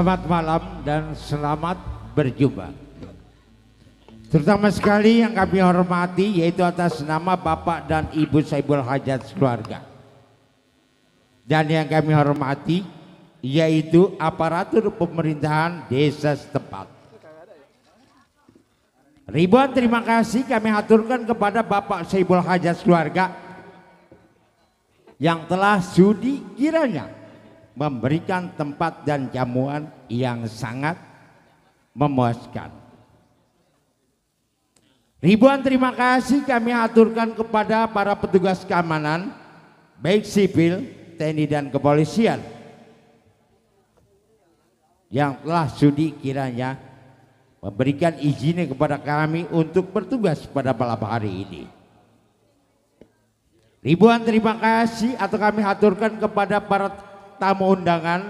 Selamat malam dan selamat berjumpa. Terutama sekali yang kami hormati yaitu atas nama Bapak dan Ibu Saibul Hajat keluarga. Dan yang kami hormati yaitu aparatur pemerintahan desa setempat. Ribuan terima kasih kami haturkan kepada Bapak Saibul Hajat keluarga yang telah sudi kiranya memberikan tempat dan jamuan yang sangat memuaskan. Ribuan terima kasih kami aturkan kepada para petugas keamanan baik sipil, TNI dan kepolisian yang telah sudi kiranya memberikan izin kepada kami untuk bertugas pada malam hari ini. Ribuan terima kasih atau kami aturkan kepada para tamu undangan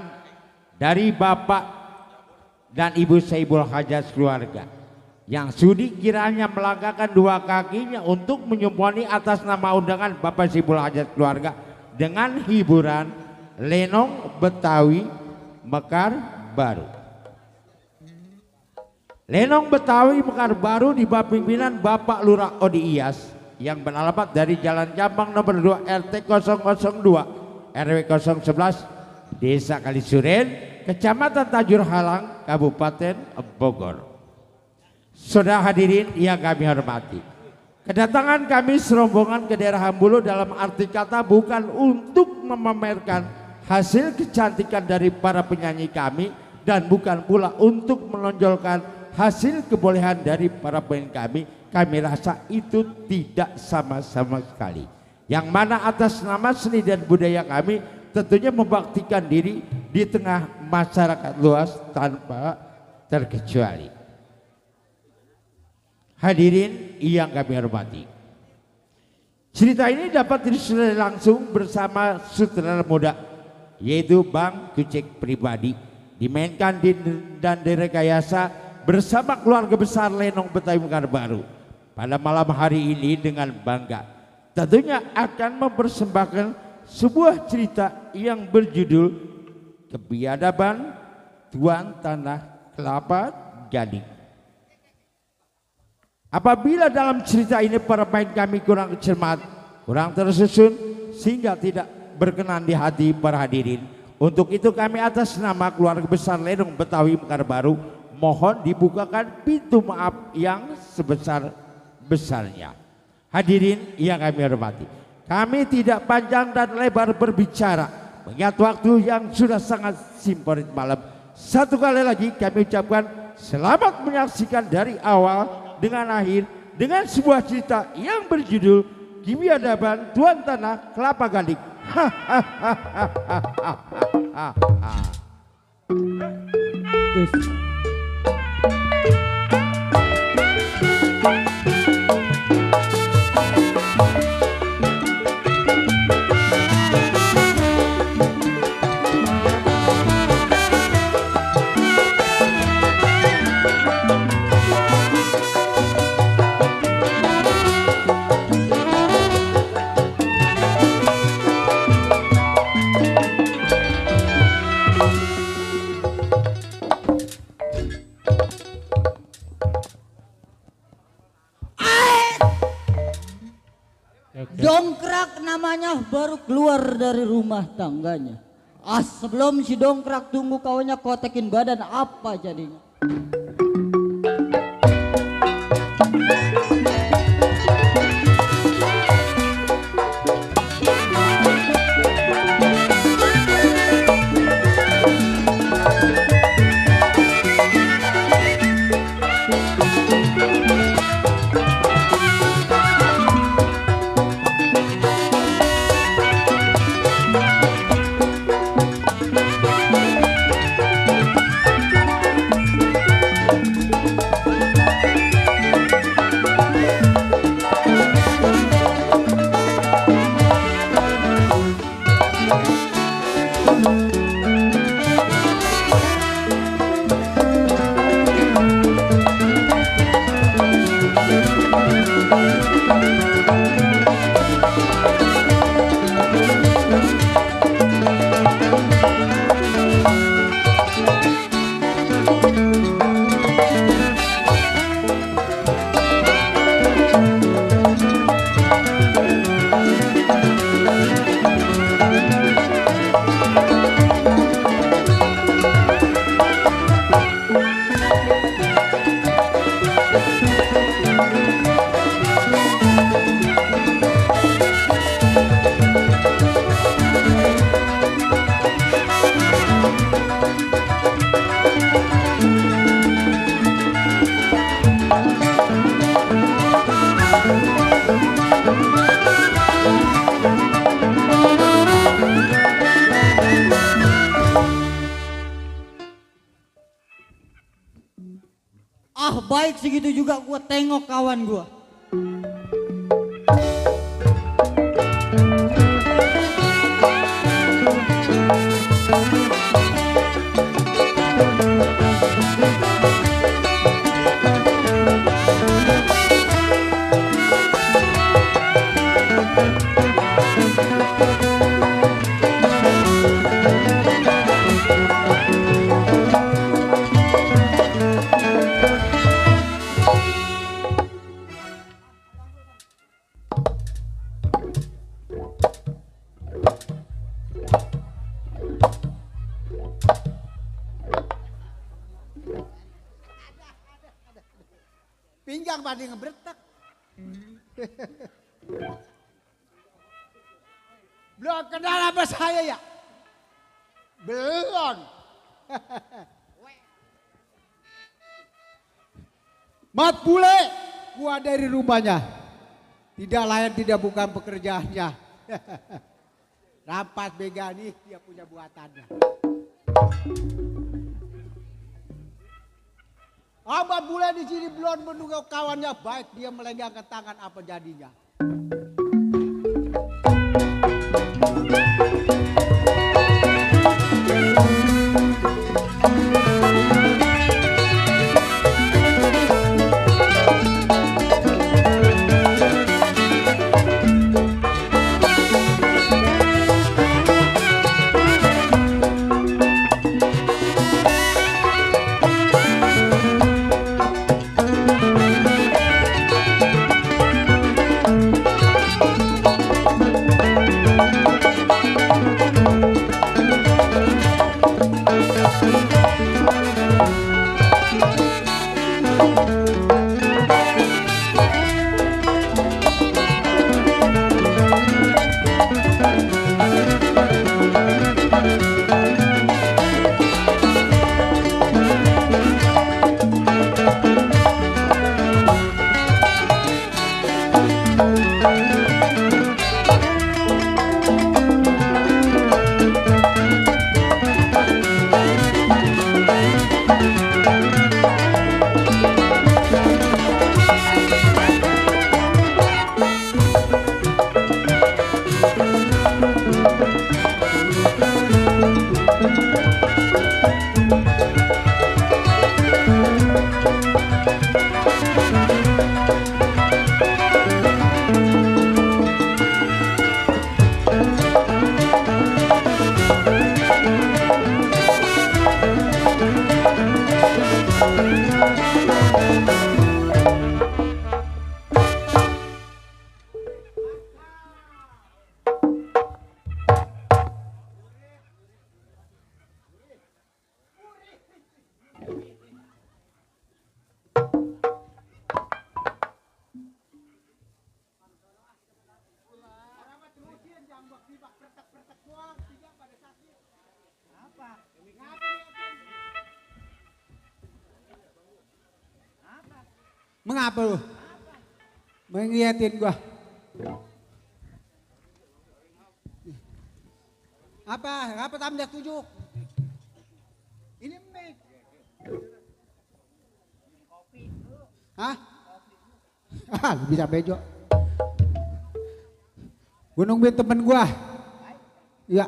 dari Bapak dan Ibu Saibul Hajat keluarga yang sudi kiranya melangkahkan dua kakinya untuk menyumbani atas nama undangan Bapak Saibul Hajat keluarga dengan hiburan lenong Betawi Mekar Baru. Lenong Betawi Mekar Baru di bawah pimpinan Bapak Lurah Odi Iyas yang beralamat dari Jalan Jambang nomor 2 RT 002 RW 011 Desa Kalisuren, Kecamatan Tajur Halang, Kabupaten Bogor. Saudara hadirin yang kami hormati, kedatangan kami serombongan ke daerah Hambulu dalam arti kata bukan untuk memamerkan hasil kecantikan dari para penyanyi kami dan bukan pula untuk menonjolkan hasil kebolehan dari para pemain kami. Kami rasa itu tidak sama-sama sekali. Yang mana atas nama seni dan budaya kami tentunya membaktikan diri di tengah masyarakat luas tanpa terkecuali. Hadirin yang kami hormati, cerita ini dapat disusun langsung bersama sutradara muda yaitu Bang Kucek Pribadi, dimainkan dan direkayasa bersama keluarga besar Lenong Betawi Mekar Baru pada malam hari ini dengan bangga. Tentunya akan mempersembahkan sebuah cerita yang berjudul Kebiadaban Tuan Tanah Kelapa Gading. Apabila dalam cerita ini para pemain kami kurang cermat, kurang tersusun sehingga tidak berkenan di hati para hadirin, untuk itu kami atas nama keluarga besar Lenong Betawi Mekar Baru mohon dibukakan pintu maaf yang sebesar-besarnya. Hadirin yang kami hormati, kami tidak panjang dan lebar berbicara mengingat waktu yang sudah sangat simporit malam. Satu kali lagi kami ucapkan selamat menyaksikan dari awal dengan akhir dengan sebuah cerita yang berjudul Kebiadaban Tuan Tanah Kelapa Gading. Hahaha. dongkrak namanya baru keluar dari rumah tangganya. Sebelum si dongkrak tunggu kawannya kotekin badan apa jadinya. Baik segitu juga gua tengok kawan gua. Pinggang pada ngebretak. Belum kenal apa saya ya? Belum. Mat bule, gua dari rumahnya. Tidak lain tidak bukan pekerjaannya. Rampas bega nih dia punya buatannya. Abad bule di sini belum menunggu kawannya baik dia melenggangkan tangan apa jadinya. Mengapa lu? Mengiyatin gua. Apa tambah 7? Ini mic. Hah? Lu bisa bejo. Gua nungguin temen gua. Iya.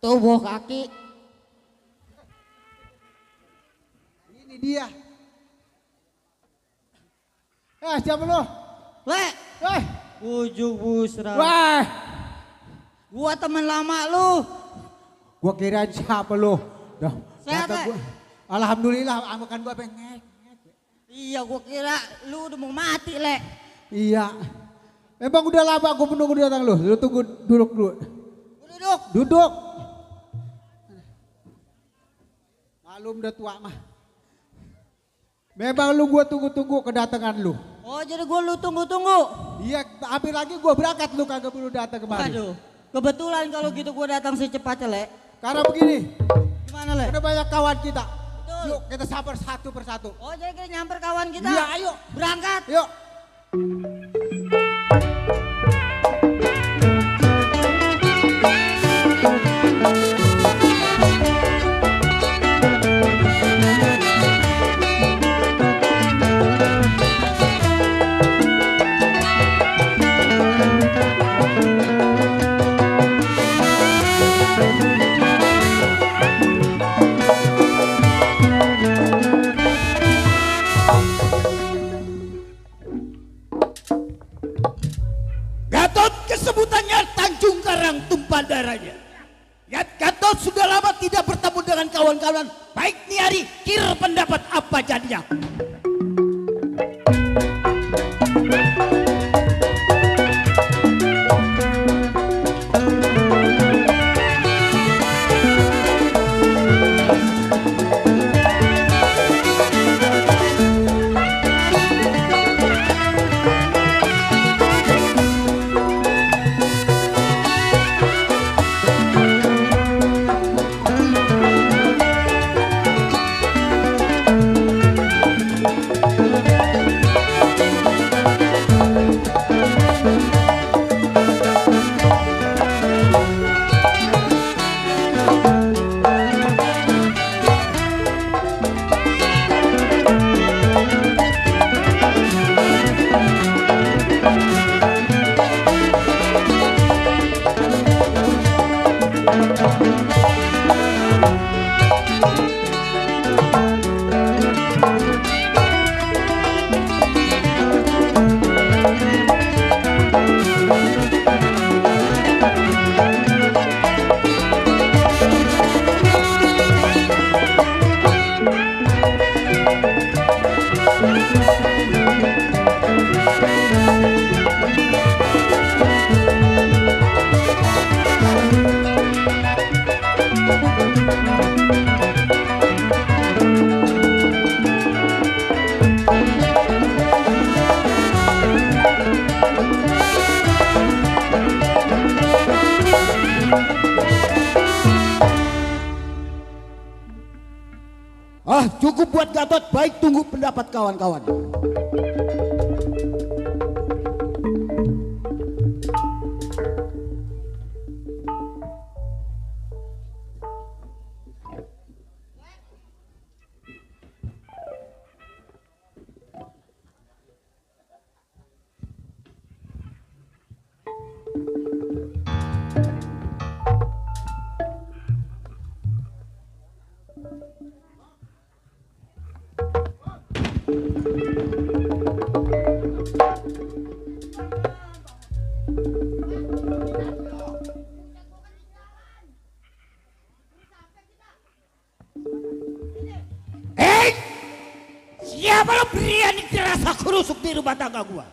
Tubuh kaki. Ini dia. Siapa lu? Le, Eh, Ujuk Busra. wah, Gua teman lama lu. gua kirain siapa lu? Dah, Sehat, kata Le? gua, alhamdulillah, makan gua pengen. Iya, gua kira lu udah mau mati, Le. Iya. Emang udah lama gua menunggu datang lu. Lu tunggu duduk dulu. Duduk. Duduk. Malum udah tua mah. Memang lu gua tunggu-tunggu kedatangan lu. Oh, jadi gua lu tunggu-tunggu. Iya, hampir lagi gua berangkat lu kagak perlu datang kemari. Aduh, kebetulan kalau gitu gua datang secepatnya, Le. Karena begini, Gimana, Le? ada banyak kawan kita. Betul. Yuk kita sabar satu persatu. Oh, jadi kita nyamper kawan kita. Iya, ayo. Berangkat. Yuk. Gatot kesebutannya Tanjung Karang tumpah darahnya. Gatot sudah lama tidak bertemu dengan kawan-kawan. Baik Niari, kira pendapat apa jadinya? Cukup buat Gatot, baik tunggu pendapat kawan-kawan. Siapa lo berani kerasa kerusuk di rumah tangga gua?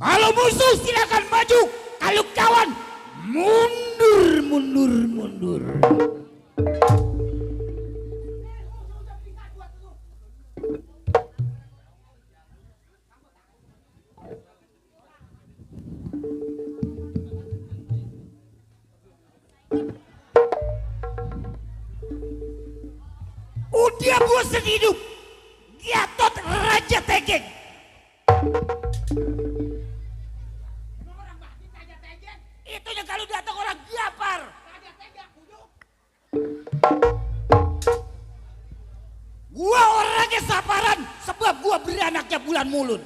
Kalau musuh silakan maju, kalau kawan mundur. Udah bosan hidup, Gatot Raja Tegeng. Itunya kalau datang orang Gapar. Gua orangnya sabaran sebab gua beranaknya bulan mulut.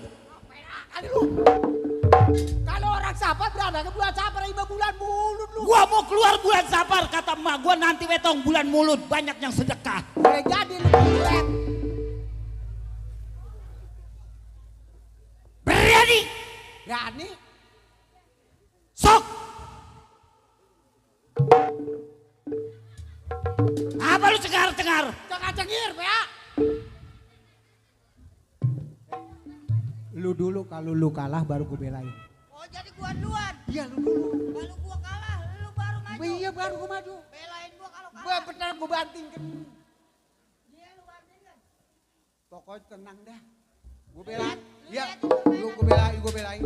Kalau orang Sapar beranaknya bulan Sapar, 5 bulan mulut lu. Gua mau keluar bulan Sapar, kata emak gua nanti wetong bulan mulut, banyak yang sedekah. Boleh jadi lu bulan. Berani? Berani? Sok. Apa lu cengar-cengar? Cengir, ya. Lu dulu, kalau lu kalah baru gue belain. Oh jadi gua duluan. Iya lu dulu. Kalau gua kalah, lu baru maju. Iya baru gue maju. Belain gua kalau kalah. Gue benar gue bantingkan. Dia lu bandingkan. Pokoknya tenang dah. Gue belain. Iya. Lu gue belain.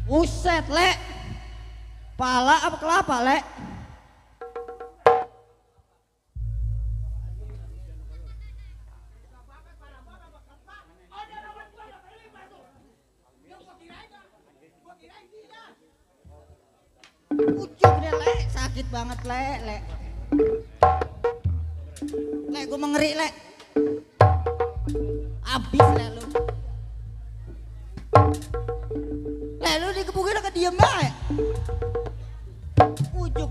Buset, Le. Pala apa kelapa, Le? Ujuk deh, Le. Sakit banget, Le. Le, gue mengeri, Le. Abis, Le, lu. Lu dikepukin udah kediem banget. Ujuk.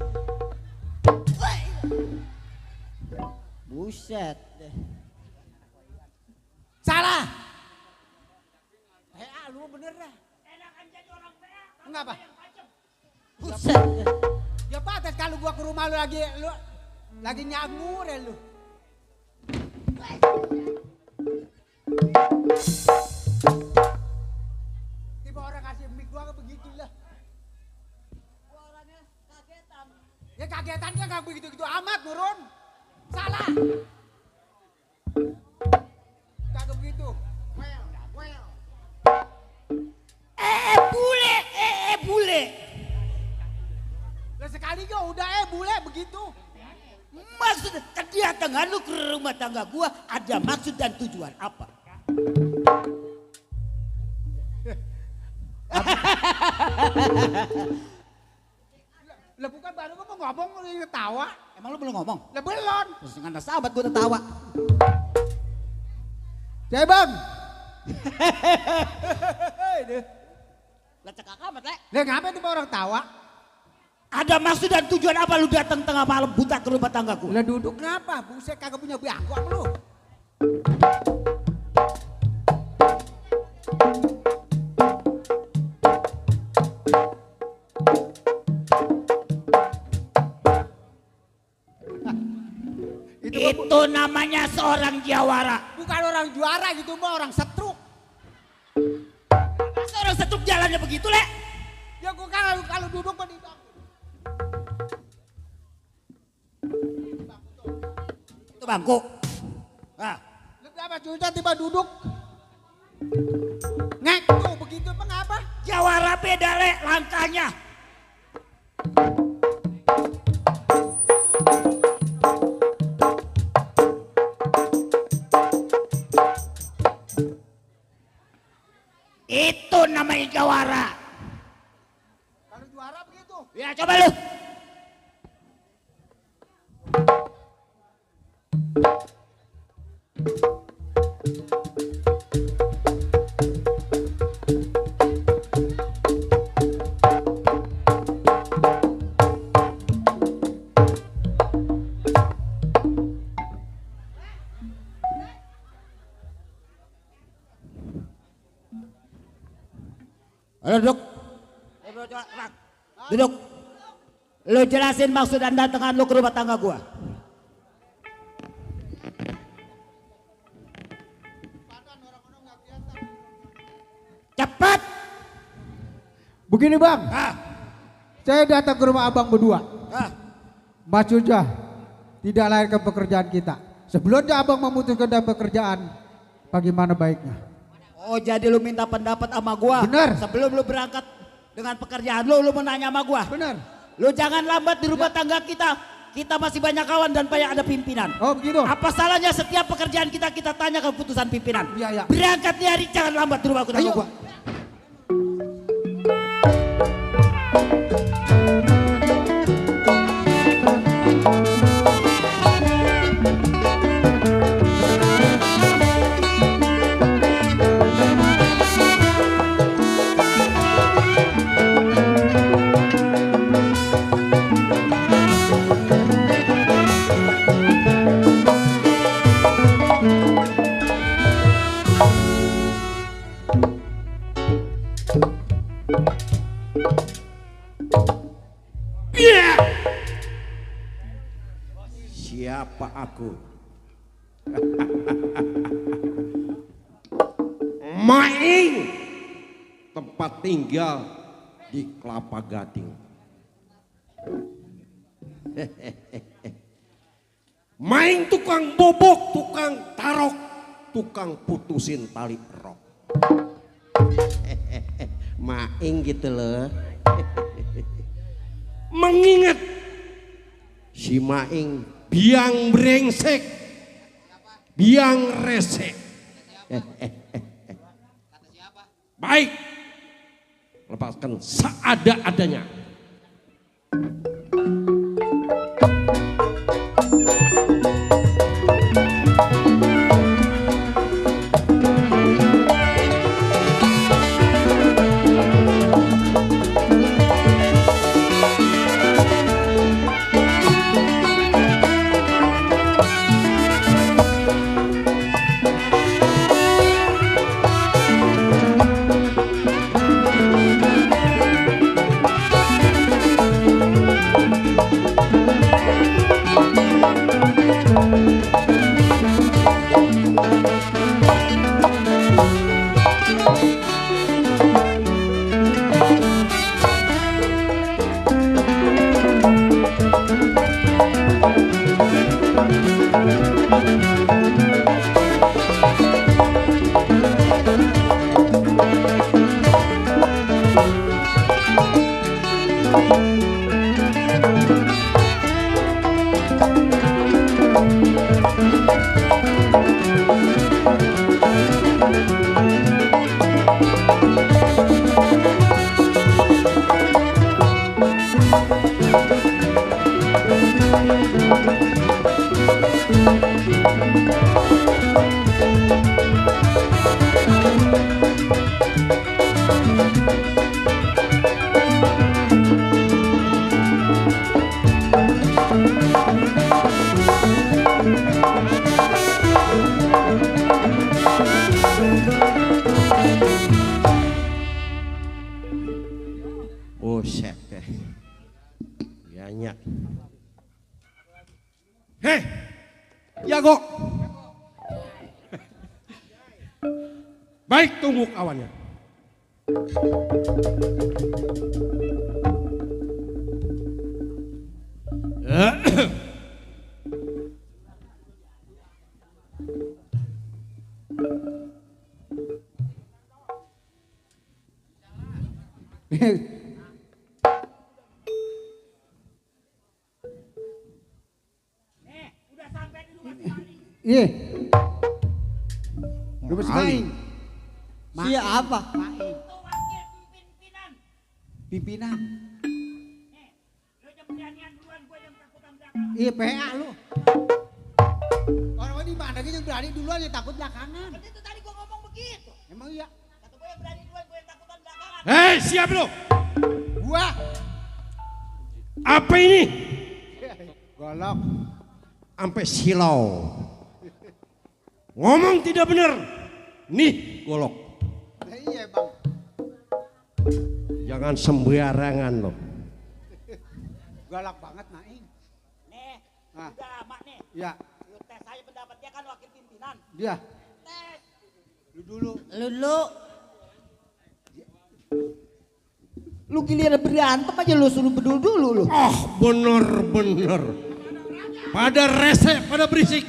Woi. Buset deh. Salah. Lu bener dah. Enakan jadi orang PA. Kenapa? Buset deh. Ya patet kalau gua ke rumah lu lagi nyangur ya lu. Tiba orang kasih mic gua begitu lah. Kagetannya nggak begitu-gitu amat Nurun. Salah. Kagak begitu. Bule. Lah sekali gak udah bule begitu. Maksud kedatangan lu ke rumah tangga gua ada maksud dan tujuan apa? Lah bukan baru gua mau ngomong lu ketawa. Emang lu belum ngomong? Lah belum. Terus dengan ada sahabat gua tertawa. Cek bang. Lah cekak amat, Le. Lah ngapain tuh orang tawa? Ada maksud dan tujuan apa lu datang tengah malam buta ke rumah tanggaku? Lah duduk kenapa? Buset kagak punya bangku apa lu? Itu namanya seorang jawara. Bukan orang juara gitu mah orang setruk. Seorang setruk jalannya begitu, Le. Ya gua kalau duduk mah di bangku. Itu bangku. Nah, Lu kenapa cuca tiba duduk? Ngek tuh begitu emang apa? jawara beda, Le, langkahnya. Itu namanya jawara. Kalau juara begitu. Ya coba lu. Ayo duduk. Duduk. Lu jelasin maksud dan datangan lu ke rumah tangga gua. Cepat. Begini bang, Ah, saya datang ke rumah abang berdua. ah. Mas Suja tidak lahirkan pekerjaan kita. Sebelumnya abang memutuskan dan pekerjaan, bagaimana baiknya? Oh jadi lu minta pendapat sama gua. Bener. Sebelum lu berangkat dengan pekerjaan lu menanya sama gua. Benar. Lu jangan lambat di rumah tangga kita. Kita masih banyak kawan dan banyak ada pimpinan. Oh begitu. Apa salahnya setiap pekerjaan kita tanya ke keputusan pimpinan. Iya, iya. Berangkat nih hari jangan lambat di rumah tangga Ayo. gua. Siapa aku? Maing, tempat tinggal di Kelapa Gading. Maing tukang bobok, tukang tarok, tukang putusin tali rok. Maing gitu loh. Mengingat si Maing biang brengsek, biang resek. Baik, lepaskan seada-adanya. Buset deh. Banyak. Hei, jago. Baik, tunggu kawannya. Iya. Lu masih main. Siapa? Pimpinan. Iya PA lu. Orang ini mana yang berani duluan yang takut belakangan. Itu tadi gua ngomong begitu. Emang iya. Kata gua yang berani duluan, gua yang takutan belakangan. Hei, siap lu. Gua. Apa ini? Golok. Sampai silau. Ngomong tidak benar. Nih, golok. Iya bang. Jangan sembarangan loh. Galak banget Naing. Nih, Nah. udah mak nih. Ya. Lu tes aja pendapatnya kan wakil pimpinan. Dia. Tes. Lu dulu. Lu. Lu giliran berantem aja lu suruh bedul dulu lu. Oh, bener-bener. Pada rese, pada berisik.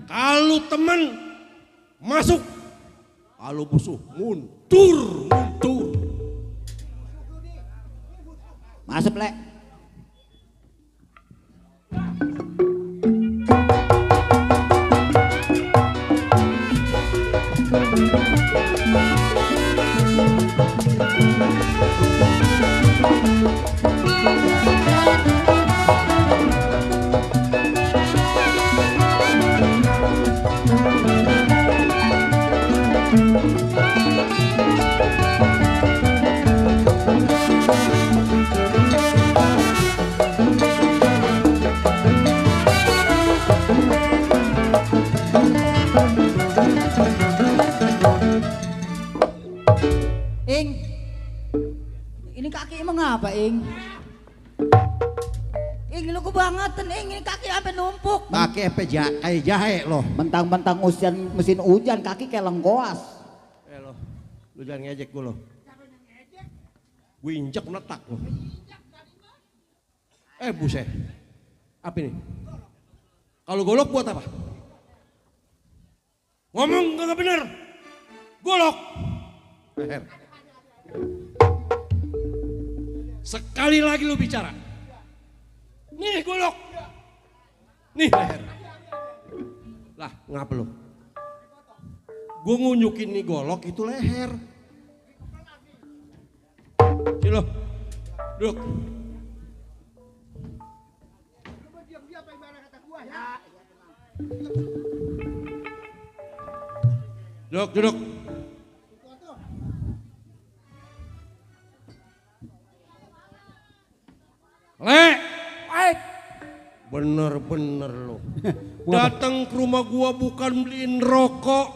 Kalau teman masuk, kalau musuh mundur. Masuk le. Ing, ini kaki emang apa Ing? Ing lu kebangetan Ing, ini kaki apa numpuk? Pakai apa kayak jahe loh. Mentang-mentang mesin hujan kaki kayak lengkoas. Loh, lu jangan ngejek gue loh. Gue injek meletak loh. Buset. Apa ini? Kalau golok buat apa? Ngomong gak bener. Golok. Leher. Sekali lagi lu bicara. Nih golok. Nih leher. Lah ngapa lu? Gue ngunjukin nih golok itu leher. Sini lo. Duduk. Duduk. Bener-bener lo. Datang ke rumah gua bukan beliin rokok.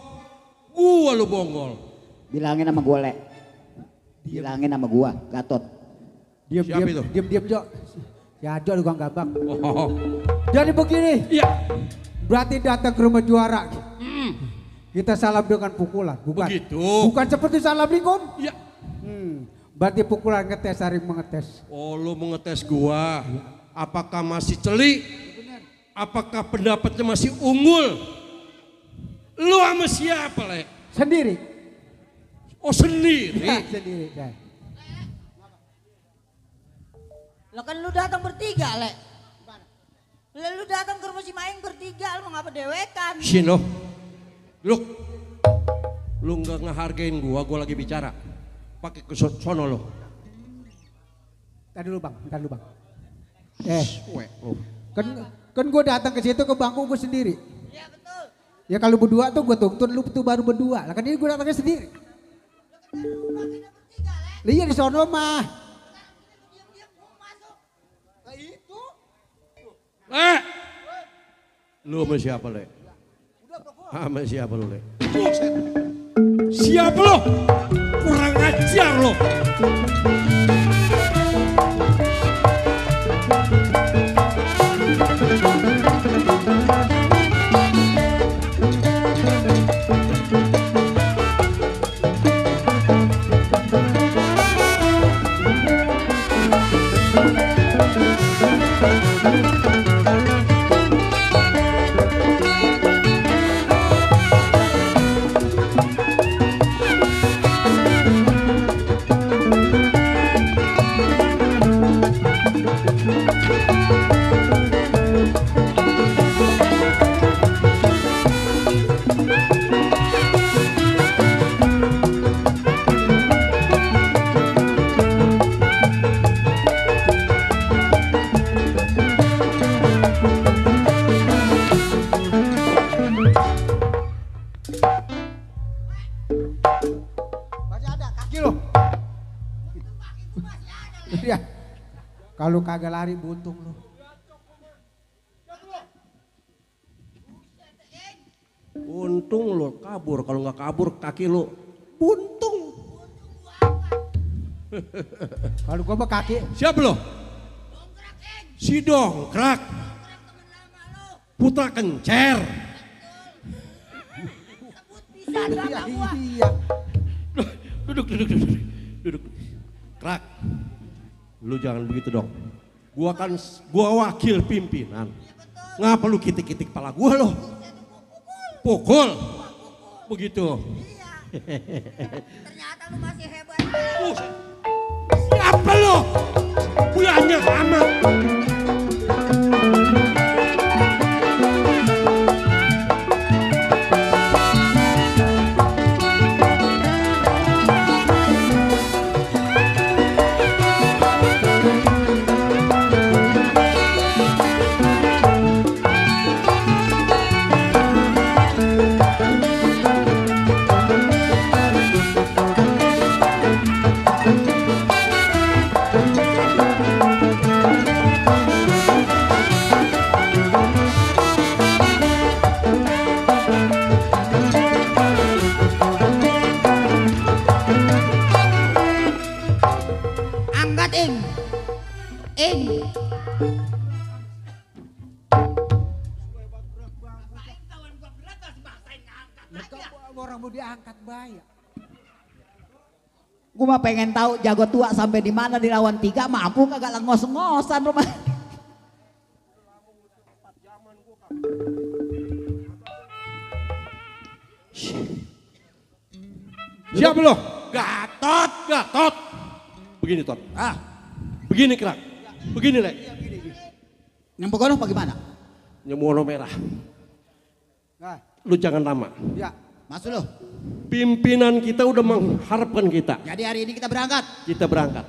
Gua lu bonggol. Bilangin sama gua le. Bilangin sama gua, Gatot. Siapa itu? Diam Jo. Ya Jo lu gabak. Oh. Jadi begini. Iya. Berarti datang ke rumah juara. Kita salam dengan pukulan, bukan? Begitu. Bukan seperti salam lingkon. Iya. Berarti pukulan ngetes, saling mengetes. Oh lu mengetes gua. Apakah masih celi? Apakah pendapatnya masih unggul? Lu sama siapa le? Sendiri. Oh sendiri. Ya, sendiri. Ya. Lah kan lu datang bertiga, Lek. Lah lu datang ke rumah si Maing bertiga, lu ngapa dewekan? Shin lo. Lu nggak ngehargain gua lagi bicara. Pakai ke sono lo. Ntar dulu bang. Weh, lo. Kan gue datang ke situ ke bangku gue sendiri. Iya betul. Ya kalau berdua tuh gue tuntun, lu tuh baru berdua. Lah kan ini gue datangnya sendiri. Lah iya di sono mah. Lu sama siapa, Le? Sama siapa lu, Le? Siapa lo? Kurang ajar lo. Masih ada kaki lo. Iya. Kalau kagak lari buntung lo. Untung lo kabur, kalau nggak kabur kaki lo buntung. Kalau gua mah kaki. Siapa lo? Si Dongkrak. Putra Kencer. Iya. Duduk. Krak. Lu jangan begitu dong. Gua wakil pimpinan. Ngapa lu kitik-kitik kepala gua lo? Pukul. Begitu. Ternyata lu masih hebat. Siapa lo? Banyak amat. Angkat Ing. Orang mau diangkat bayar. Gua mah pengen tahu jago tua sampai di mana di lawan 3 mampu kagak lah ngos-ngosan rumah. Siapa lo? Gatot. Begini Tot. Begini Krak. Begini Le. Yang pokoknya bagaimana? Nyemono merah. Nah, Lu jangan lama. ya. Masuk lo. Pimpinan kita udah mengharapkan kita. Jadi hari ini kita berangkat. Kita berangkat.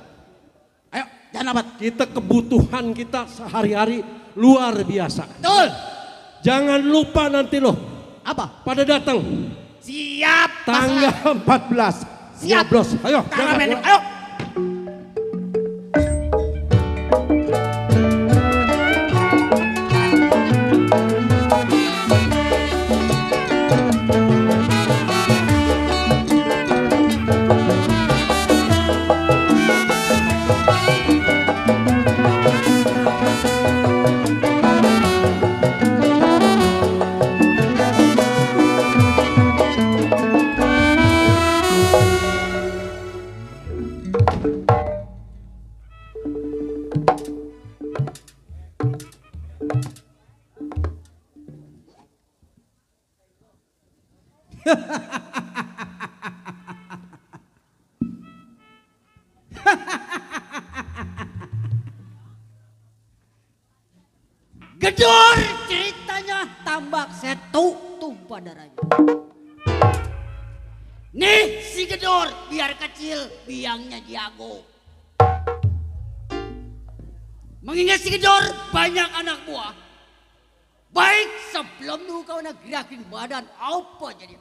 Ayo, jangan lambat. Kita kebutuhan kita sehari-hari luar biasa. Betul. Jangan lupa nanti loh. Apa? Pada datang. Siap. Tanggal 14. Siap. Nyoblos. Ayo. Tangan jangan. menik. Ayo. Gedor ceritanya tambak setu tumpah darahnya. Nih si Gedor biar kecil biangnya jago. Mengingat si Gedor banyak anak buah. Baik sebelum lu kau nak gerakin badan apa jadi.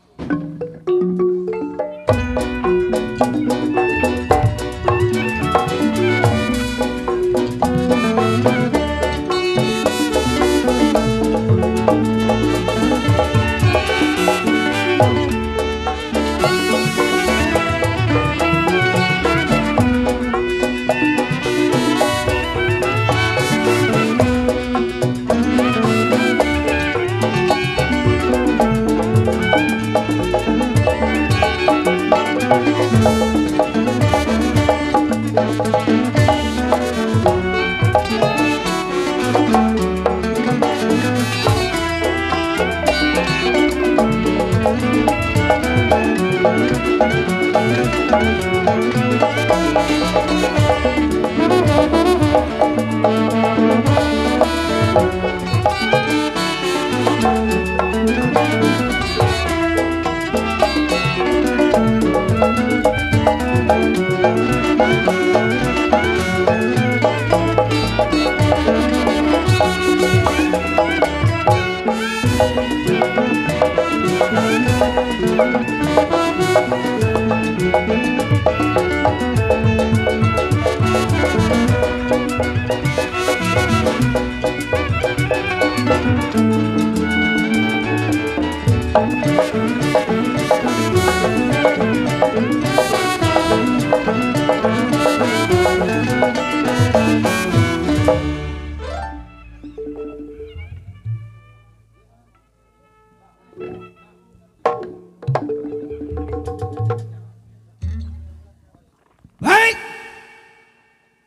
Baik.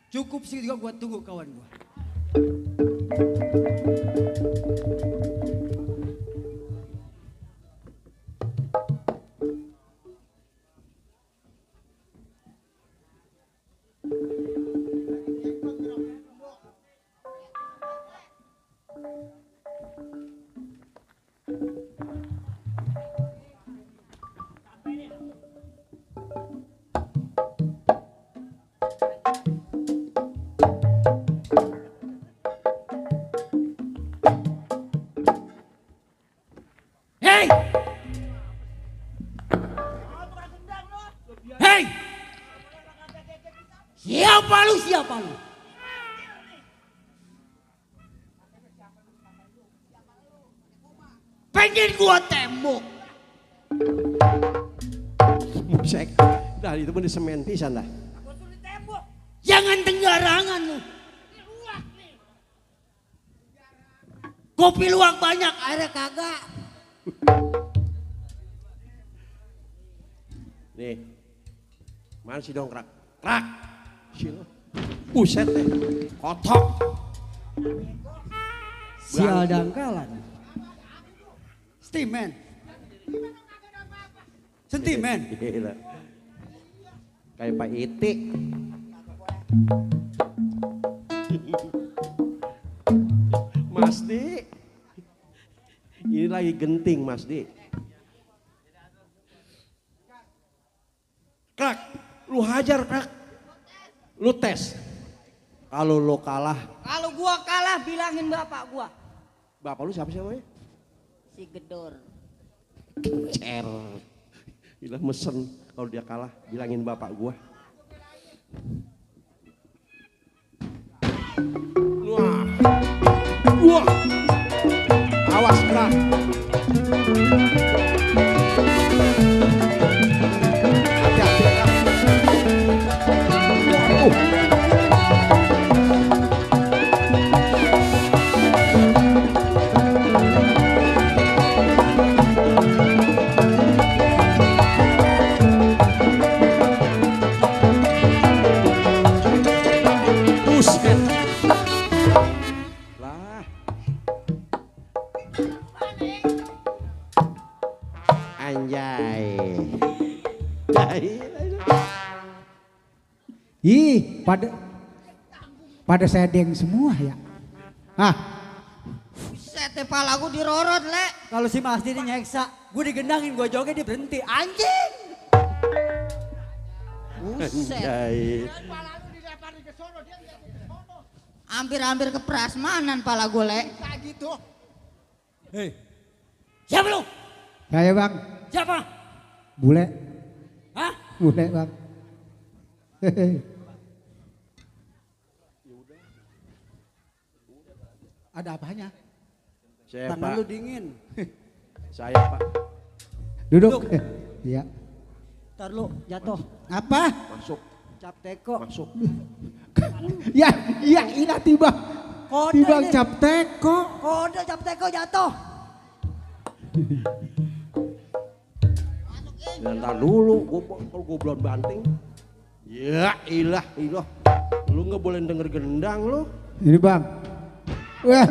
Cukup sih juga gua tunggu kawan gua. Hei! Hei! Siapa lu? Siapa lu? Pengen gua tembok. Musek. Dah itu pun di semen pisan dah. Jangan tenggarangan lu. Kopi luwak banyak, airnya kagak. Nih. Mana si dongkrak? Krak. Silo. Buset deh. Kotok. Sial dangkalan. Sentimen. Sentimen. Gila. Kayak Pak Iti. Mas Di. Ini lagi genting Mas Di. Krak, lu hajar Krak. Lu tes. Kalau lu kalah, Kalau gua kalah bilangin bapak gua. bapak lu siapa sih namanya? Si Gedor. Cer. Gila mesen kalau dia kalah bilangin bapak gua. Wah. Wah. Awas Krak. Hati-hati Krak. Buset. Lah. Anjay. Ih, pada sedeng semua ya. Ah, Teh palaku dirorot, Le. Kalau si Mas Didi nyeksa, gue digendangin, gue joget dia berhenti. Anjing. Buset. Anjay. Hampir-hampir ke prasmanan pala gue, Le. Hei, siapa lu? Saya bang, Siapa? bule, Hah? bule bang. Ada apanya? Saya Tangan Pak. lu dingin. Saya Pak. Duduk. Iya. Ntar lu jatuh. Apa? Masuk. Cap teko. Masuk. Ya, iya, ini tiba. Kode Tiba ini. cap teko. Kode cap teko jatuh. Ya, ntar dulu, kalau gue belum banting. Ya ilah. Lu nggak boleh denger gendang lu. Ini bang. Wah.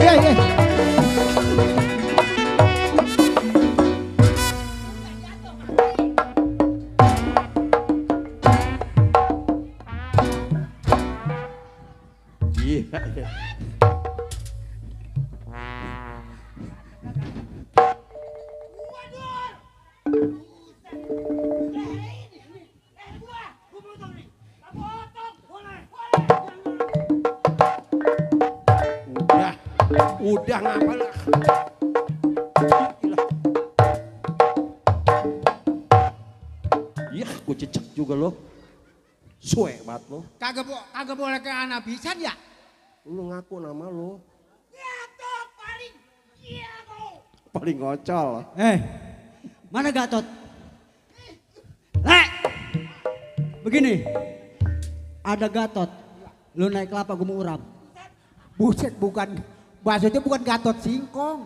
Iya, iya. Iya. Udah ngapa lah. Iya, gue cecek juga lo. Suwe banget lo. Kagak boleh ke anak pisan ya? Lu ngaku nama lo. Paling ngocol. Mana Gatot? Le! Begini, ada Gatot. Lu naik kelapa gue mau urap. Buset, bukan. Maksudnya bukan Gatot Singkong.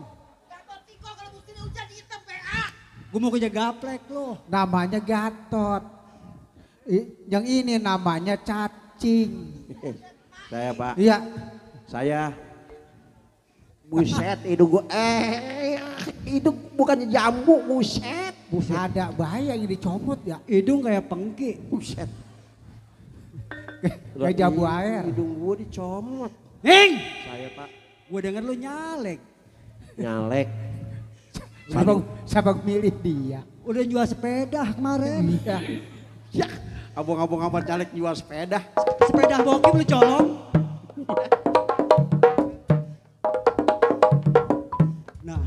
Gue mau kerja gaplek lu. Namanya Gatot. Yang ini namanya cacing. Saya Pak. Iya. Saya. Buset, hidung gue. Hidung bukannya jambu, buset. Ada bahaya yang dicomot ya. Hidung kayak pengki. Buset. Kayak jambu air. Hidung gue dicomot. Hing! Saya Pak. Gue denger lu nyalek. Nyalek. Sabang milih dia. Udah jual sepeda kemarin. Iya. Ya, abang-abang apa caleg jual sepeda. Sepeda bokim lu colong. Nah.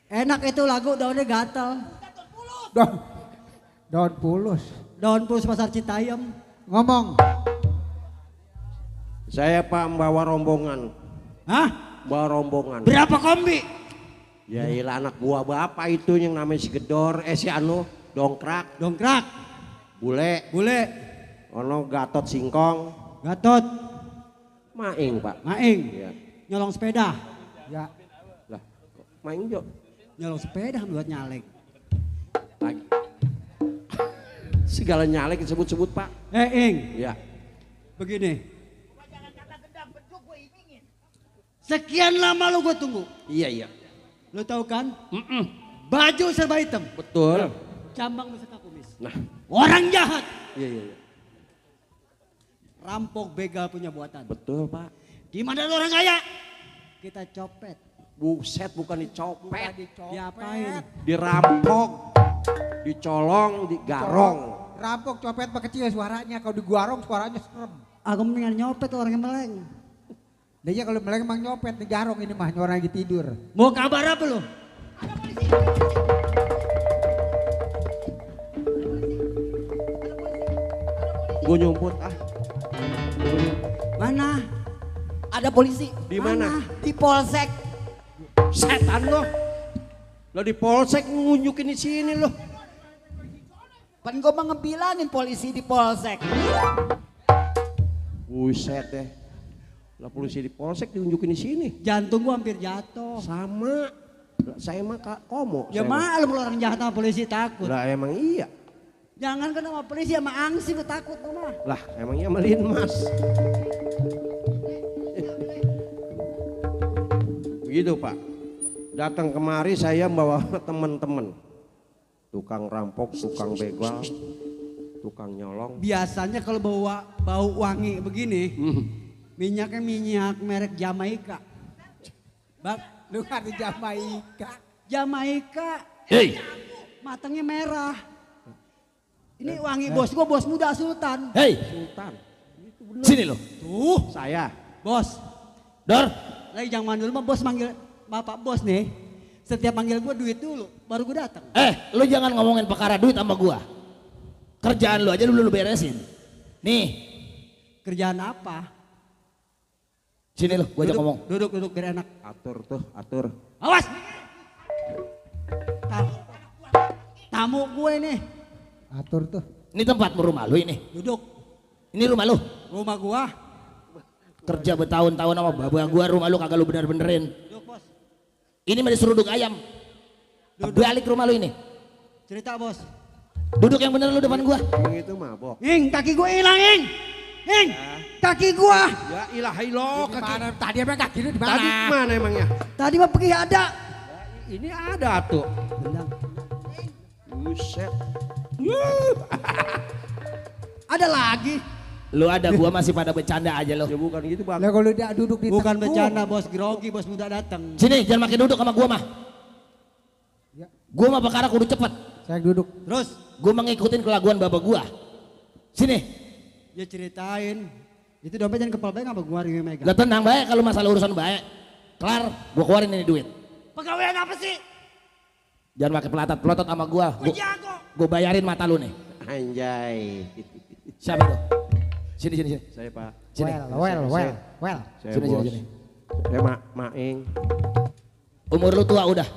Enak itu lagu daunnya gatal. Daun pulus. Daun pulus pasar Citayam. Ngomong. Saya Pak membawa rombongan. Hah? Bawa rombongan. Berapa kombi? Ya ilah anak buah bapak itu yang namanya si Gedor, si Anu, Dongkrak, Dongkrak. Bule, Bule. ono Gatot Singkong, Gatot. Maing Pak. Maing. Iya. Nyolong sepeda. Ya. Lah, Maing jo. Nyolong sepeda buat nyalek. Lagi. Segala nyalek disebut-sebut Pak. Ing. Ya. Begini. Sekian lama lu gue tunggu. Iya. Lu tahu kan? Baju serba hitam. Betul. Cambang beserta kumis. Nah, Orang jahat. iya. Rampok begal punya buatan. Betul Pak. Gimana lu orang kaya? Kita copet. Buset bukan dicopet, Diapain? dirampok, dicolong, digarong. Rampok copet mah kecil suaranya. Kalau diguarong suaranya serem. Aku mendingan nyopet orang yang meleng. Dia kalau meleng emang nyopet digarong ini mah orang lagi tidur. Mau kabar apa lu? Gue nyumput ah. Mana? Ada polisi. Di mana? Di polsek. Setan lo. Lo di polsek ngunjukin di sini lo. Kan gue mah ngebilangin polisi di polsek. Buset deh. Lah polisi di polsek diunjukin di sini. Jantung gua hampir jatuh. Sama. Lah, saya mah Kak Komo. Ya saya mah. maklum kalau orang jahat sama polisi takut. Lah emang iya. Jangan kan sama polisi sama angsi lu takut mah. Lah emangnya melin mas. Begitu Pak. Datang kemari saya bawa teman-teman. Tukang rampok, tukang begal, tukang nyolong. Biasanya kalau bau wangi begini, minyaknya minyak merek Jamaika. Bak, Lu kan di Jamaika. Jamaika Hei, matangnya merah. Ini wangi bos gua, bos muda Sultan. hei, Sultan. sini lo. Tuh, Saya. bos. Dor, Lagi jangan mandul mah bos manggil bapak bos nih. Setiap manggil gua duit dulu, baru gua datang. lu jangan ngomongin perkara duit sama gua. Kerjaan lu aja dulu lu beresin. Nih, Kerjaan apa? sini lo, gua ajak ngomong. Duduk biar enak. Atur tuh, atur. Awas. Tamu gue nih, Atur tuh. Ini tempat rumah lu ini. duduk. Ini rumah lu. Rumah gua. Kerja bertahun-tahun sama baba gua, rumah lu kagak lu bener-benerin. Duduk bos. Ini mah diseruduk ayam. Balik rumah lu ini. Cerita bos. Duduk yang bener lu depan gua. Yang itu mabok. Ing, kaki gue hilang Ing. Ing, kaki gua. Ya ilahi lo. Mana tadi emang kaki lu di Tadi mana? mana emangnya? Tadi mah pergi ada. Ini ada tuh. Tendang. Buset. Ada lagi. Lu ada, gua masih pada bercanda aja lo. Ya bukan gitu bang. Lah kalau dia duduk di Bukan tengku. bercanda bos, grogi bos muda datang. Sini, jangan makin duduk sama gua mah. Ya. Gua mah perkara kudu cepet. Saya duduk. Terus Gua mau ngikutin kelakuan baba gua. Sini, dia ceritain. Itu dompet jangan kepala baik apa gua yang megang. lah tenang baik kalau masalah urusan baik. Kelar, gua keluarin ini duit. Pegawaian apa sih? Jangan pakai pelotot sama gua. Jago. Gua bayarin mata lu nih. Anjay. Siapa itu? Sini. Saya Pak. Sini. Well. Saya Sini, bos. sini. Saya Maing. Umur lu tua udah.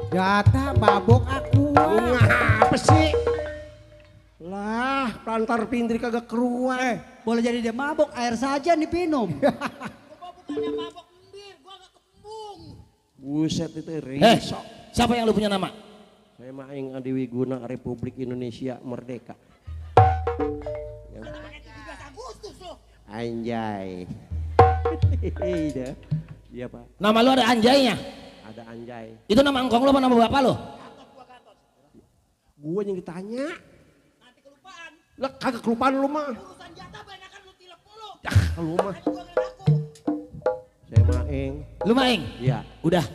Data mabok aku. Apa sih? Lah, plantar pindri kagak keruan. Boleh jadi dia mabok, air saja nih minum. Buset itu Eh, risok. siapa yang lu punya nama? Saya Maing Adi Wiguna Republik Indonesia Merdeka. Anjay. Iya. Iya Pak. Nama lu ada anjaynya. Ada anjay. Itu nama engkong lu apa nama bapak lu? Gue yang ditanya. Nanti kelupaan. Lah kagak kelupaan lu mah. Urusan jatah banyak kan lu tilep mulu. Lu mah. Gua gak ngaku. Saya Maing. Lu maing? Iya. Udah.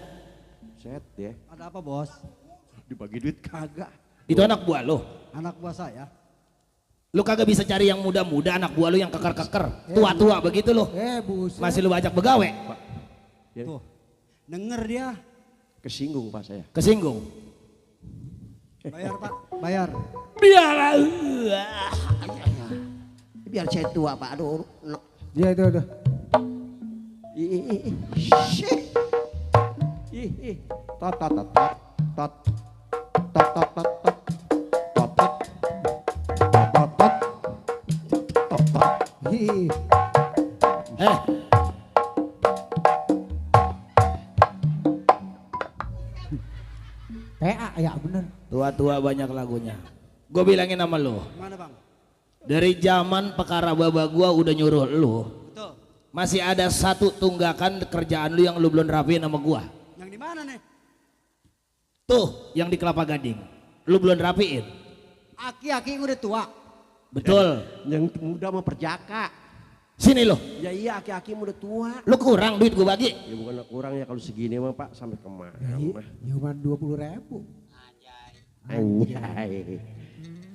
Set ya. Ada apa bos? Dibagi duit kagak. Itu anak buah lu. Anak buah saya. Lu kagak bisa cari yang muda-muda, anak buah lu yang keker-keker. Tua-tua begitu lu. Buset. Masih lu ajak begawe. Ya, Tuh, denger dia. kesinggung Pak saya. Kesinggung. Bayar pak, bayar. Biar saya tua Pak. Aduh. No. Iya itu. Shit. Ih. Tot. Tot. Ih, PA ya bener. Tua-tua banyak lagunya. Gue bilangin sama lu. Mana bang? Dari zaman perkara baba gua udah nyuruh lu. Betul. Masih ada satu tunggakan kerjaan lu yang lu belum rapiin sama gua. Yang di mana nih? Tuh, yang di Kelapa Gading. Lu belum rapiin. Aki-aki yang udah tua. Betul. Yang muda mau perjaka. Sini lo. Ya iya aki-aki udah tua. Lu kurang duit gua bagi. Ya bukan kurang ya kalau segini mah Pak sampai kemana mah. Cuma 20.000.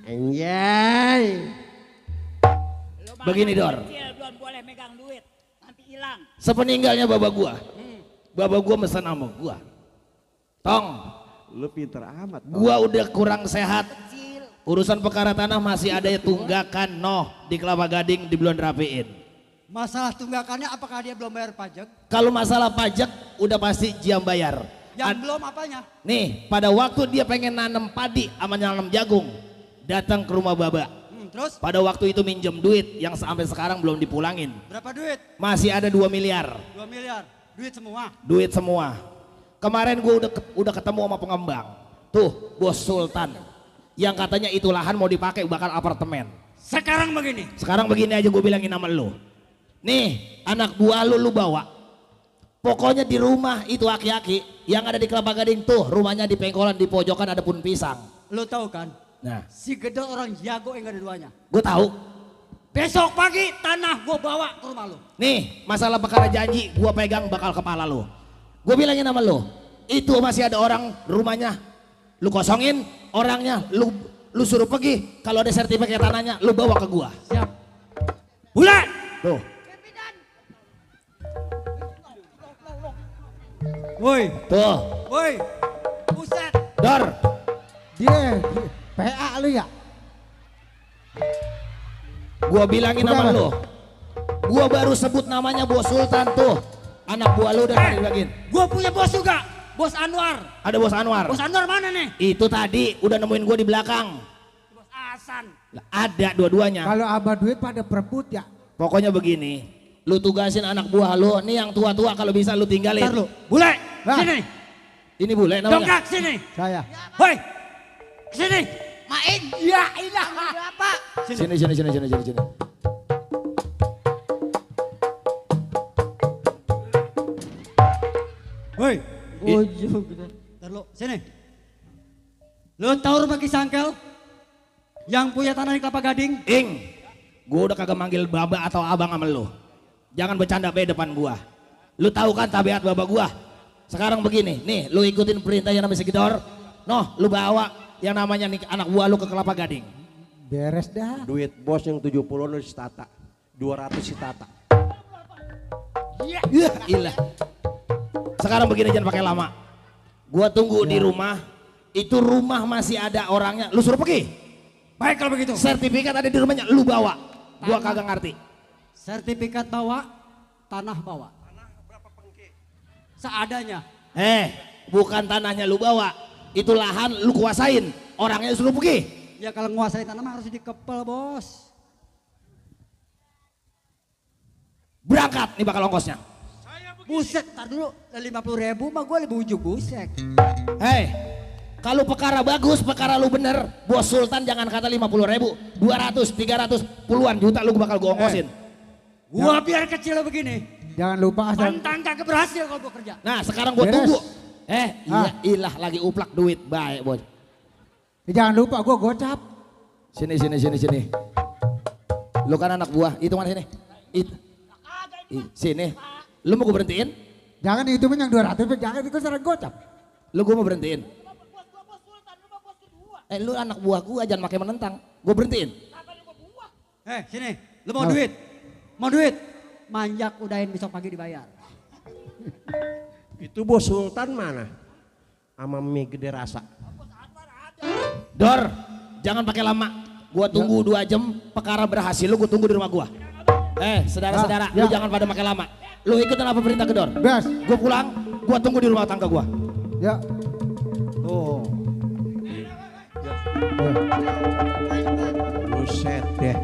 Anjay. Begini Dor. Belum boleh megang duit. Nanti hilang. Sepeninggalnya baba gua. Baba gua mesen sama gua. Tong, Lu pinter amat. Pak. gua udah kurang sehat. Urusan perkara tanah masih ada ya tunggakan noh di Kelapa Gading di belum rapiin. Masalah tunggakannya apakah dia belum bayar pajak? Kalau masalah pajak udah pasti jam bayar. Yang belum apanya? Nih, pada waktu dia pengen nanam padi sama nanam jagung, datang ke rumah baba. Terus Pada waktu itu minjem duit yang sampai sekarang belum dipulangin. berapa duit? Masih ada 2 miliar. 2 miliar. Duit semua. Duit semua. Kemarin gue udah ketemu sama pengembang. Tuh, Bos Sultan. Yang katanya itu lahan mau dipakai bakal apartemen. Sekarang begini. Sekarang begini aja gue bilangin nama lu. Nih, anak buah lu bawa. Pokoknya di rumah itu aki-aki yang ada di Kelapa Gading tuh, rumahnya di pengkolan di pojokan ada pun pisang. Lo tahu kan? Nah, Si Gedor orang jago yang gak ada duanya. gue tahu. Besok pagi tanah gue bawa ke rumah lo. Nih, masalah perkara janji gue pegang bakal kepala lu. Gue bilangin sama lu, itu masih ada orang rumahnya, lu kosongin orangnya, lu suruh pergi. Kalau ada sertifikat tanahnya, lu bawa ke gua. Siap. Bulan. Tuh, Woi, tuh, woi. Buset. Dor. Dia PA lu ya? Gua bilangin Udah, sama Bang. lu, gua baru sebut namanya Bos Sultan tuh. Anak buah lu udah dibilangin. Gue punya bos juga. Bos Anwar. Ada Bos Anwar. Bos Anwar mana nih? Itu tadi udah nemuin gua di belakang. Bos Hasan. Lah, ada dua-duanya. Kalau abah duit pada perebut ya. Pokoknya begini, lu tugasin anak buah lu, nih yang tua-tua kalau bisa lu tinggalin. Ntar lu. Bule. Hah? Sini. Ini bule namanya. Dongkrak sini. Saya. Hoi. Sini. Main. Ya ilah. Apa? Sini. Woi. Ntar lu. Sini. Lu tahu rumah Kisangkel? Yang punya tanah di Kelapa Gading? Ing, gua udah kagak manggil baba atau abang sama lu. Jangan bercanda be depan gua. Lu tahu kan tabiat baba gua. Sekarang begini, nih lu ikutin perintah yang namanya si Gedor. Noh, lu bawa yang namanya nih anak buah lu ke Kelapa Gading. Beres dah. Duit bos yang 70 lu si Tata. 200 si Tata. Iya, ilah. Sekarang begini jangan pakai lama. Gua tunggu di rumah. Itu rumah masih ada orangnya. Lu suruh pergi. Baik kalau begitu. Sertifikat ada di rumahnya, lu bawa. Gua kagak ngerti. Sertifikat bawa, tanah bawa. Seadanya. Bukan tanahnya lu bawa. Itu lahan lu kuasain. Orangnya suruh pergi. Ya kalau nguasain tanah mah harus dikepel bos. Berangkat nih bakal ongkosnya. Buset, tar dulu 50.000 mah gue lebih ujung busek. Kalau perkara bagus, perkara lu bener, Bos Sultan jangan kata 50.000, 200, 300, puluhan juta lu bakal gua ongkosin. Gua biar kecil begini, Jangan lupa asal. pantang kagak berhasil kalau gua kerja. Nah sekarang gua Beres. tunggu. Iya ilah lagi uplak duit, baik bos. Jangan lupa gua gocap. Sini. Lu kan anak buah, itu mana sini? Sini. Lu mau gua berhentiin? Jangan dihitungin yang 200, jangan ikut secara gocap. Lu gua mau berhentiin? Lu anak buah gua jangan pakai menentang. Gua berhentiin. Sini, lu mau duit? Mau duit? Manjak udahin besok pagi dibayar. Itu bos Sultan mana? Sama mie gede rasa. Dor, jangan pakai lama. Gua tunggu 2 jam, perkara berhasil lu gua tunggu di rumah gua. Saudara-saudara, lu jangan pada pakai lama. Lu ikutin apa perintah Gedor? Beres. Gua pulang, gua tunggu di rumah tangga gua. Ya. Tuh. Buset deh.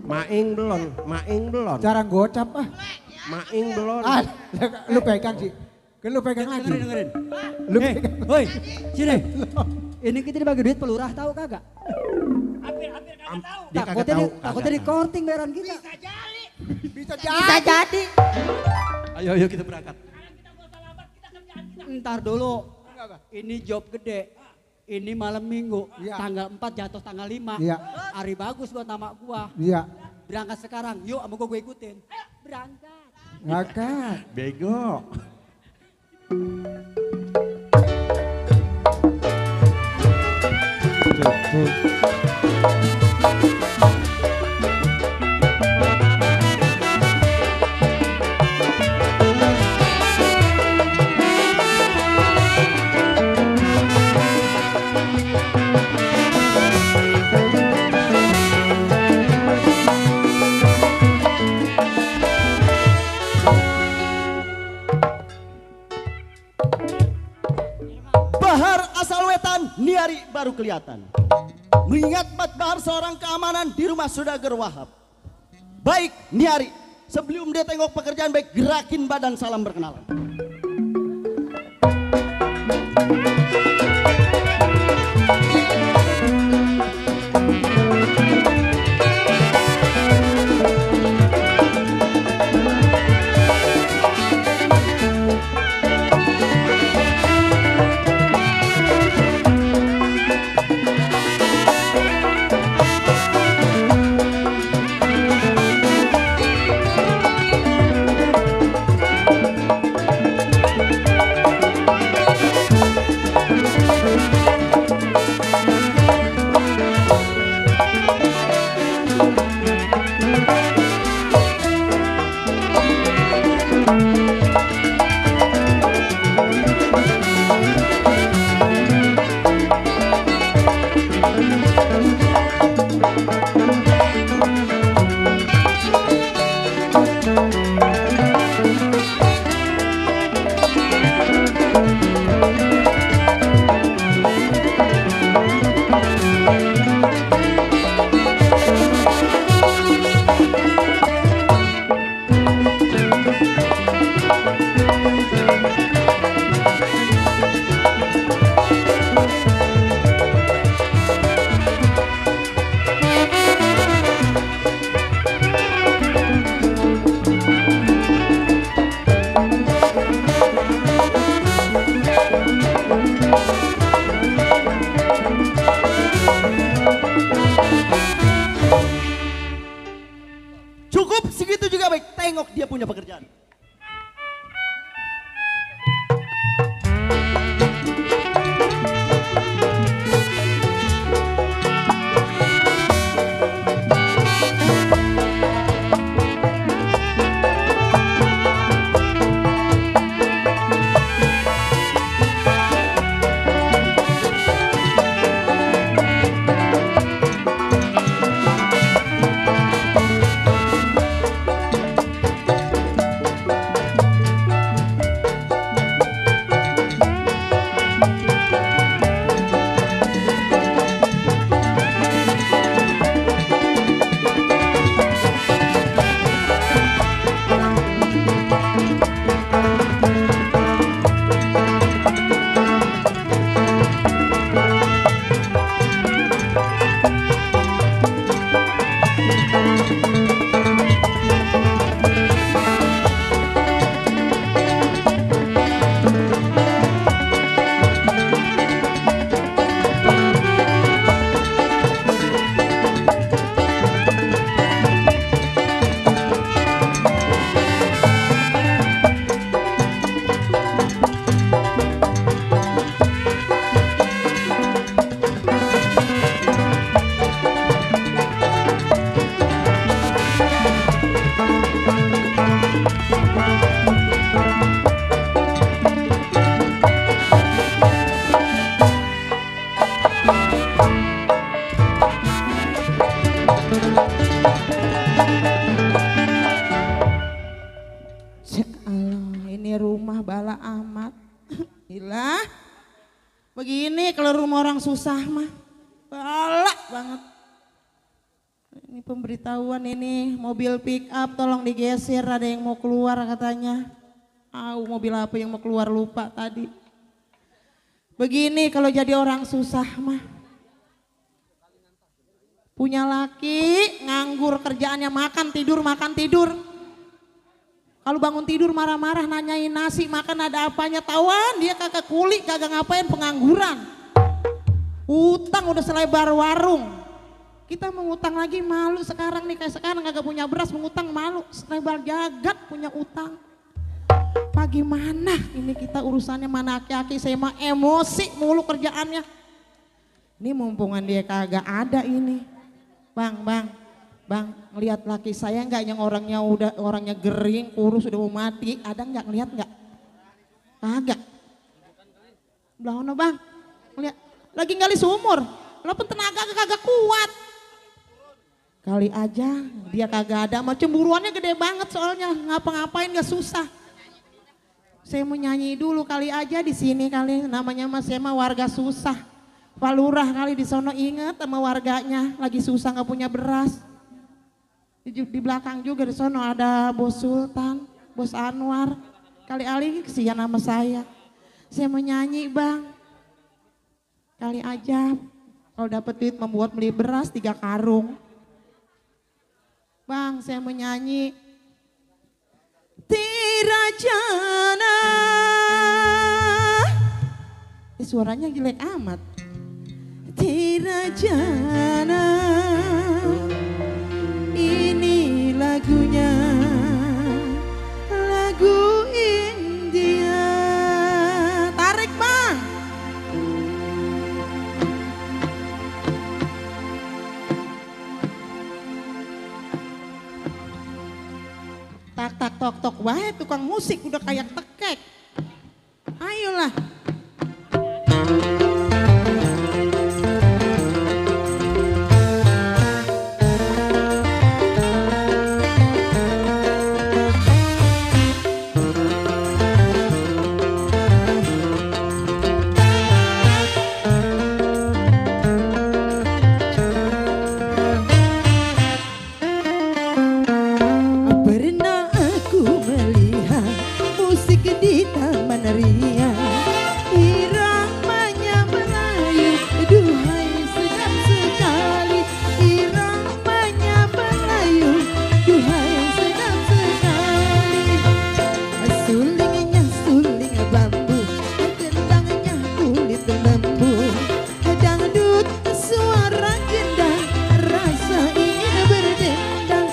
Maing belum. Cara gocap ah. Maing belum. Lu pegang sih. Kan lu pegang lagi. Dengerin. Lu pegang. Woi, sini. Ini kita dibagi duit pelurah tahu kagak? Dia kagak tahu. Takutnya di korting bayaran kita. Bisa Bisa jadi. Ayo kita berangkat. Ntar dulu. Ini job gede. Ini malam minggu. Iya. Tanggal 4 jatuh tanggal 5. Iya. Hari bagus buat nama gua. Iya. Berangkat sekarang. Yuk sama gua ikutin. Berangkat. Ngakak. Bego. Bahar asal wetan, Niari baru kelihatan. Mengingat Mat Bahar seorang keamanan di rumah Saudagar Wahab. Baik Niari, Sebelum dia tengok pekerjaan baik, gerakin badan salam berkenalan. Cukup segitu juga baik, tengok dia punya pekerjaan. Ini rumah bala amat. Gila. Begini kalau rumah orang susah mah. Bala banget. Ini pemberitahuan ini mobil pick up tolong digeser, ada yang mau keluar katanya. Mobil apa yang mau keluar lupa tadi. Begini kalau jadi orang susah mah. Punya laki nganggur kerjaannya makan tidur. Kalau bangun tidur marah-marah nanyain nasi makan ada apanya, tawan dia kagak kuli, kagak ngapain, pengangguran. Utang udah selebar warung. Kita mengutang lagi malu sekarang nih, kayak sekarang kagak punya beras mengutang malu, selebar jagat punya utang. Bagaimana ini kita urusannya, mana aki-aki saya mah emosi mulu kerjaannya. Ini mumpungan dia kagak ada ini. Bang, ngelihat laki saya enggak yang orangnya gering, kurus, udah mau mati, ada enggak, ngelihat enggak? Kagak. Belum bang, ngelihat lagi gali sumur, walaupun tenaga kagak kuat. Kali aja dia kagak ada, mau cemburuannya gede banget soalnya, ngapa-ngapain gak susah. Saya mau nyanyi dulu kali aja di sini kali, namanya mas saya mah warga susah. Pak Lurah kali di sono inget sama warganya lagi susah nggak punya beras. Di Di belakang juga di sono ada Bos Sultan, Bos Anwar. Kali-kali kesian sama saya. Saya mau nyanyi bang. Kali aja kalau dapat duit membuat beli beras 3 karung. Bang, saya mau nyanyi. Tirajana. Suaranya jelek amat. Tirajana. Ini lagunya. Lagu India. Tarik bang. Tak tak tok tok wae tukang musik udah kayak tekek. Ayolah. Pernah aku melihat musik di taman ria, iramanya Melayu, duhai sedap sekali, iramanya Melayu, duhai sedap sekali. Sulingnya suling bambu, gendangnya kulit lembu, dangdut suara gendang, rasa ingin berdendang,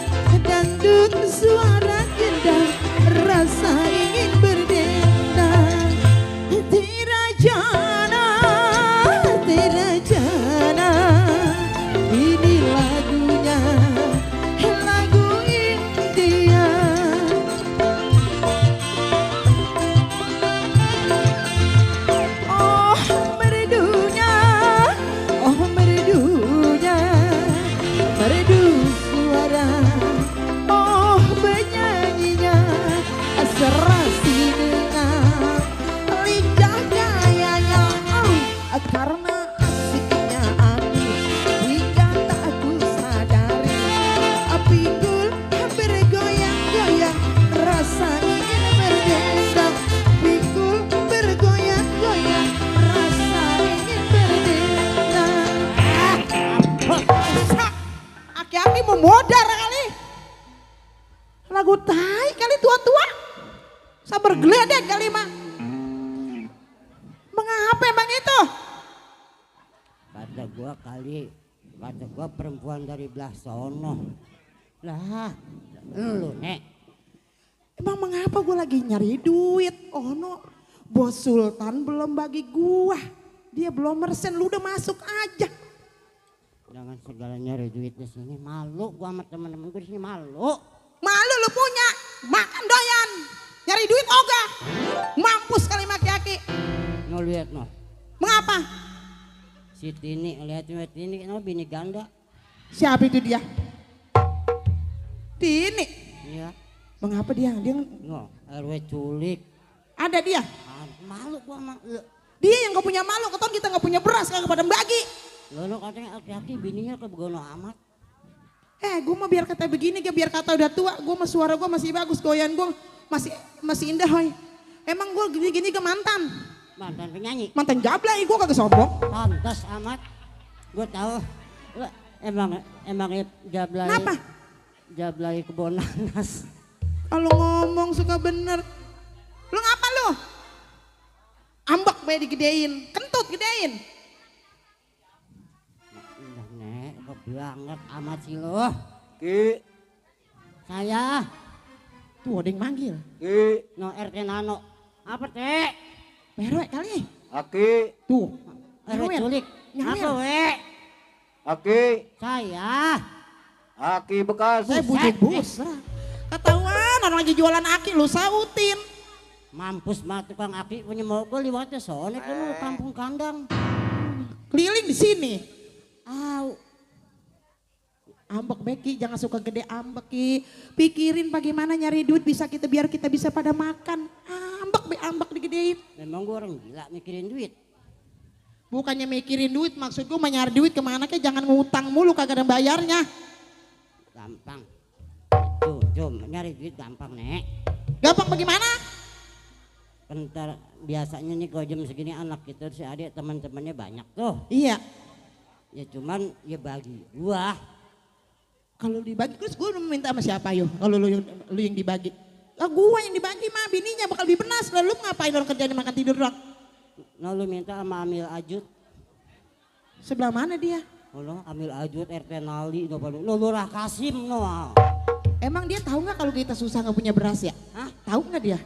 dangdut suara gendang, rasa ingin berdendang. Tirajana, Tirajana, ini lagunya, lagu India. Oh merdunya, oh merdunya, merdu suara. Oh penyanyinya, serasi dengan lincah gayanya. Karena asiknya aku, hingga tak aku sadari, pikul bergoyang-goyang, rasa ingin berdendang. Pikul bergoyang-goyang, rasa ingin berdendang. Aki-aki mau modar kali. Lagu tai kali tua-tua. Sabar geledek kali mah. Mengapa emang itu? Kata gua perempuan dari belah sono. Lah, lu nek. Emang mengapa gue lagi nyari duit? Oh no, Bos Sultan belum bagi gua. Dia belum mersen, lu udah masuk aja. Jangan segala nyari duit di sini, malu gua sama teman-teman gua di sini malu. Malu lu punya, makan doyan. Nyari duit ogah. Mampus kali maki-aki. No lihat no. Mengapa? Si Tini lihat ini no bini ganda. Siapa itu dia? Tini. Iya. Mengapa dia? Dia No, RW culik. ada dia. Malu gua sama Dia yang gak punya malu, keton kita gak punya beras kagak pada bagi. lo katanya aki-aki bininya kebegono amat. Gue mah biar kata begini, biar kata udah tua, gue mah suara gue masih bagus, goyan gue masih indah, hoy. Emang gue gini-gini ke mantan. Mantan penyanyi. Mantan jablay, gue kagak sombong. Pantas amat. Gue tahu. Emang jablay. Kenapa? Jablay kebon nanas. Kalau ngomong suka bener. Lu ngapa lu? Ambak bae digedein, kentut gedein. Udah nek, banget amat sih lo. Ki, Saya. Tuh ada yang manggil. Ki, No RT Nano. Apa teh? Perwe kali. Aki, Tuh. RW culik. Nyawer. Apa we? Aki, Saya. Aki bekas. Saya bujuk bus. Ketahuan orang lagi jualan aki lu sautin. Mampus mah tukang aki punya mogol liwatnya soalnya kan lu kampung kandang. Keliling di sini. Ambek Beki, jangan suka gede ambek Ki. Pikirin bagaimana nyari duit bisa biar kita bisa pada makan. Ambek digedein. Memang gua orang gila mikirin duit. Bukannya mikirin duit, maksud gue nyari duit kemana ke, jangan ngutang mulu kagak ada bayarnya. Gampang. Tuh, Jom, nyari duit gampang, Nek. Gampang bagaimana? Bentar, biasanya nih kalau jam segini anak kita si adik teman-temannya banyak tuh. Iya. Ya cuman ya bagi gua. Kalau dibagi terus gue minta sama siapa yo? Kalau lu yang dibagi. Lah gua yang dibagi mah bininya bakal dibenas. Lalu ngapain orang kerjanya makan tidur doang? Nah lu minta sama Amil Ajut. Sebelah mana dia? Lo Amil Ajut, RT Nali, Lurah Kasim no. Emang dia tahu nggak kalau kita susah nggak punya beras ya? Hah? Tahu nggak dia?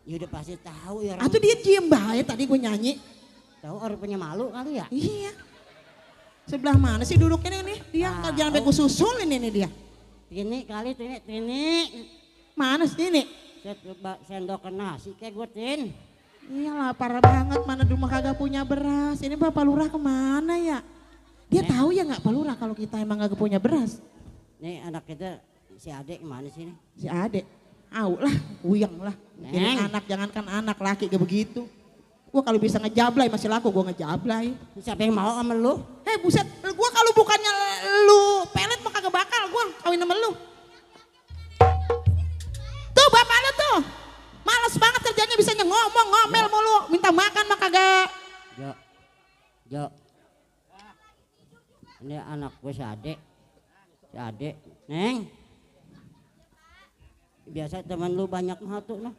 Ya udah pasti tahu ya. Atau dia diem bahaya tadi gue nyanyi. Tahu orang punya malu kali ya? Iya. Sebelah mana sih duduknya nih? Dia jangan sampai gue susulin ini dia. Tini kali Tini. Mana sih ini? Sendok nasi kayak gue Tin. Iya lapar banget, mana di rumah kagak punya beras. Ini Bapak Lurah kemana ya? Dia tahu ya nggak Pak Lurah kalau kita emang kagak punya beras. Nih anak kita si Adek kemana sih nih? Si Adek, au lah, uyang lah. Ini anak jangankan anak laki kayak begitu. Gua kalau bisa ngejablay masih laku gua ngejablay. Siapa yang mau sama lu? Buset, gua kalau bukannya lu pelet mah kagak bakal gua kawin sama lu. Tuh bapak lu tuh, males banget kerjanya bisanya ngomel mulu, minta makan mah kagak. Jo. Ini anak gue si Adek. Neng. Biasa teman lu banyak mah tuh noh.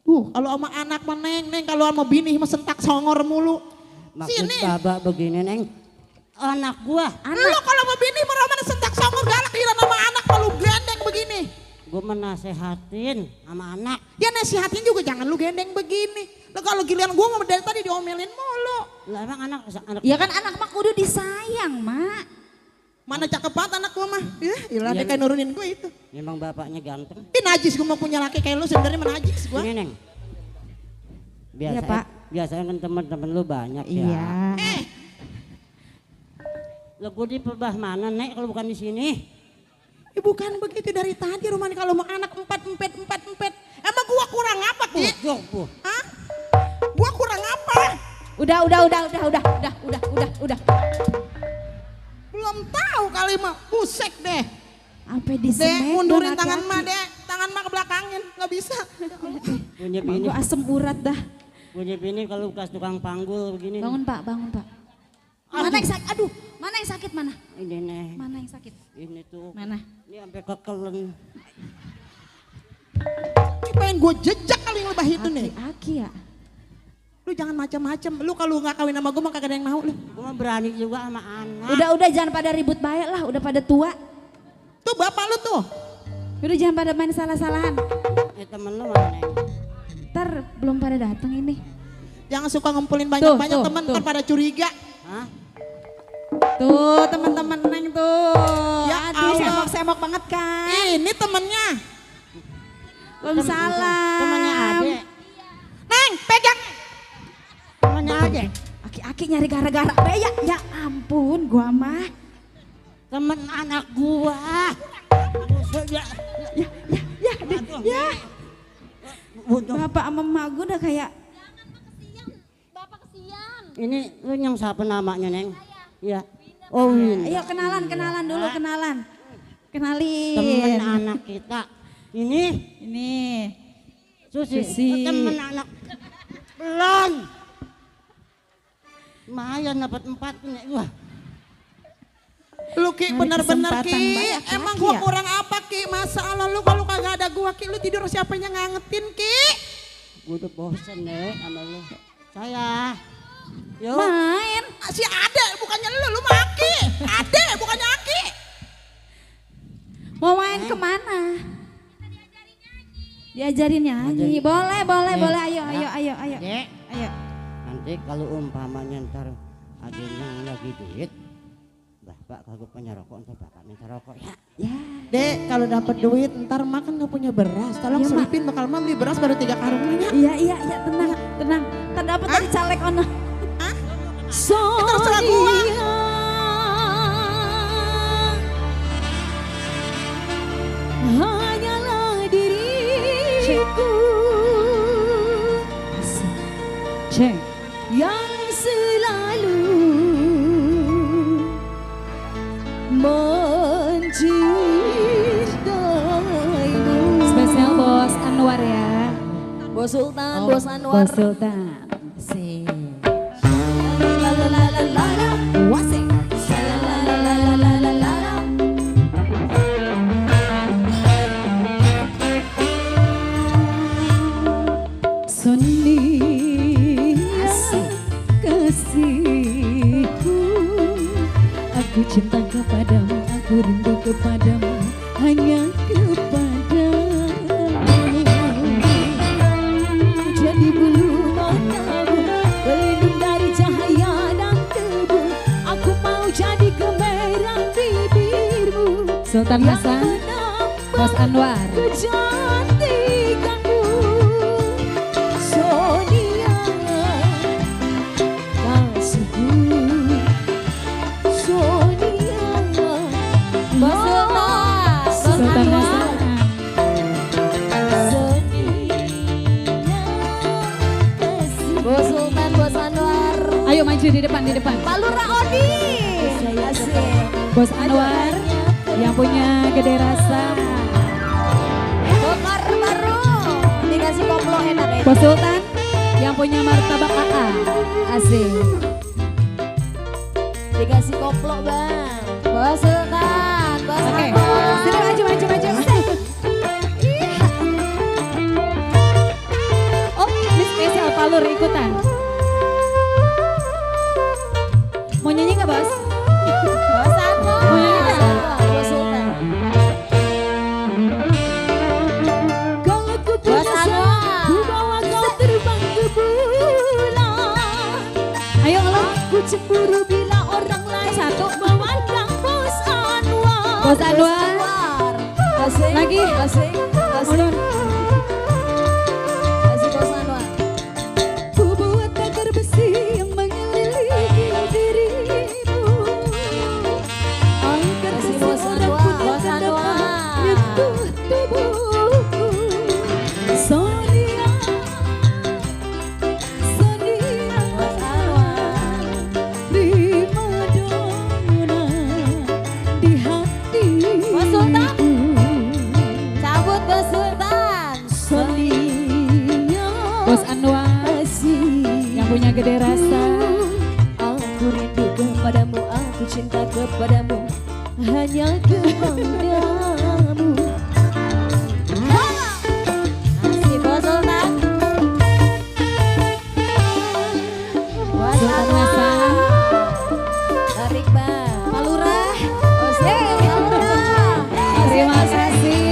Kalau sama anak mah neng kalau sama bini mah sentak songor mulu. Maksud Sini. babak begini neng. Anak gua. Lu kalau sama bini mah romana sentak songor galak kira sama anak malu gendeng begini. Gue menasehatin sama anak. Ya nasihatin juga jangan lu gendeng begini. Lah kalau giliran gua mau dari tadi diomelin mulu. Lah emang anak. Ya kan anak mah kudu disayang, Mak. Mana cakep banget anak gua mah. Ilah dia kayak nurunin gua itu. Memang bapaknya ganteng. Najis gua mau punya laki kayak lu sebenarnya mah najis gua. Ini neng. Biasa, Iya, Pak. Biasanya kan teman-teman lu banyak ya. Iya. Lah gua di pebah mana nek kalau bukan di sini? Bukan begitu dari tadi Rumani kalau mau anak empat. Emang gua kurang apa Ki? Hah? Gua kurang apa? Udah. Belum tahu kali mah, busek deh. Sampai di Dek, semen. mundurin tangan mah dek, tangan mah ke belakangin, nggak bisa. Punya bini. Gua asem urat dah. Punya bini kalau bekas tukang panggul begini. Bangun Pak. Mana yang sakit? Aduh, mana yang sakit mana? Ini nih. Mana yang sakit? Ini tuh. Mana? Ini sampai kekelen. Ini pengen gue jejak kali ngelebah itu nih. Aki ya. Lu jangan macam-macam. Lu kalau nggak kawin sama gue mah kagak ada yang mau lu. Gue mah berani juga sama anak. Udah jangan pada ribut baik lah, udah pada tua. Tuh bapak lu tuh. Udah jangan pada main salah-salahan. Temen lu mana neng? Ntar belum pada datang ini. Jangan suka ngumpulin banyak-banyak teman, ntar pada curiga. Hah? Tuh teman-teman Neng tuh. Ya Aduh Allah. semok banget kan. Ini temennya. Waalaikumsalam. Temannya Adek. Neng, pegang. Temannya Adek. Aki-aki nyari gara-gara beya. Ya ampun gua mah. Temen anak gua. Busuk ya. Ya. Bapak sama emak gua udah kayak. Ini lu yang siapa namanya neng? Iya. Oh Ayo kenalan dulu kenalan. Kenalin. temen anak kita. Ini Susi. Temen anak. Belum. Lumayan dapat 4 nih gua. Lu Ki bener-bener kesempatan Ki. banyak Emang laki gua ya? kurang apa Ki? Masalah lu kalau kagak ada gua Ki, lu tidur siapa yang ngangetin Ki? Gua udah bosen deh sama lu. Saya. Yuk. Main. Si Ade bukannya lu mah Aki. Ade bukannya Aki. Mau main kemana? Diajarin nyanyi. Boleh. Ayo. Dek. Ayo. Nanti kalau umpamanya ntar adanya lagi duit, bapak kagak punya rokok, ntar bapak minta rokok ya. Ya. Dek kalau dapat duit ntar makan gak punya beras. Tolong Iya, Mak. selipin bakal mah beli beras baru 3 karung aja. Iya, tenang. Ntar dapat dari caleg ono. Hah? So terserah gua. hanyalah diriku Ceng yang selalu mencintai Bos Sultan, Oh, Bos Anwar. Bos Sultan. Sing. La la la la la la. Wasik. La la la la la la la la. Sonia kasihku, aku cinta kepadamu, aku rindu kepadamu, hanya kepadamu. Jadi bulu matamu, pelindung dari cahaya dan debu. Aku mau jadi gemerang bibirmu. Sultan Hasan, Bos Anwar. Kecantikanmu, Sonia kasihku, Sonia. Bos Sultan, Sultan Hasan. Bos Sultan, Bos Anwar. Ayo maju di depan, di depan. Pak Lurah Odi. Asik. Bos Anwar yang punya gede rasa. Bokar baru. Dikasih koplo enak ya. Bos Sultan yang punya martabak AA. Asik. Dikasih koplo bang. Bos Sultan, Bos Oke, Anwar. sini maju, maju, maju. Oh, ini spesial Palur ikutan. Mau nyanyi nggak bos? Bos Anwar. Mau nyanyi nggak? Bos Sultan. Kalau ku Bos Anwar. ku bawa kau terbang ke bulan. Ayo ngeluh. Ku cemburu bila orang lain satu memandang Bos Anwar. Bos Anwar. Asik. Lagi. Asik. Asik. Mundur. Asik Bos Anwar. Ku buat pagar besi yang mengelilingi dirimu, agar Kasih Bos seseorang Anwar. pun Bos tak dapat Anwar. menyentuh tubuhku. Sonia, Sonia, Bos Anwar. prima donna di hatiku. Bos Sultan. Cabut Bos Sultan. Sonia, Bos Anwar yang punya gede rasa. Aku rindu kepadamu, aku cinta kepadamu, hanya kepadamu. Asik Bos Sultan. Bos Sultan Anwar. Hasan. Tarik bang. Pak Lurah. Asik Pak Lurah. Terima kasih.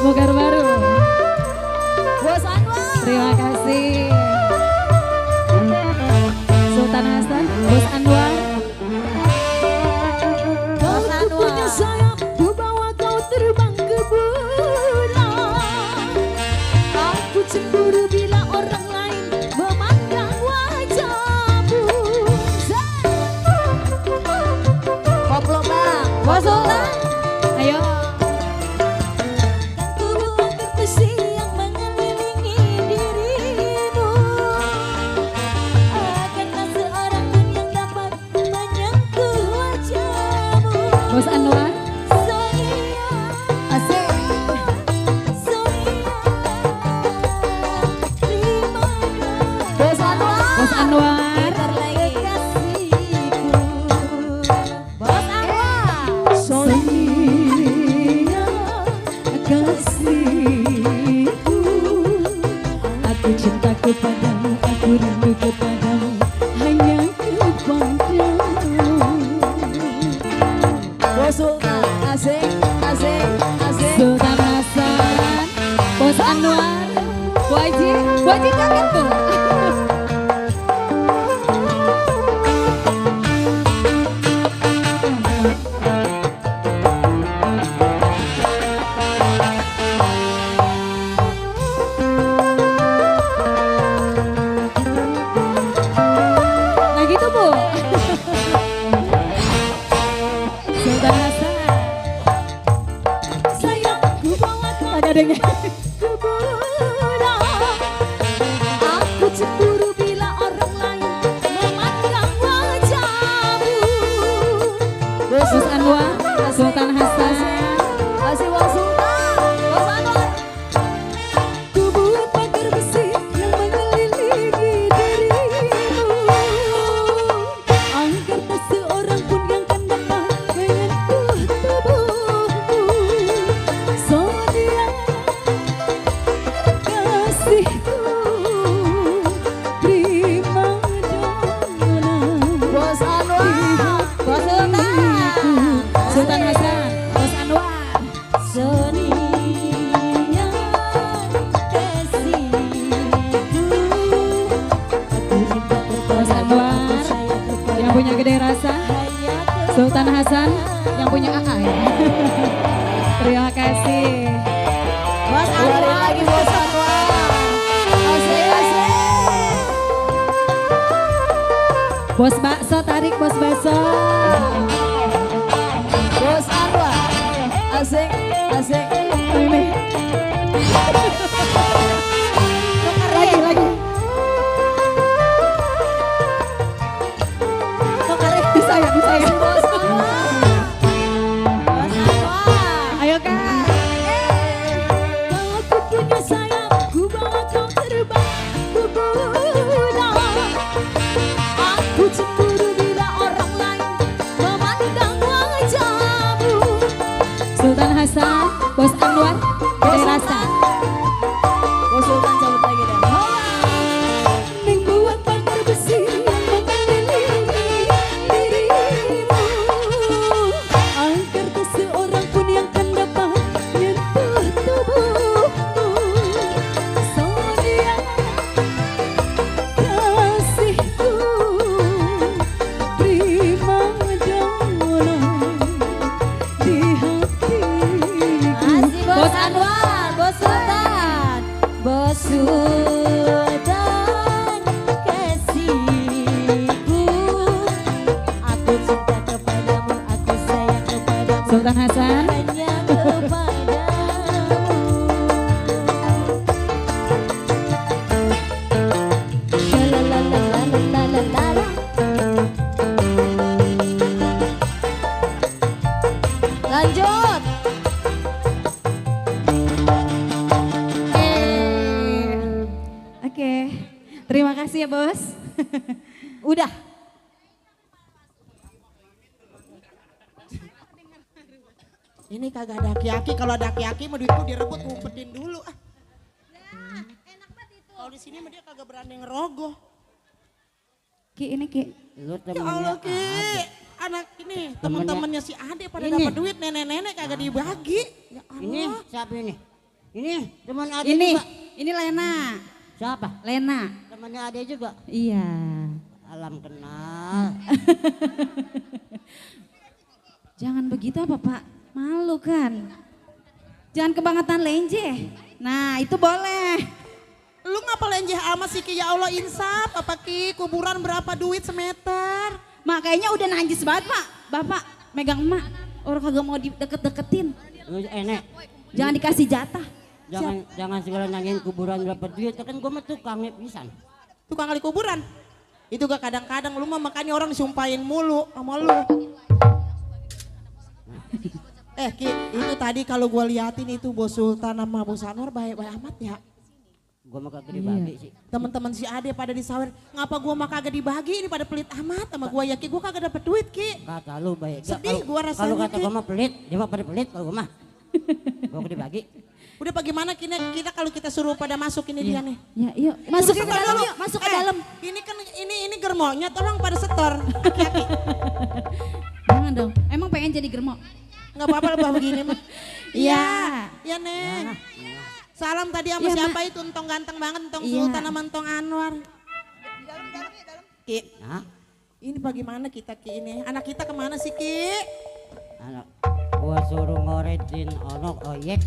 Bokar baru. Bos Anwar. Terima kasih. Sultan Hasan, Bos Anwar. Bos Anwar. Punya sayap, ku bawa kau terbang ke bulan. Aku cemburu bila orang lain memandang wajahmu. Koplo bang. Bos Sultan. Ayo. Tubuh pagar besi yang mengelilingi dirimu, akan tak seorang pun yang dapat menyentuh wajahmu. Bos Anwar. Sonia. Asik. Sonia. Prima donna. Bos Anwar. Bos Anwar. Bentar lagi. Kekasihku. Bos Anwar. Sonia, kasihku, aku cinta kepadamu, aku rindu kepadamu, hanya kepadamu. Bos Sultan. Asik. Asik. Asik. Sultan Hasan, Bos Anwar, Bu Haji kaget tuh. Nah gitu Bu. Sultan Hasan. Sayang, ku bawa kau Agak dengar. ke bulan. Aku cemburu bila orang lain memandang wajahmu. Bos Anwar. Sultan Hasan. Masih Bos Sultan. Bos Anwar. Ku buat pagar besi yang mengelilingi dirimu, agar tak seorang pun yang kan dapat menyentuh tubuhmu. Sonia kasihku, prima donna. Bos Anwar. Bos Sultan. Sultan Hasan, Bos Anwar. Sonia kasihku. Aku cinta Bos Anwar yang punya gede rasa, Sultan Hasan yang punya AA ya. Terima kasih. Bos Anwar lagi Bos Anwar. Asik asik. Bos bakso tarik bos bakso. Bos Anwar. Asik asik. Ini. Lagi. Bisa ya, bisa ya. Bos Anwar. Bos Anwar. Ayo Kak. Kalau aku punya sayap, ku bawa kau terbang ke bulan. Aku cemburu bila orang lain memandang wajahmu. Sultan Hasan, Bos Anwar, gede rasa. Bos Sultan cabut lagi dah. Membuat pagar besi yang mengelilingi dirimu, agar tak seorang pun yang kan dapat menyentuh tubuhmu. Sonia kasihku, prima donna di hatiku. Masih Bos Anwar. Bos Sultan. Bos Sultan kasihku. Aku cinta kepadamu, aku sayang kepadamu. Sultan Hasan. Hanya kepadamu. Shalalalalalalalala. Lanjut. Oke, terima kasih ya bos. Udah. Ini kagak ada aki-aki, kalau ada aki-aki mah duitku direbut ngumpetin dulu. Kalau di sini mah dia kagak berani ngerogoh. Ki ini Ki. Lu Ya temennya Allah Ki, Ade. anak ini Temennya- teman-temannya si Ade pada Ini. dapat duit, nenek-nenek kagak dibagi. Ya Ini Allah. siapa ini? Ini teman Ade Ini, juga. ini Lena. Siapa? Lena. Temannya Ade juga. Iya. Alam kenal. Jangan begitu apa Pak? Malu kan? Jangan kebangetan lenje. Nah itu boleh. Lu ngapa lenjeh amat sih Ki? Ya Allah insaf apa Ki? Kuburan berapa duit semeter? Mak kayaknya udah najis banget Pak. Bapak megang emak. Orang kagak mau dideket-deketin. Lu enek. Jangan dikasih jatah. Jangan segala nanyain kuburan berapa duit. Kan gue mah tukangnya pisan. Tukang kali kuburan. Itu gak kadang-kadang lu mah makanya orang disumpahin mulu sama lu. Ki, itu tadi kalau gua liatin itu Bos Sultan sama Bos Anwar baik-baik amat ya. Gue mah kagak dibagi sih. Teman-teman si Ade pada di sawer, ngapa gua mah kagak dibagi, ini pada pelit amat sama gua ya Ki, gua kagak dapet duit Ki. Kata lu baik. Sedih gua rasanya, Kalau kata Ki. gue mah pelit, dia mah pada pelit kalau gue mah. Gue kagak dibagi. Udah bagaimana kita kalau kita suruh pada masuk ini dia nih. Ya yuk masuk ke Sebentar dalam dulu. yuk. Masuk ke dalam. Ini kan ini germonya tolong pada setor. Aki-aki. Jangan dong. Emang pengen jadi germo? Enggak apa-apa lah begini mah. Iya. Iya Neng. Salam tadi sama Iya, siapa Mak. itu entong ganteng banget, entong Iya. Sultan sama entong Anwar. Ki, Nah, ini bagaimana kita Ki ini? Anak kita kemana sih Ki? anak gue suruh ngoretin onok oyek.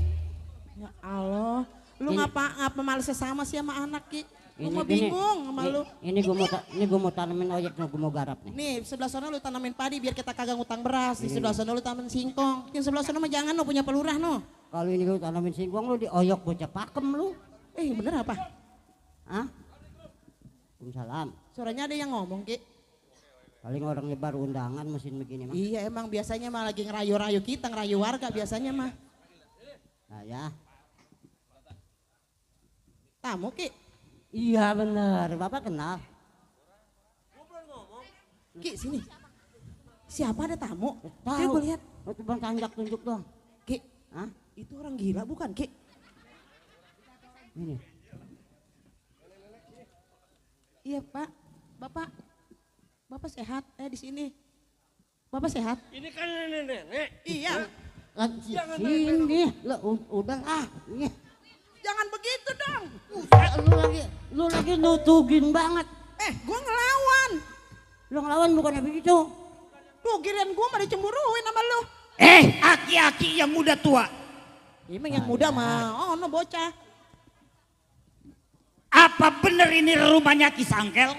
Ya Allah, lu Ini- ngapa males sama sih sama anak Ki? Gue Ini- mau ini- bingung sama lu. Ini gue mau tanamin oyek, gue mau garap nih. Nih sebelah sana lu tanamin padi biar kita kagak ngutang beras. Di sebelah sana lu tanamin singkong. Yang sebelah sana mah jangan lu punya pelurah no. Kalau ini gue tanamin singkong lu dioyok bocah pakem lu. Bener apa? Hah? Waalaikumsalam. Suaranya ada yang ngomong Ki. Paling orang nyebar undangan mesin begini mah. Iya emang biasanya mah lagi ngerayu-rayu kita, ngerayu warga biasanya mah. Nah ya. Tamu Ki. Iya bener, Bapak kenal. Ki sini. Siapa ada tamu? Tahu. Ki gue lihat. Oh, itu Bang Tanjak tunjuk dong. Ki. Hah? Itu orang gila bukan Ki? Ini. Iya Pak. Bapak sehat? Di sini. Bapak sehat? Ini kan nenek-nenek. Iya. Sini, udah ah. Iya. Jangan begitu dong. Lu lagi nutugin banget. Gue ngelawan. Lu ngelawan bukannya begitu. Tuh giliran gue mah dicemburuin sama lu. Aki-aki yang muda tua. Emang yang muda mah, no bocah. Apa bener ini rumahnya Ki Sangkel?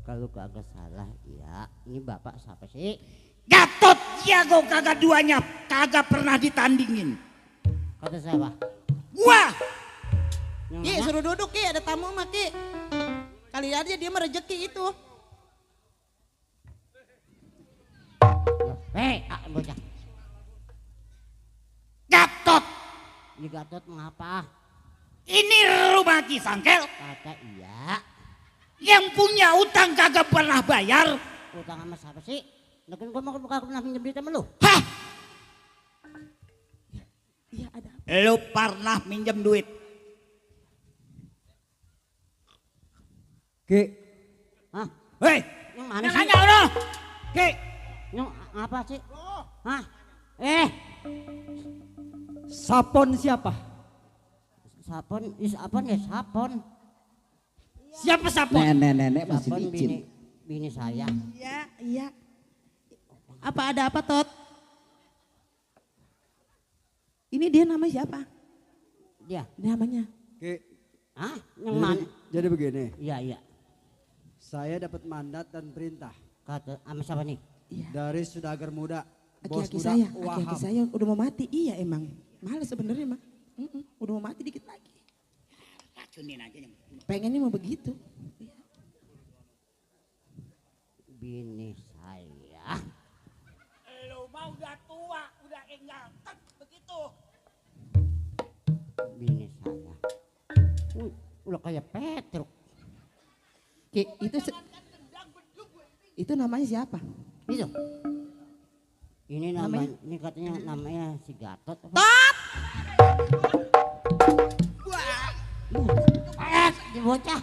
Kalau kagak salah, ya. Ini Bapak siapa sih? Gatot jago kagak duanya, kagak pernah ditandingin. Kata siapa? Gua. Ki suruh duduk Ki, ada tamu mah Ki. Kali aja dia mah rezeki itu. Bocah. Gatot. Ini Gatot mengapa? Ini rumah Ki Sangkel. Kata iya. Yang punya utang kagak pernah bayar. Utang sama siapa sih? Lakin gua mau pernah pinjam duit sama lu. Hah? Iya ada. Lu pernah minjem duit? Ki. Hah? Hei, Yang mana yang sih? nanya udah. Ki. Yang apa sih? Hah? Sapon siapa? Sapon, sapon ya sapon. Siapa sapon? Nenek masih Sapon licin. bini saya. Iya. Apa ada apa Tot? Ini dia namanya siapa? Dia. Namanya. Ki. Hah? Yang mana? Jadi begini, Iya. saya dapat mandat dan perintah Kata sama siapa nih? dari Sudagar Muda, bos Aki-aki muda saya, Wahab. aki-aki saya udah mau mati. Iya emang. Males sebenarnya mah. Udah mau mati dikit lagi. Racunin aja. Pengennya mau begitu. Bini saya. Lu mah udah tua, udah enggal. Begitu. Bini saya. Udah kayak Petruk. Ki, itu namanya siapa? Itu. Ini namanya, ini katanya namanya si Gatot. Tot! Di bocah.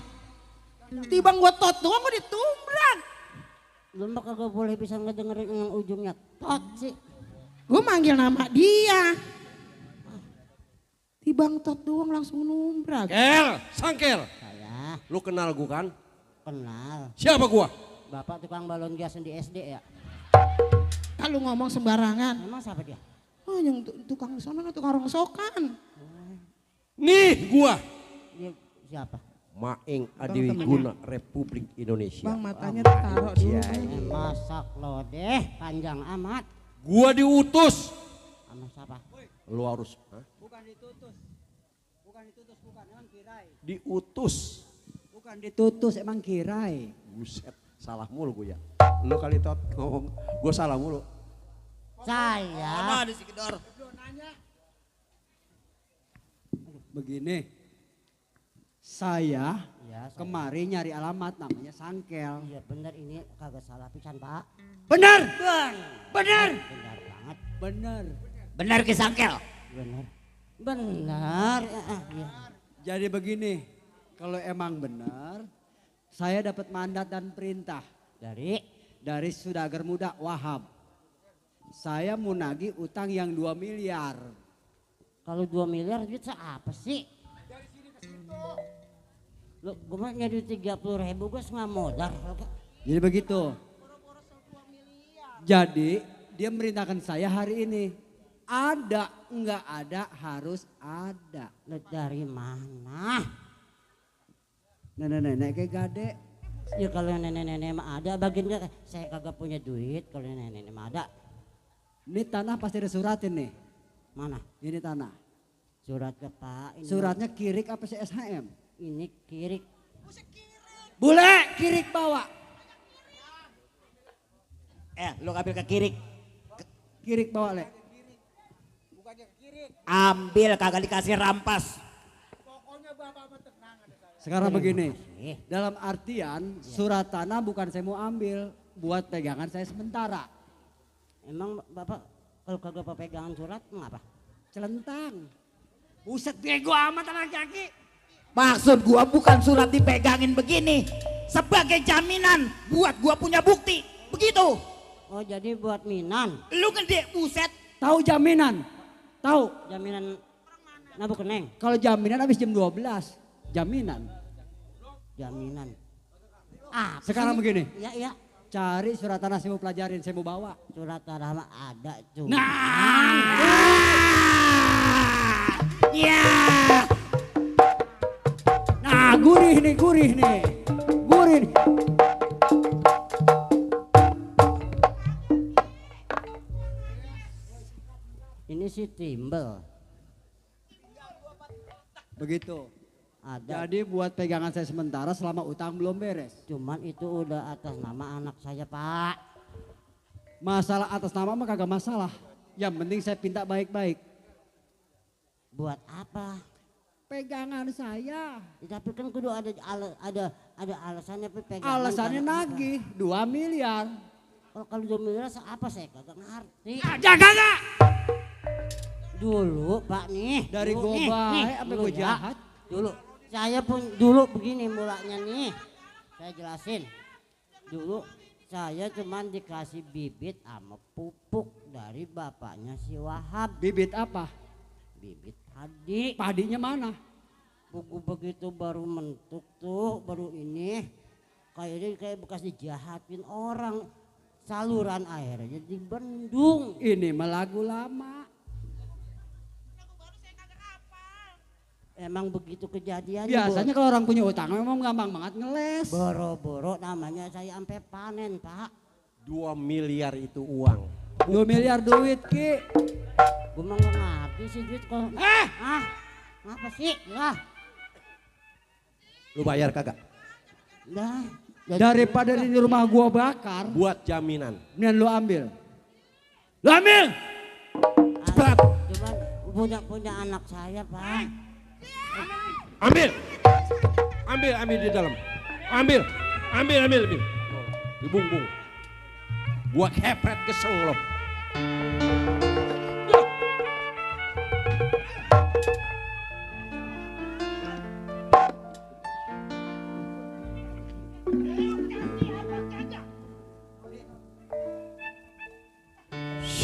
Tibang gua Tot doang gua ditumbrak. Lu mah kagak boleh bisa ngedengerin yang ujungnya Tot sih. Gua manggil nama dia. Tibang Tot doang langsung numbrak. Sangkel. Saya Lu kenal gua kan? kenal. Siapa gua? Bapak tukang balon gas di SD ya. Kalau ngomong sembarangan. Emang siapa dia? Oh yang tukang di sana tukang rongsokan. Nih gua. Dia siapa? Maeng Adiwiguna Republik Indonesia. Bang matanya taruh dulu. Masak lo deh panjang amat. Gua diutus. Sama siapa? Lu harus. Bukan ditutus. Bukan ditutus, bukan. Emang kirai. Diutus. Bukan ditutus, emang kirai. Buset, salah mulu gue ya. Lu kali Tot ngomong, gue salah mulu. Saya. Ada si Gedor. Begini, saya Ya, saya. kemari nyari alamat namanya Sangkel. Iya bener ini kagak salah pisan Pak. Benar, Bener. Benar banget. benar. Bener Ki Sangkel. Bener. Benar. Ya. Jadi begini, kalau emang benar, saya dapat mandat dan perintah dari Sudagar Muda Wahab. Saya mau nagih utang yang 2 miliar. Kalau 2 miliar duit apa sih? Lu gue mah nyari 30.000 gue nggak modal. Jadi begitu. Jadi dia merintahkan saya hari ini. Ada, enggak ada, harus ada. Lu dari mana? Nenek-nenek kayak gade. Ya kalau nenek-nenek mah ada, bagian gak? Saya kagak punya duit, kalau nenek-nenek mah ada. Ini tanah pasti ada suratin nih. Mana? Ini tanah. Surat ke Pak. Ini Suratnya kirik apa sih SHM? Ini kirik. Bule, kirik bawa. Lu ambil ke kiri. Kirik bawa le. Ambil kagak dikasih rampas. Sekarang begini, dalam artian surat tanah bukan saya mau ambil, buat pegangan saya sementara. Emang Bapak kalau kagak pegangan surat ngapa? Celentang. Buset bego amat anak kaki. Maksud gua bukan surat dipegangin begini. Sebagai jaminan buat gua punya bukti. Begitu. Oh jadi buat minan. Lu gede buset. Tahu jaminan? Tahu? Jaminan nabuk keneng. Kalau jaminan habis jam 12. Jaminan. Jaminan. Ah, sekarang begini. Ya, ya. Cari surat tanah saya mau pelajarin, saya mau bawa. Surat tanah mah ada cuma. Nah. Ya. Nah, gurih nih. Gurih nih. Ini si timbel. Begitu. Ada. Jadi buat pegangan saya sementara selama utang belum beres. Cuman itu udah atas nama anak saya Pak. Masalah atas nama mah kagak masalah. Yang penting saya pinta baik-baik. Buat apa? Pegangan saya. Ya, tapi kan kudu ada alasannya pegangan. Alasannya nagih 2 miliar. Kalau 2 miliar apa saya kagak ngerti. Jaga gak? Dulu Pak nih. Dari dulu, gue baik sampai gue ya. jahat. Dulu saya pun dulu begini mulanya nih. Saya jelasin. Dulu saya cuman dikasih bibit sama pupuk dari bapaknya si Wahab. Bibit apa? Bibit padi. Padinya mana? Buku begitu baru mentuk tuh, baru ini. Kayaknya kayak bekas dijahatin orang. Saluran airnya dibendung. Ini mah lagu lama. Emang begitu kejadiannya. Biasanya kalau orang punya utang memang gampang banget ngeles. Boro-boro namanya saya sampai panen Pak. 2 miliar itu uang. 2 miliar duit Ki. Gue mah gak ngerti sih duit kok. Ngapa sih? Lah. Lu bayar kagak? Dah. Daripada di rumah gua bakar. Buat jaminan. Mendingan lu ambil. Lu ambil. Cepat. Cuman punya anak saya Pak. Ambil di dalam. Ambil. Dibungbung. Gua kepret keseng lo.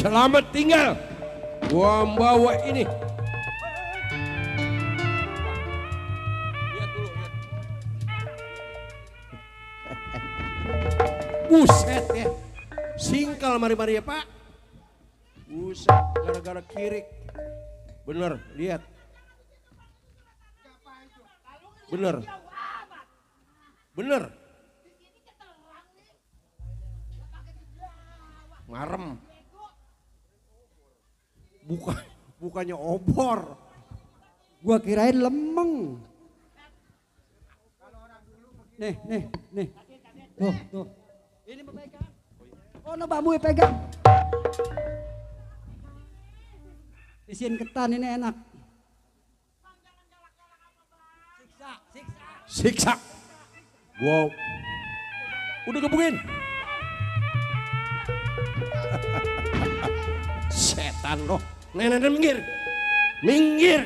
Selamat tinggal. Gua bawa ini. Buset ya. Singkal mari-mari ya Pak. Buset gara-gara kirik. Bener, lihat. Bener. Marem. Bukannya obor. Gua kirain lemeng. Nih. Tuh. Ini memegang. Oh, no bambu pegang. Isiin ketan ini enak. Siksa. Wow. Udah gebungin. Setan loh. Nenek minggir.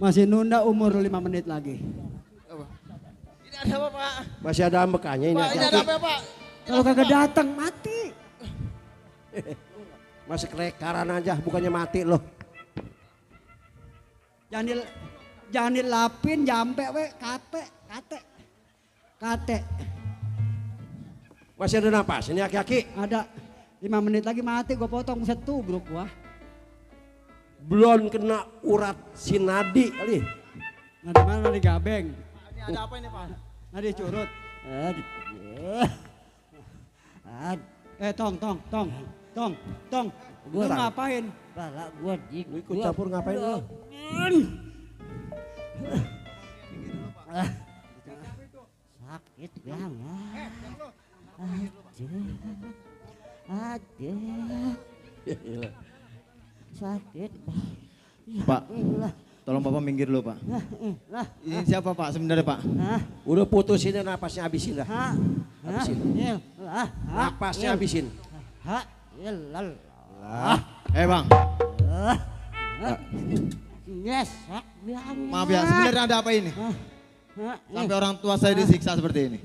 Masih nunda umur 5 menit lagi. Ini ada apa Pak? Masih ada ambekannya ini. Pak ini ada apa ya Pak? Kalau kagak datang mati. Masih kelekaran aja, bukannya mati loh. Jangan dilapin, jampe we, kate. Masih ada napas ini aki-aki. Ada 5 menit lagi mati, gue potong satu bro gua. Belum kena urat si nadi kali. Nadi mana, nadi gabeng. Ini ada apa ini Pak? Nadi curut. Tong. Lu ngapain? Bala gua dik. Lu ikut campur ngapain lu? Sakit banget. Aduh. Sakit. Pak, tolong Bapak minggir dulu Pak. Ini siapa Pak sebenarnya Pak? Udah putusin napasnya habisin dah. Habisin. Napasnya habisin. Bang. Yes. Maaf ya, sebenarnya ada apa ini? Sampai orang tua saya disiksa seperti ini.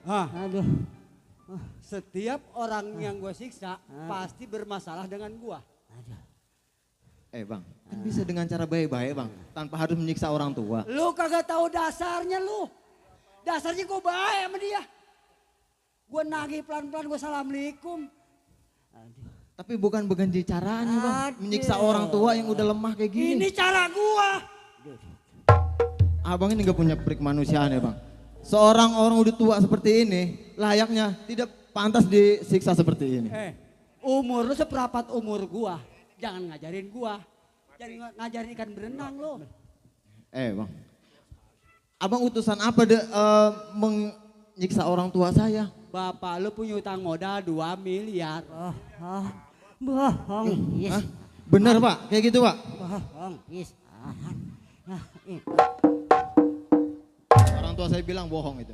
Aduh. Setiap orang yang gue siksa pasti bermasalah dengan gua. Bang, kan bisa dengan cara baik-baik Bang, tanpa harus menyiksa orang tua. Lu kagak tahu dasarnya lu. Dasarnya gue baik sama dia. Gue nagih pelan-pelan, gue assalamualaikum. Tapi bukan begitu caranya Bang, menyiksa orang tua yang udah lemah kayak gini. Ini cara gua. Abang ini gak punya perik manusiaan ya Bang. Seorang orang udah tua seperti ini, layaknya tidak pantas disiksa seperti ini. Umur lu seperempat umur gua. Jangan ngajarin gua. Jangan ngajarin ikan berenang lu. Bang. Abang utusan apa menyiksa orang tua saya? Bapak lu punya utang modal 2 miliar. Bohong. Yes. Bener Pak, kayak gitu Pak? Bohong. Yes. Orang tua saya bilang bohong itu.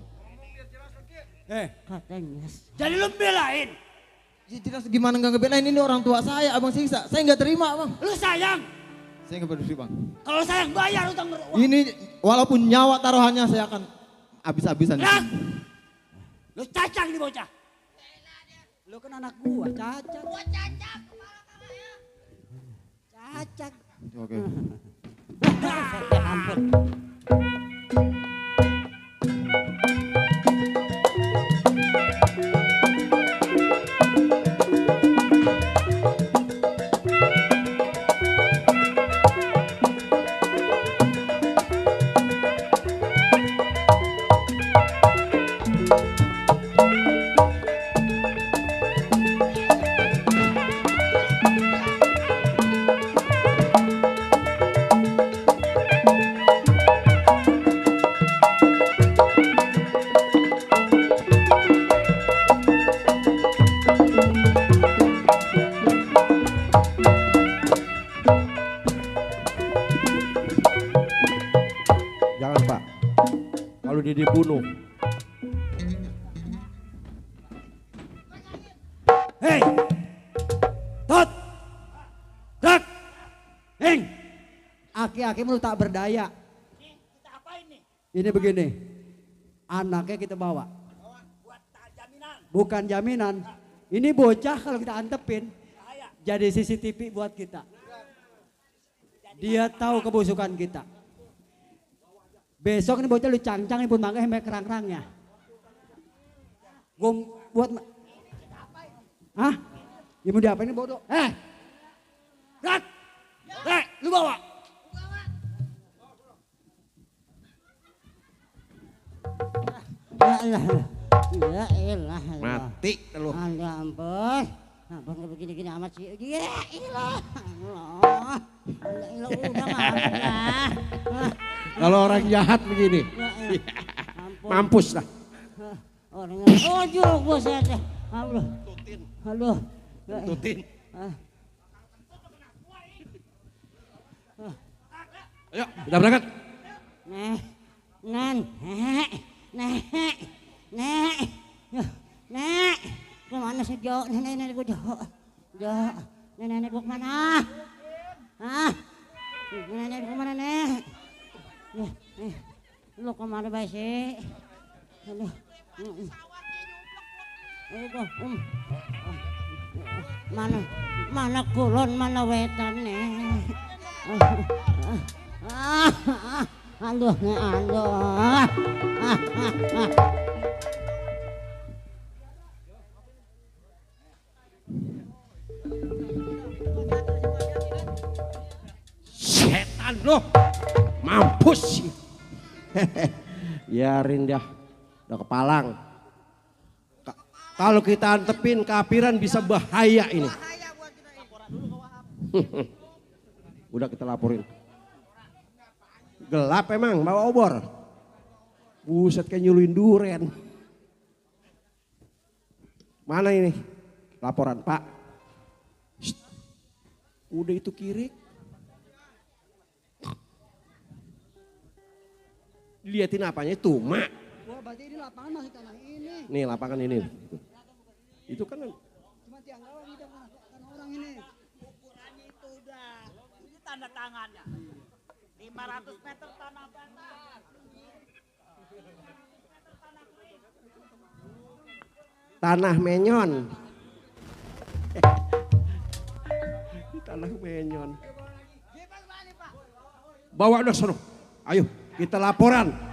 Katanya. Jadi lu belain. Jelas gimana gak ngebelain, ini orang tua saya, abang siksa. Saya gak terima Bang. Lu sayang. Saya gak peduli Bang. Kalau sayang bayar utang beruang. Ini walaupun nyawa taruhannya saya akan habis-habisan. Lu cacang nih bocah. Lu kan anak gua, cacang. Gua cacang. Cacang. Oke. Ampun. Jangan Pak. Kalau dia dibunuh. Hei. Tot. Rak. Heng. Aki-aki lu tak berdaya. Ini begini. Anaknya kita bawa. Bukan jaminan. Ini bocah kalau kita antepin jadi CCTV buat kita. Dia tahu kebusukan kita. Besok ini bocah lu cang-cang pun mangga hembe kerang-kerangnya. Gue buat hah? Ya mau diapain ini bodoh? Rat! Lu bawa! Ya elah. Mati lu. Ya ampun. Abang begini-gini amat sih. Ya elah. Allah udah maafin lah. Kalau orang jahat begini. Mampus lah. Orang ojok gua saya. Aduh. Aduh. Tutin. Ayo, kita berangkat. Nek, kemana sih Jo? Nenek gua Jo. Nenek gua kemana? Nenek gua kemana Nek? Lu kemana bae sih? Aduh. Mana kulon mana wetan nih. Aduh. Setan lo, mampus sih. Biarin dah, udah kepalang. Kalau kita antepin kafiran bisa bahaya ini. Udah kita laporin. Gelap emang bawa obor. Buset kayak nyuluin duren. Mana ini laporan Pak? Shh. Udah itu kiri. Diliatin apanya itu, Mak. Wah, berarti ini lapangan masih tanah ini. Nih lapangan ini. Itu kan Cuma tiang gawang kita kan orang ini. Ukurannya itu udah, ini tanda tangannya. 500 meter tanah bantar. tanah menyon. Tanah menyon. Bawa udah sono. Ayo kita laporan.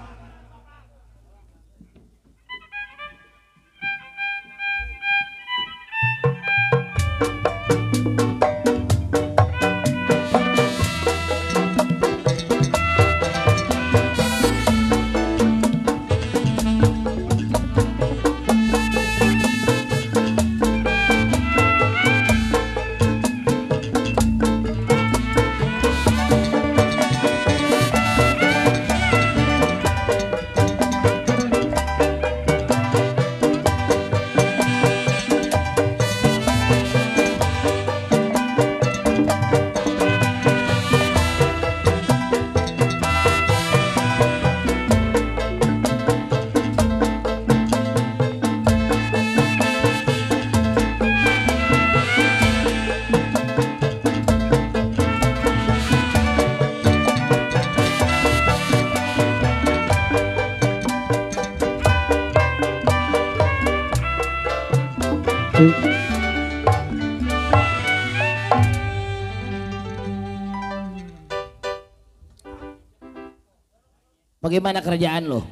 Bagaimana kerjaan lo?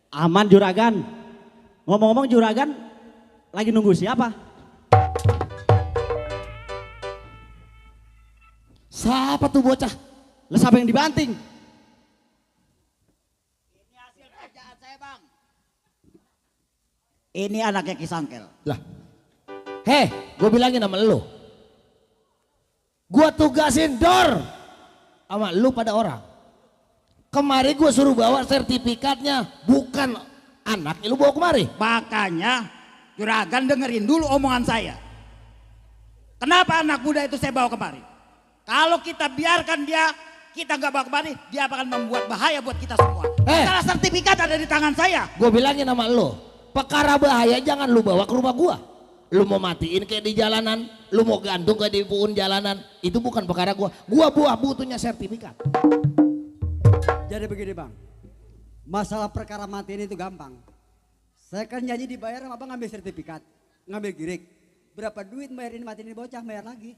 Aman juragan. Ngomong-ngomong juragan lagi nunggu siapa? Siapa tuh bocah? Lah siapa yang dibanting? Ini hasil kerjaan saya bang. Ini anaknya Kisangkel. Lah, gue bilangin sama lo. Gue tugasin Dor sama lu pada orang. Kemari gue suruh bawa sertifikatnya, bukan anaknya lu bawa kemari. Makanya juragan dengerin dulu omongan saya. Kenapa anak muda itu saya bawa kemari? Kalau kita biarkan dia, kita nggak bawa kemari, dia akan membuat bahaya buat kita semua. Masalah sertifikat ada di tangan saya. Gue bilangin sama lo, perkara bahaya jangan lu bawa ke rumah gue. Lu mau matiin kayak di jalanan, lu mau gantung kayak di pohon jalanan, itu bukan perkara gue. Gue butuhnya sertifikat. Jadi begini bang, masalah perkara matiin itu gampang. Saya kan janji dibayar sama abang ngambil sertifikat, ngambil girik. Berapa duit bayarin matiin ini bocah, bayar lagi.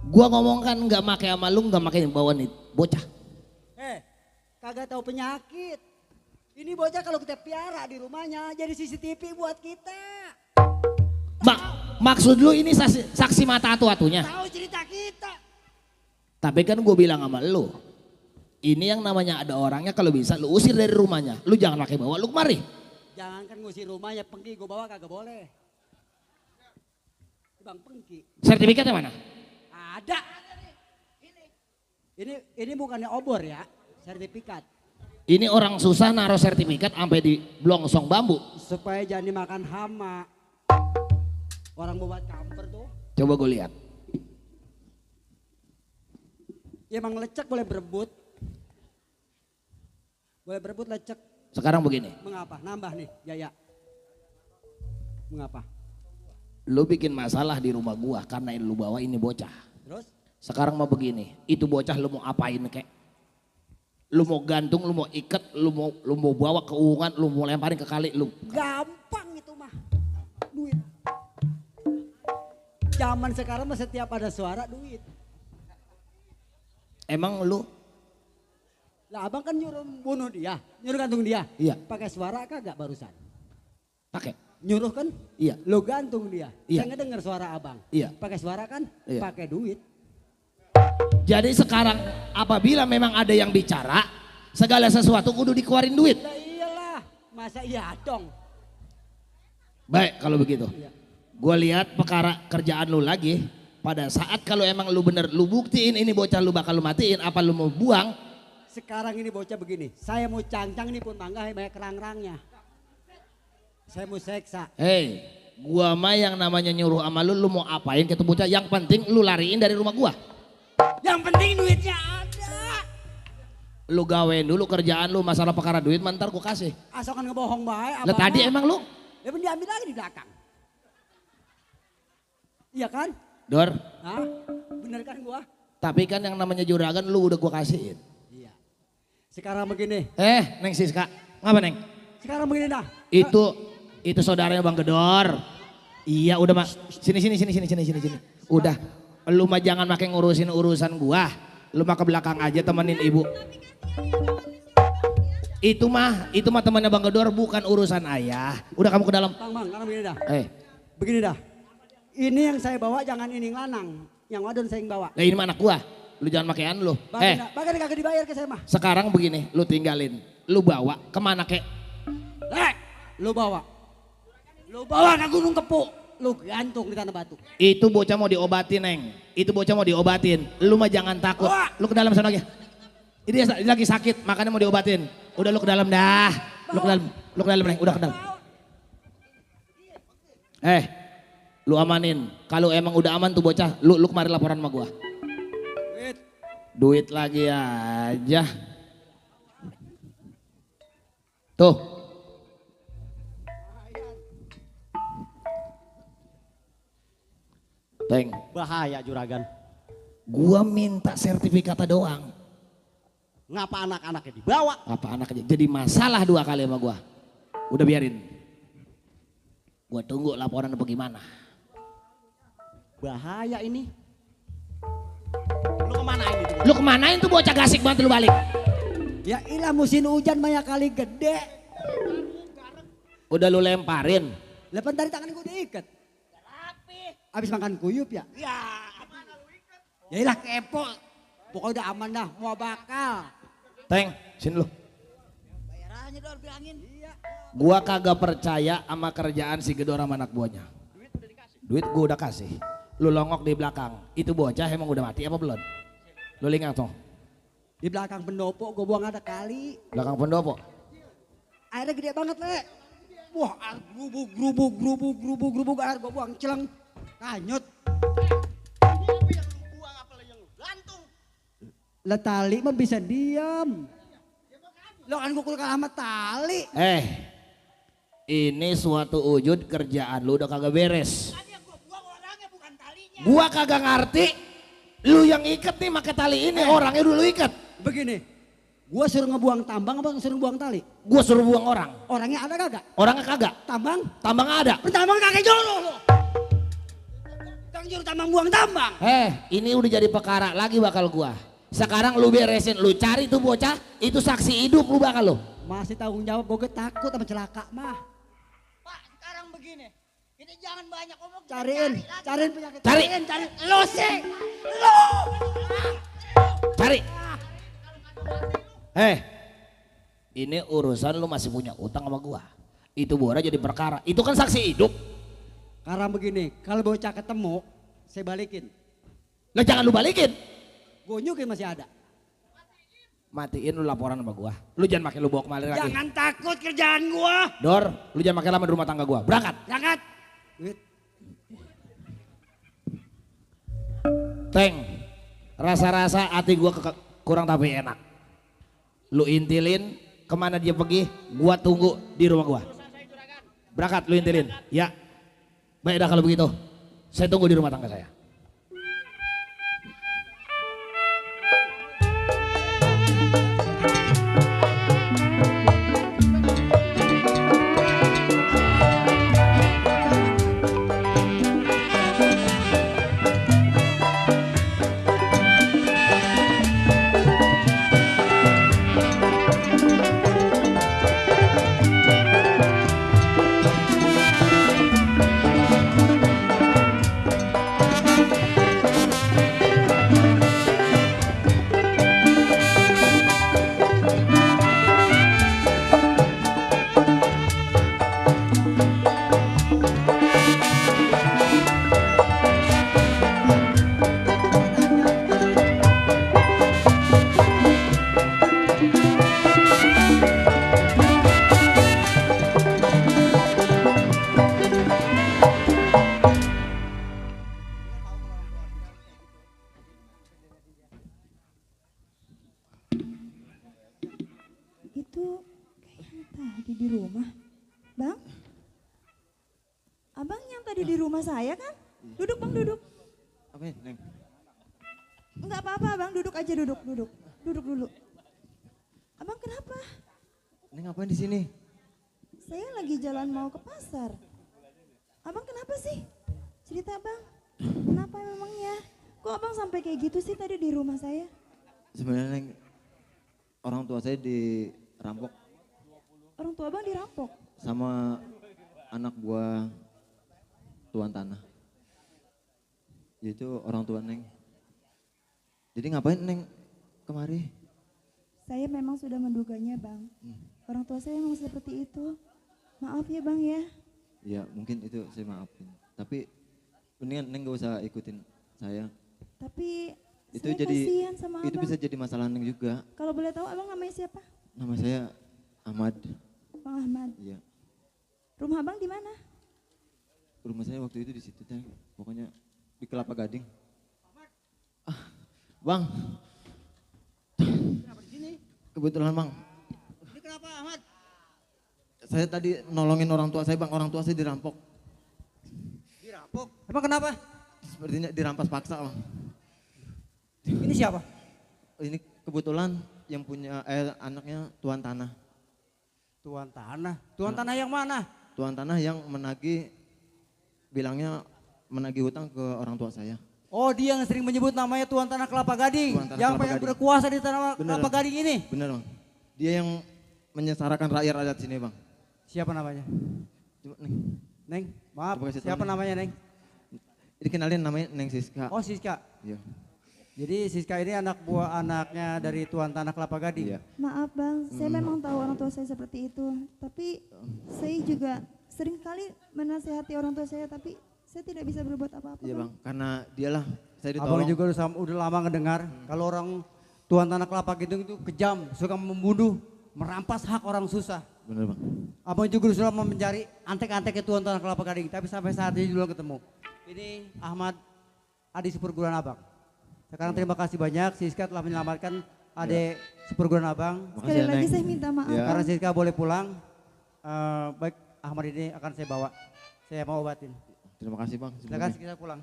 Gua ngomong kan nggak pakai sama lu, nggak pakai bawa nih bocah. Kagak tahu penyakit. Ini bocah kalau kita piara di rumahnya jadi CCTV buat kita. Maksud lu ini saksi mata atu-atunya? Tahu cerita kita. Tapi kan gue bilang sama lu, ini yang namanya ada orangnya, kalau bisa lu usir dari rumahnya. Lu jangan pakai bawa lu kemari. Jangan kan ngusir rumahnya, pengki gue bawa kagak boleh. Bang pengki. Sertifikatnya mana? Ada. Ini bukannya obor ya, sertifikat. Ini orang susah naruh sertifikat sampai di blongsong bambu. Supaya jangan dimakan hama. Orang buat kamper tuh. Coba gue lihat. Ya emang lecek boleh berebut. Boleh berebut lecek. Sekarang begini. Mengapa? Nambah nih Jaya. Mengapa? Lu bikin masalah di rumah gua karena lu bawa ini bocah. Terus? Sekarang mau begini, itu bocah lu mau apain kek? Lu mau gantung, lu mau ikat, lu mau bawa ke uungan, lu mau lemparin ke kali lu. Gampang itu mah. Duit. Zaman sekarang mah setiap ada suara duit. Emang lu? Lah abang kan nyuruh bunuh dia, nyuruh gantung dia. Iya. Pakai suara kagak barusan? Pakai. Nyuruh kan? Iya. Lo gantung dia. Iya. Saya ngedenger suara abang. Iya. Pakai suara kan? Iya. Pakai duit. Jadi sekarang apabila memang ada yang bicara, segala sesuatu kudu dikeluarin duit. Lah iyalah, masa iya dong. Baik kalau begitu. Gue lihat perkara kerjaan lu lagi. Pada saat kalau emang lu bener, lu buktiin ini bocah lu bakal lu matiin, apa lu mau buang? Sekarang ini bocah begini, saya mau cangcang nih pun mangga banyak kerang-kerangnya. Saya mau seksa. Hei, gua mah yang namanya nyuruh sama lu mau apain ke tuh bocah, yang penting lu lariin dari rumah gua. Yang penting duitnya ada. Lu gawein dulu kerjaan lu, masalah perkara duit mantar gua kasih. Asalkan ngebohong baik. Lah tadi emang lu? Ya pun diambil lagi di belakang. Iya kan? Dor. Hah? Bener kan gua? Tapi kan yang namanya juragan lu udah gua kasihin. Iya. Sekarang begini. Neng Siska, ngapa Neng? Sekarang begini dah. Itu saudaranya Bang Gedor. Iya udah mak, sini. Udah, lu mah jangan makin ngurusin urusan gua. Lu mah ke belakang aja temenin ibu. Itu mah temannya Bang Gedor, bukan urusan ayah. Udah kamu ke dalam. Bang, karena begini dah. Begini dah. Ini yang saya bawa jangan ini lanang. Yang wadon saya yang bawa. Lah ini mah anak gua. Lu jangan makean lu. Bagian kagak dibayar ke saya mah. Sekarang begini, lu tinggalin. Lu bawa kemana kek? Lu bawa ke Gunung Kepu. Lu gantung di tanah batu. Itu bocah mau diobatin Neng. Itu bocah mau diobatin. Lu mah jangan takut. Lu ke dalam sana lagi. Ini lagi sakit makanya mau diobatin. Udah lu ke dalam dah. Lu ke dalam Neng. Udah ke dalam. Lu amanin. Kalau emang udah aman tuh bocah, lu kemarin laporan sama gua. Duit lagi aja. Tuh. Teng. Bahaya juragan. Gua minta sertifikatnya doang. Ngapa anak-anaknya dibawa? Apa anaknya? Jadi masalah 2 kali sama gua. Udah biarin. Gua tunggu laporan apa gimana. Bahaya ini. Lu kemanain itu? Lu kemanain tuh bocah gasik banget lu balik? Ya ilah musim hujan banyak kali gede. Udah lu lemparin. Lepas dari tangan gue diikat. Abis makan kuyup ya? Ya ilah kepo. Pokoknya udah aman dah, mau bakal. Teng, sini lu. Bayarannya Dor bilangin. Iya. Gua kagak percaya sama kerjaan si Gedor sama anak buahnya. Duit gua udah kasih. Lu longok di belakang. Itu bocah emang udah mati apa belum? Lu lingat tuh. Di belakang pendopo gue buang ada kali. Belakang pendopo? Airnya gede banget le. Wah grubuk air gue buang celeng. Kanyut. Lah tali mah bisa diam. Lo kan gua kalah sama tali. Ini suatu wujud kerjaan lu udah kagak beres. Gua kagak ngerti. Lu yang ikat nih pakai tali ini, orangnya dulu ikat. Begini, gua suruh ngebuang tambang apa suruh buang tali? Gua suruh buang orang. Orangnya ada kagak? Orangnya kagak. Tambang? Tambang ada. Tambang kagak jolo lo. Kang juru tambang buang tambang. Ini udah jadi perkara lagi bakal gua. Sekarang lu beresin, lu cari tuh bocah, itu saksi hidup lu bakal lu. Masih tanggung jawab, gue takut sama celaka mah. Pak, sekarang begini. Kita jangan banyak omong. Cariin penyakit. Cari. Lo sih. Lo. Cari. Ini urusan lu masih punya utang sama gua. Itu bora jadi perkara. Itu kan saksi hidup. Karena begini, kalau bocah ketemu, saya balikin. Lah jangan lu balikin. Gue nyukin masih ada. Matiin lu laporan sama gua. Lu jangan makin lu bawa kemari lagi. Jangan takut kerjaan gua. Dor, lu jangan makin lama di rumah tangga gua. Berangkat. Berangkat. Teng, rasa-rasa hati gua kurang tapi enak. Lu intilin kemana dia pergi, gua tunggu di rumah gua. Berangkat lu intilin. Ya. Baik dah kalau begitu. Saya tunggu di rumah tangga saya. Tadi di rumah? Bang? Abang yang tadi di rumah saya kan? Duduk bang, duduk. Apa ini, Neng? Enggak apa-apa bang, duduk aja duduk. Duduk dulu. Abang kenapa? Neng ngapain di sini? Saya lagi jalan mau ke pasar. Abang kenapa sih? Cerita bang. Kenapa memangnya? Kok abang sampai kayak gitu sih tadi di rumah saya? Sebenarnya Neng, orang tua saya dirampok Orang tua abang dirampok? sama anak buah tuan tanah. Itu orang tua Neng. Jadi ngapain Neng kemari? Saya memang sudah menduganya bang. Orang tua saya memang seperti itu. Maaf ya bang ya. Ya mungkin itu saya maafin. Tapi mendingan Neng gak usah ikutin saya. Tapi Itu saya jadi kasihan sama itu abang. bisa jadi masalah Neng juga. Kalau boleh tahu abang namanya siapa? Nama saya Ahmad. Bang Ahmad. Iya. Rumah abang di mana? Rumah saya waktu itu di situ Teh. Pokoknya di Kelapa Gading. Bang. Kenapa di sini? Kebetulan Bang. Ini kenapa Ahmad? Saya tadi nolongin orang tua saya Bang. Orang tua saya dirampok. Dirampok? Emang kenapa? Sepertinya dirampas paksa Bang. Ini siapa? Ini kebetulan yang punya anaknya tuan tanah. Tuan tanah? Tuan tanah yang mana? Tuan tanah yang bilangnya menagih hutang ke orang tua saya. Oh dia yang sering menyebut namanya Tuan Tanah Kelapa Gading. Tuan Tanah Yang Kelapa pengen Gading. berkuasa di Tanah Bener, Kelapa Bang. Gading ini. Bener Bang. Dia yang menyesarakan rakyat sini Bang. Siapa namanya? Coba Neng. Neng, maaf. Coba kasih tahu, Siapa Neng. namanya Neng? Dikenalin namanya Neng Siska. Oh Siska. Iya. Jadi Siska ini anak buah anaknya dari Tuan Tanah Kelapa Gading. Iya. Maaf bang, saya memang tahu orang tua saya seperti itu. Tapi saya juga sering kali menasehati orang tua saya, tapi saya tidak bisa berbuat apa-apa. Iya Bang. Bang, karena dialah saya Abang ditolong. juga udah lama ngedengar kalau orang Tuan Tanah Kelapa Gading itu kejam, suka membunuh, merampas hak orang susah. Bener Bang. Abang juga sudah mencari antek-anteknya Tuan Tanah Kelapa Gading, tapi sampai saat ini belum ketemu. Ini Ahmad, adik seperguruan abang. Sekarang terima kasih banyak, Siska telah menyelamatkan adik seperguruan abang. Sekali lagi saya minta maaf. Ya. Karena Siska boleh pulang, baik Ahmad ini akan saya bawa, saya mau obatin. Terima kasih Bang. Silakan kita pulang.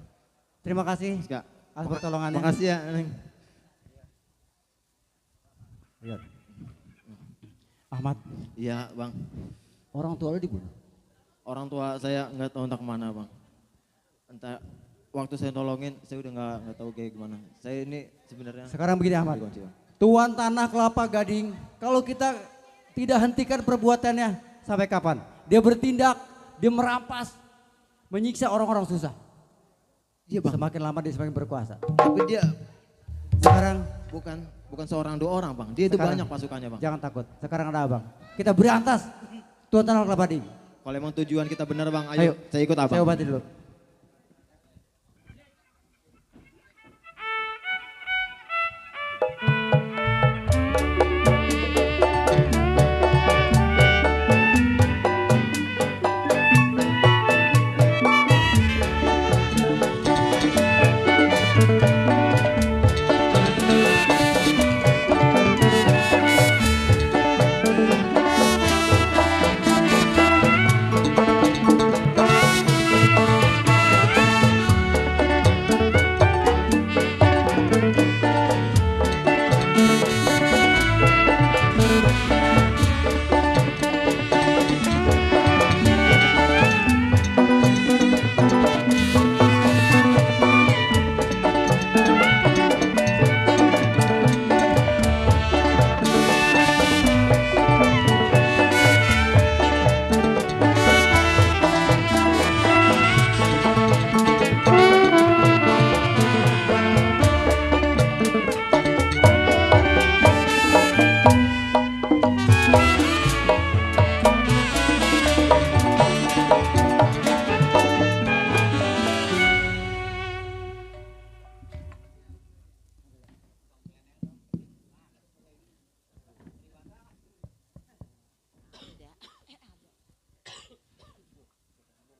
Terima kasih Siska. atas pertolongannya. Makasih ya Neng. Lihat. Ahmad. Iya Bang. Orang tua lu dibunuh? Orang tua saya nggak tahu entah kemana Bang. Entah waktu saya tolongin saya udah nggak tahu kayak gimana. Saya ini sebenarnya. Sekarang begini Ahmad. Dikunci, Bang. Tuan Tanah Kelapa Gading, kalau kita tidak hentikan perbuatannya sampai kapan? Dia bertindak, dia merampas, menyiksa orang-orang susah. Iya Bang. Semakin lama dia semakin berkuasa. Tapi dia Sekarang bukan seorang dua orang Bang. Dia itu Sekarang, banyak pasukannya Bang. jangan takut. Sekarang ada abang. Kita berantas Tuan Tanah Kelapa Gading. Kalau emang tujuan kita benar Bang, ayo, saya ikut Abang. Saya obati dulu.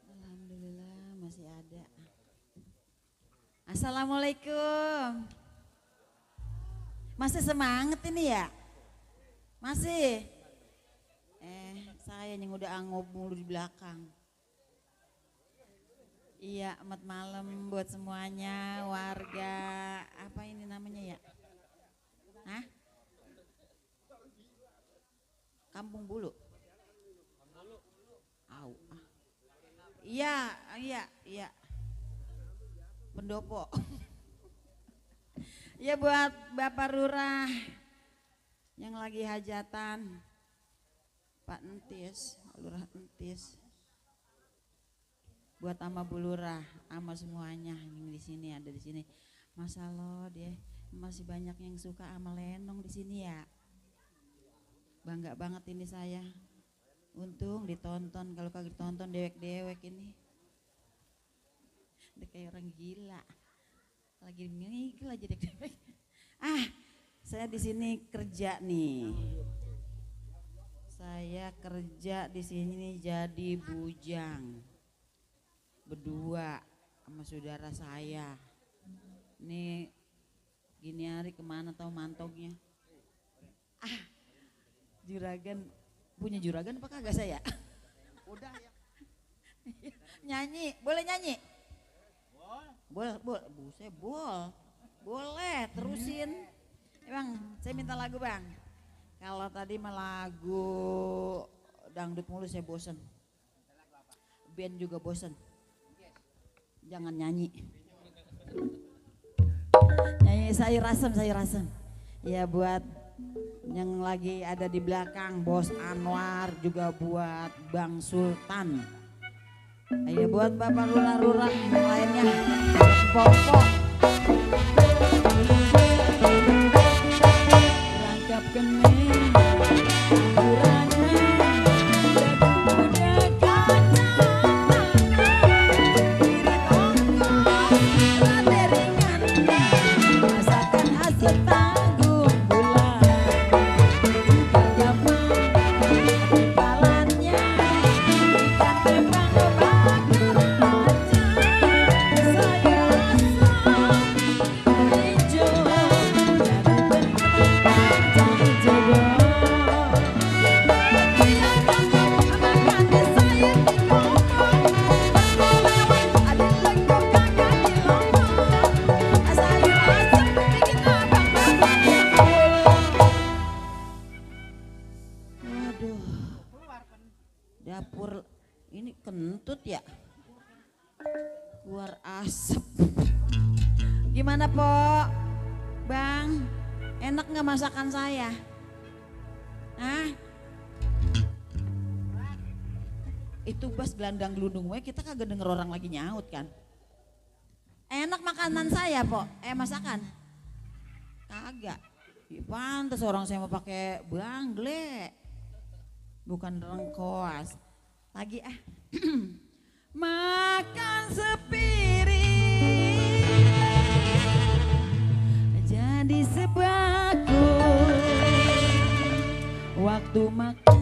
Alhamdulillah masih ada. Assalamualaikum. Masih semangat ini ya? Masih? saya yang udah angob mulu di belakang. Iya, selamat malam buat semuanya, warga, apa ini namanya ya? Hah? Kampung Bulu. Au. Iya. Pendopo. Ya buat Bapak Lurah yang lagi hajatan, Pak Entis, Lurah Entis. Buat sama Bu Lurah, sama semuanya yang di sini ada di sini. Masa lo dia masih banyak yang suka sama Lenong di sini ya. Bangga banget ini saya. Untung ditonton, kalau kagak ditonton dewek-dewek ini. Udah kayak orang gila. Lagi ngigil aja dewek. Saya di sini kerja nih. Saya kerja di sini jadi bujang. Berdua sama saudara saya. Nih gini hari kemana tahu mantongnya? Juragan, punya juragan apa kagak saya? Udah ya. Nyanyi, boleh nyanyi? Boleh, terusin. Bang, saya minta lagu bang. Kalau tadi mah lagu dangdut mulu saya bosen. Band juga bosen. Jangan nyanyi. Nyanyi sayur asem. Ya buat yang lagi ada di belakang Bos Anwar, juga buat Bang Sultan. Ayo buat Bapak Lurah-lurah yang lainnya. Pokok. Rangkap kening. Dapur ini kentut ya, keluar asap. Gimana po, bang? Enak nggak masakan saya? Itu bas gelandang gelundung we, kita kagak denger orang lagi nyaut kan? Enak makanan saya po, masakan? Kagak. Pantes orang saya mau pakai bangle. Bukan rengkoas. Lagi makan sepiring jadi sebakul waktu makan.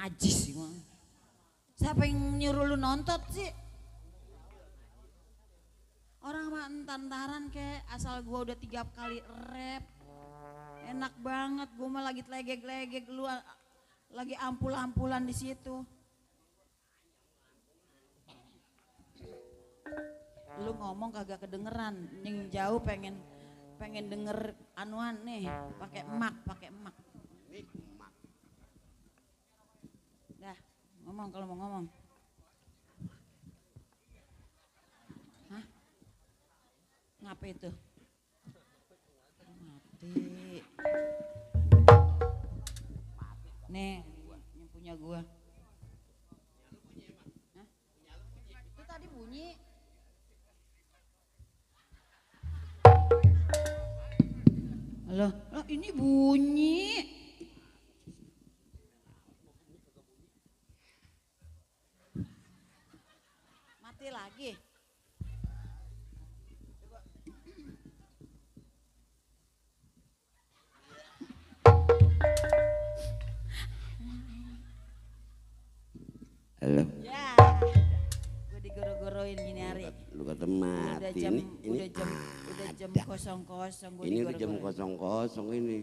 Najis sih mah. Siapa yang nyuruh lu nonton sih? Orang mah entar-entaran kayak asal gua udah 3 kali rap. Enak banget, gua mah lagi legek-legek, lu lagi ampul-ampulan di situ. Lu ngomong kagak kedengeran, yang jauh pengen denger anuan nih, pakai emak. Dah, ngomong kalau mau ngomong. Hah? Ngapa itu? Mati. Nih, yang punya gua. Hah? Itu tadi bunyi. Halo, ini bunyi. lagi. Halo. Ya, gue digoro-goroin gini hari. Lu kata mati. Udah jam kosong-kosong. Ini udah jam kosong ini.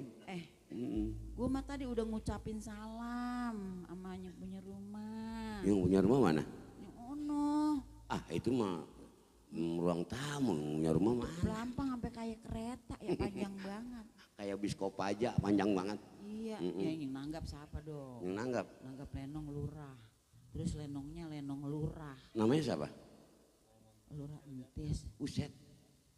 Gue mah tadi udah ngucapin salam sama yang punya rumah. Yang punya rumah mana? Yang ono. Ah itu mah ruang tamu, punya rumah mana? Pelampang sampai kayak kereta ya panjang banget. Kayak biskop aja panjang banget. Iya, ya yang nanggap siapa dong? Yang nanggap? Nanggap Lenong Lurah. Terus Lenongnya Lenong Lurah. Namanya siapa? Lurah Entis. Buset.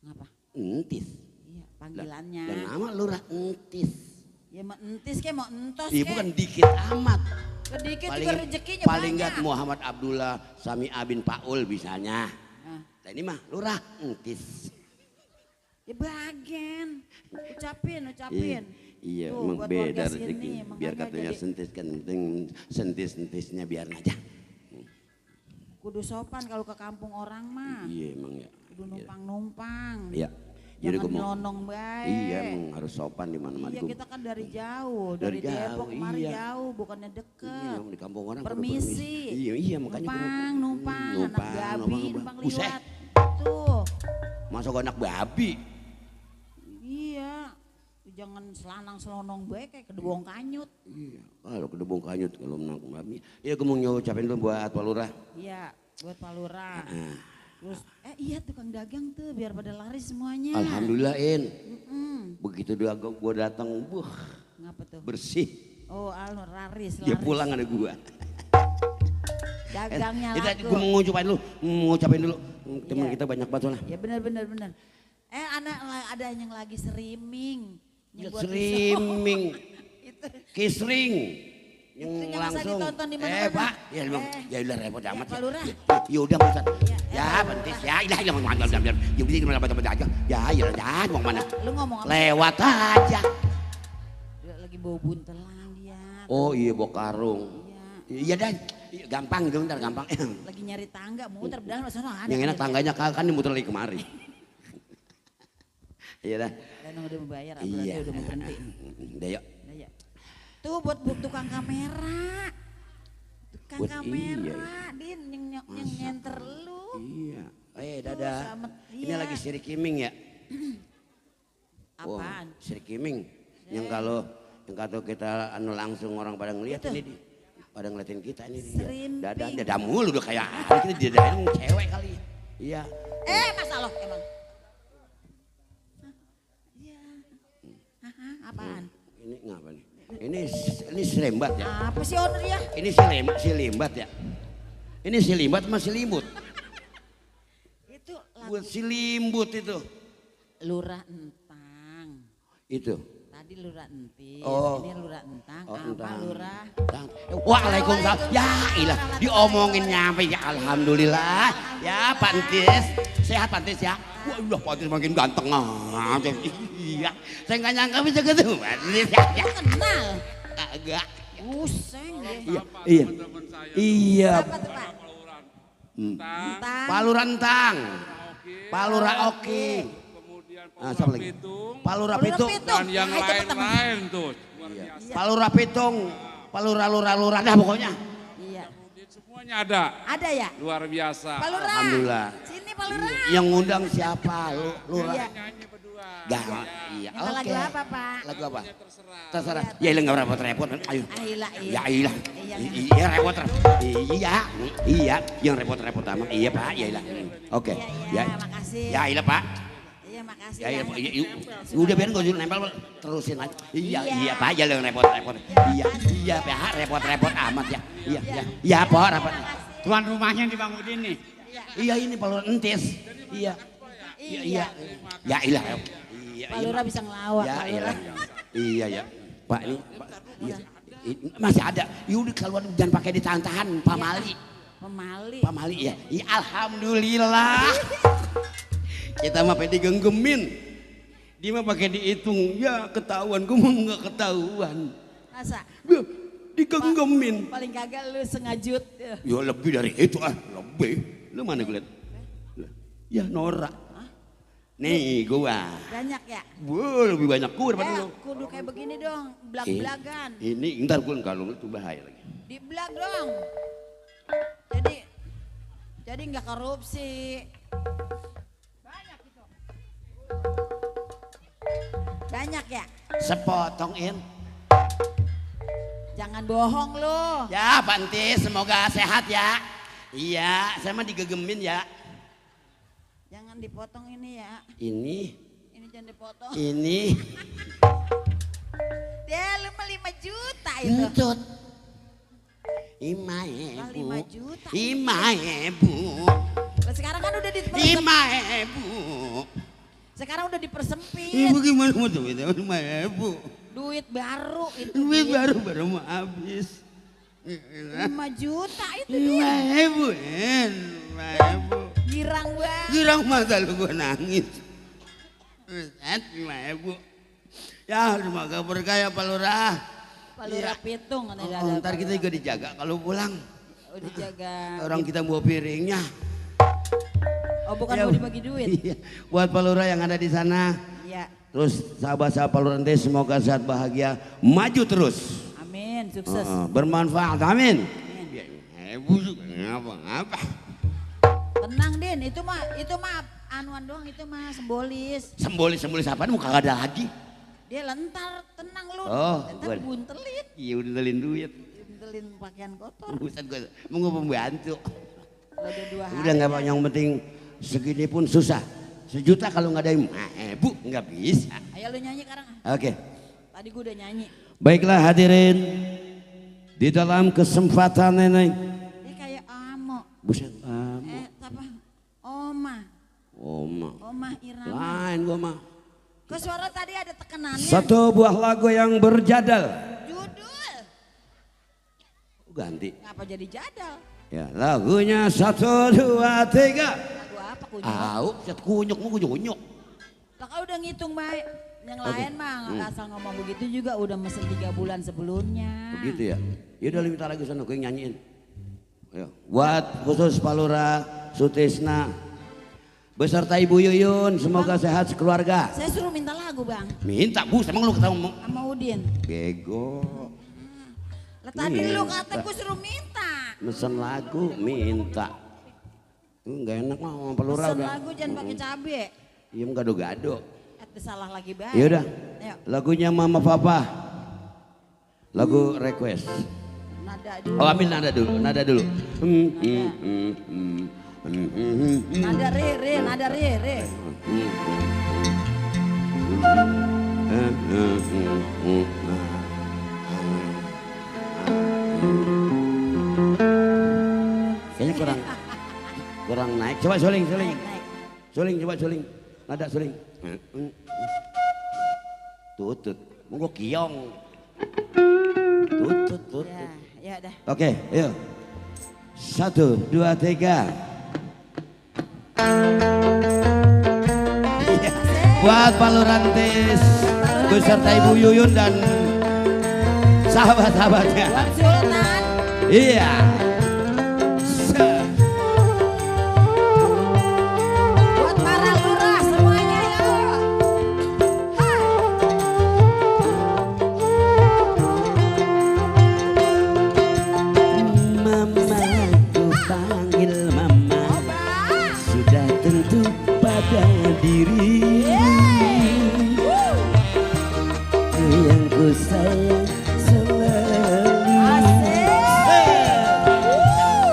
Ngapa? Entis. Iya, panggilannya. Dan nama Lurah Entis. Ya mau entis kayak mau entos Iya kayak. bukan dikit amat. Sedikit juga rezekinya paling banyak. enggak Muhammad Abdullah Sami Abin Paul bisanya. Nah. Nah ini mah Lurah Entis. Ya bagian. Ucapin. Iya, Tuh, emang buat beda warga rezeki. sini, Biar makanya katanya jadi- sentis kan, penting sentis-sentisnya biar aja. Kudu sopan kalau ke kampung orang mah. Iya emang ya. Kudu numpang-numpang. Iya. Jangan gua mau- nyelonong baik. Iya emang harus sopan di mana-mana. Iya Gua- kita kan dari jauh, Dari dari Depok jauh, kemari iya. jauh, bukannya deket. Iya, di kampung orang kudu Permisi. Iya makanya gua mau- Numpang, anak babi, numpang Buset. liwat. Tuh, Masa gua anak babi? iya. Jangan selanang selonong baik kayak kedebong kanyut. Iya. Kalau kedebong kanyut kalau menang babi. Iya gua mau ngucapin dulu buat Pak Lurah. Iya, buat Pak Lurah. Nah, Terus, iya tukang dagang tuh biar pada laris semuanya. Alhamdulillah In. Mm-mm. Begitu gua datang, Ngapa tuh? bersih. Oh, laris. Dia pulang ada gua. Dagangnya Kita laku. gua mau ngucapin dulu. Teman Iya. kita banyak banget soalnya. Ya benar. Ada yang lagi streaming. Yang buat Streaming. Kisring. Yang Itu jangan langsung. ditonton di mana-mana. Pak, ya emang ya udah repot amat Pak ya. Lurah. Ya udah Pak Ustaz. Ya penting ya. Ya mau aja. Ya begini gimana aja. Ya mau mana? Lu ngomong apa? Lewat aja. Dia lagi bawa buntelan dia. Oh iya bawa karung. Iya dan gampang gitu bentar gampang. Lagi nyari tangga, muter bedalan sana ada. Yang enak tangganya kan dimuter lagi kemari. Iya dah. Dan udah membayar, berarti udah mau berhenti. Udah yuk. Udah ya. Tuh buat tukang kamera. Tukang Buat kamera, Din yang nyenter lu. Iya. Dadah. selamat. Ini Iya. lagi sirik kiming ya? Apaan? Sirik kiming. Yang kalau kita anu langsung orang pada ngeliat ini pada ngeliatin kita ini dia. Dada mulu udah kayak kita didadain cewek kali. Iya. Masa lo emang? Iya. Apaan? Ini ngapa nih? Ini selimbat ya? Apa sih owner ya? Ini si limbat ya? Ini si limbat sama si limbut? Itu Buat si limbut itu. Lurah Entang. Itu. Tadi Lurah Entis, Oh. ini Lurah Entang, Oh, apa Entang. Lurah? Waalaikumsalam. Ya ilah diomongin nyampe ya alhamdulillah. Ya Pak Entis. Sehat Pak Entis ya. Wah udah Pak Entis makin ganteng aja. Iya. Saya nggak nyangka bisa ketemu Pak Entis ya. Kenal? Kagak. Buseng deh. Iya. Iya. Apa tuh Pak? Entang. Pak Lurah Entang. Pak Lurah Oki. Nah, siapa lagi? Pak Lurah Pitung. Dan yang lain-lain tuh. Pak Lurah Pitung. Pak Lurah dah pokoknya. Iya. Semuanya ada. Ada ya? Luar biasa. Pak Lurah. Alhamdulillah. Sini Pak Lurah. Yang ngundang siapa? Lurah. Iya. Gak, iya. Minta lagu apa Pak? Lagu apa? Terserah. Ya ilah nggak repot-repot. Ayo. Iya. Ya ilah. Iya repot. Iya. Yang repot-repot sama. Iya Pak. Ya ilah. Oke. Ya. Makasih. Ya ilah Pak. Iya makasih. Ya, udah biarin gue nempel terusin aja. Iya Pak, ya yang repot-repot. Iya Pak, repot-repot amat ya. Iya Pak, repot. Tuan rumahnya dibangun ini. Iya ini Pak Lurah Entis. Iya. Ya ilah. Pak Lurah bisa ngelawak. Ya Pak Lurah. Iya ya. Pak ini. Iya. Masih ada. Yaudah keluar jangan pakai ditahan-tahan pamali. Pamali ya. Iya alhamdulillah. Kita mah pakai digenggemin. Dia mah pakai dihitung. Ya ketahuan, gue mah nggak ketahuan. Masa? Digenggemin. Paling kagak lu sengajut. Ya lebih dari itu lebih. Lu mana gue liat? Ya norak. Nih gua. Banyak ya? Wah, lebih banyak gua daripada lu. Kudu kayak begini dong, belag-belagan. Ini ntar gua kalau itu bahaya lagi. Di belag dong. Jadi nggak korupsi. Banyak ya? Sepotongin. Jangan bohong lu. Ya Panti, semoga sehat ya. Iya, saya mah digegemin ya. Jangan dipotong ini ya. Ini jangan dipotong. Ini. Dia lu mah 5 juta itu. Encut. 5.000. Sekarang kan udah dipersempit. 5.000. Sekarang udah dipersempit. Ibu gimana mau duit 5.000? Duit baru itu. Duit baru mau habis. 5 juta itu 5.000. Girang banget. Girang mata lu gua nangis. 5.000. Ya semoga berkah ya Pak Lurah. Pak Lurah Pitung. Ntar kita juga dijaga kalau pulang. Oh dijaga. Orang kita bawa piringnya. Oh bukan Ya, mau dibagi duit. Iya. Buat Pak Lurah yang ada di sana. Iya. Terus sahabat-sahabat Pak Lurah nanti semoga sehat bahagia, maju terus. Amin, sukses. Bermanfaat, amin. Ibu juga ngapa-ngapa. Tenang Din, itu mah anuan doang, itu mah simbolis. Sembolis apa? Muka gak ada lagi. Dia lentar, tenang lu. Oh, Lentar buntelin. Iya buntelin duit. Buntelin pakaian kotor. Buset gue mau pembantu. Udah 2 hari. Udah nggak yang penting segini pun susah. 1 juta kalau nggak ada Bu nggak bisa. Ayo lu nyanyi sekarang. Oke. Tadi gue udah nyanyi. Baiklah hadirin di dalam kesempatan ini. Dia kayak Amo. Buset Amo. Apa? Oma Irama. Lain gua mah. Kok suara tadi ada tekanannya? Satu buah lagu yang berjadal. Judul. Ganti. Ngapa jadi jadal? Ya lagunya 1, 2, 3. Lagu apa kunyuk? Kunyuk mau kunyuk. Lah kau udah ngitung baik. Yang lain mah asal ngomong begitu juga udah mesen 3 bulan sebelumnya. Begitu ya. Ya udah minta lagu sana gue yang nyanyiin. Ayo. Buat khusus Pak Lurah, Sutisna, beserta Ibu Yuyun, semoga sehat sekeluarga. Saya suruh minta lagu bang. Minta Bu, emang lu ketemu sama Udin. Bego. Lah tadi lu kata gue suruh minta. Mesen lagu minta. Enggak enak mah sama Pak Lurah. Mesen lagu jangan pakai cabe. Iya gado-gado. Salah lagi baik. Ya udah. Lagunya Mama Papa. Lagu request. Nada dulu. Oh ambil nada dulu. Nada re. Kayaknya kurang naik. Coba suling. Suling coba suling. Nada suling. Tutut. Monggo kiong. Tutut. Ya dah. Oke, yuk. 1, 2, 3. Buat Pak Lurantis beserta Ibu Yuyun dan sahabat-sahabatnya. Buat Sultan. Iya. Buat para lurah semuanya yuk. Mama, ku panggil mama. Sudah tentu pada diri yang ku sayang selalu.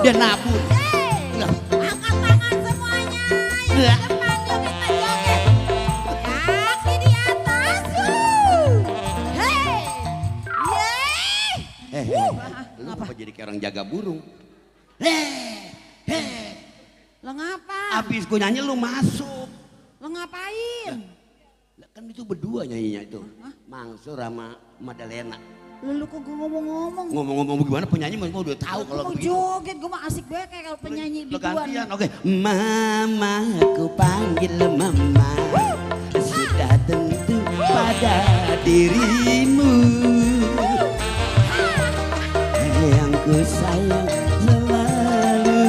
Dia nabur. Angkat tangan semuanya. Yang depan joget kita joget. Kaki di atas. Hey. Lu apa jadi kayak orang jaga burung? Lo ngapa? Abis gue nyanyi lu masuk. Lo ngapain? Lah kan itu berdua nyanyinya itu. Mangsur sama Madalena. Lu kok gue ngomong-ngomong. Ngomong-ngomong gimana penyanyi mau udah tahu kalau mau begitu. joget, gue mah asik banget kayak kalau penyanyi Lo biduan. gantian, oke. Mama, aku panggil mama. Sudah tentu pada dirimu. Yang ku sayang selalu.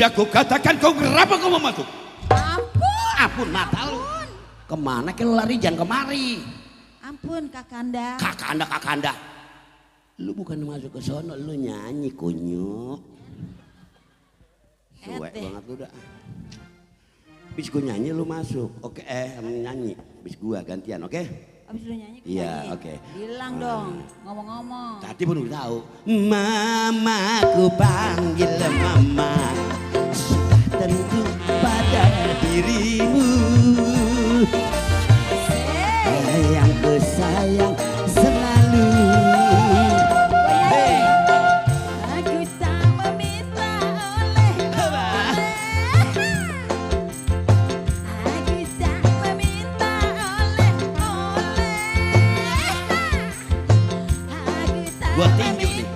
Sudah ku katakan kau kenapa kau mau masuk? Ampun. Ampun mata lu. Kemana ke lu lari jangan kemari. Ampun Kakanda. Kakanda. Lu bukan masuk ke sono, lu nyanyi kunyuk. Suwek banget lu dah. Bis gua nyanyi lu masuk. Oke, nyanyi. Bis gua gantian, oke? Abis lu nyanyi. Iya, oke. Bilang dong, ngomong-ngomong. Tadi pun udah tahu. Mama ku panggil mama. Sudah tentu pada dirimu. Sayang ku sayang selalu. Aku tak meminta oleh. Aku tak meminta oleh. Gua tinju nih.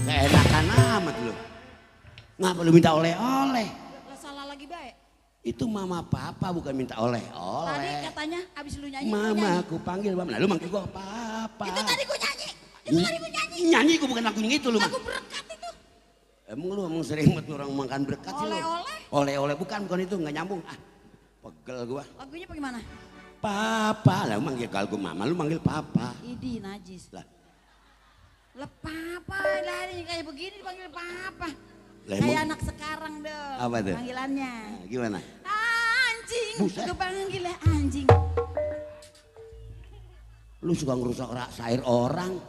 Keenakan amat lu. Ngapa lu minta oleh-oleh? Lah salah lagi baik. Itu mama papa bukan minta Tadi oleh-oleh. katanya abis lu nyanyi. Mama aku panggil mama. Nah, lu manggil gua papa. Itu tadi gua nyanyi. Nyanyi gua bukan lagu yang itu lu. Lagu berkat itu. Emang sering banget orang makan berkat sih lu. Oleh-oleh bukan itu nggak nyambung. Ah, pegel gua. Lagunya bagaimana? Papa lah manggil kalau mama lu manggil papa. Idi najis. Lah papa lah ini kayak begini dipanggil papa. Lah, Kayak emang- anak sekarang dong. Apa tuh? Panggilannya. Nah, gimana? Anjing. Aku panggil anjing. Lu suka ngerusak syair orang.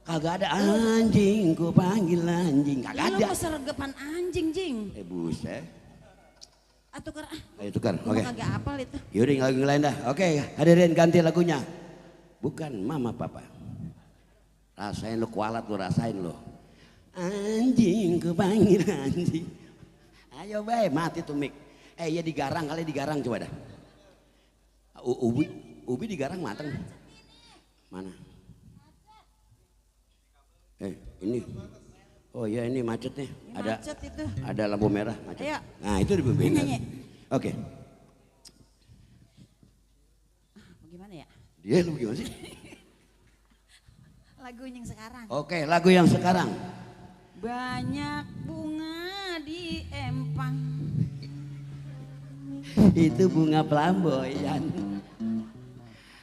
Kagak ada anjing, ku panggil anjing. Kagak Lu ada. mau sergepan anjing, Jing. Buset. Tukar ah. Ayo tukar, Gua oke. kagak apal itu. Yaudah lagu yang lain dah. Oke, hadirin ganti lagunya. Bukan mama papa. Rasain lu kualat lu rasain lu. Anjing ku panggil anjing. Ayo bae mati tuh mik. Ya digarang kali digarang coba dah. Ubi digarang mateng. Mana? Ini. Oh ya ini macet nih. Ada Macet itu. ada lampu merah macet. Ayo. Nah itu dibebein. Nyanyi. Oke. Bagaimana ya? Dia lu gimana sih? Lagu yang sekarang. Oke, lagu yang sekarang. Banyak bunga di empang. Itu bunga flamboyan.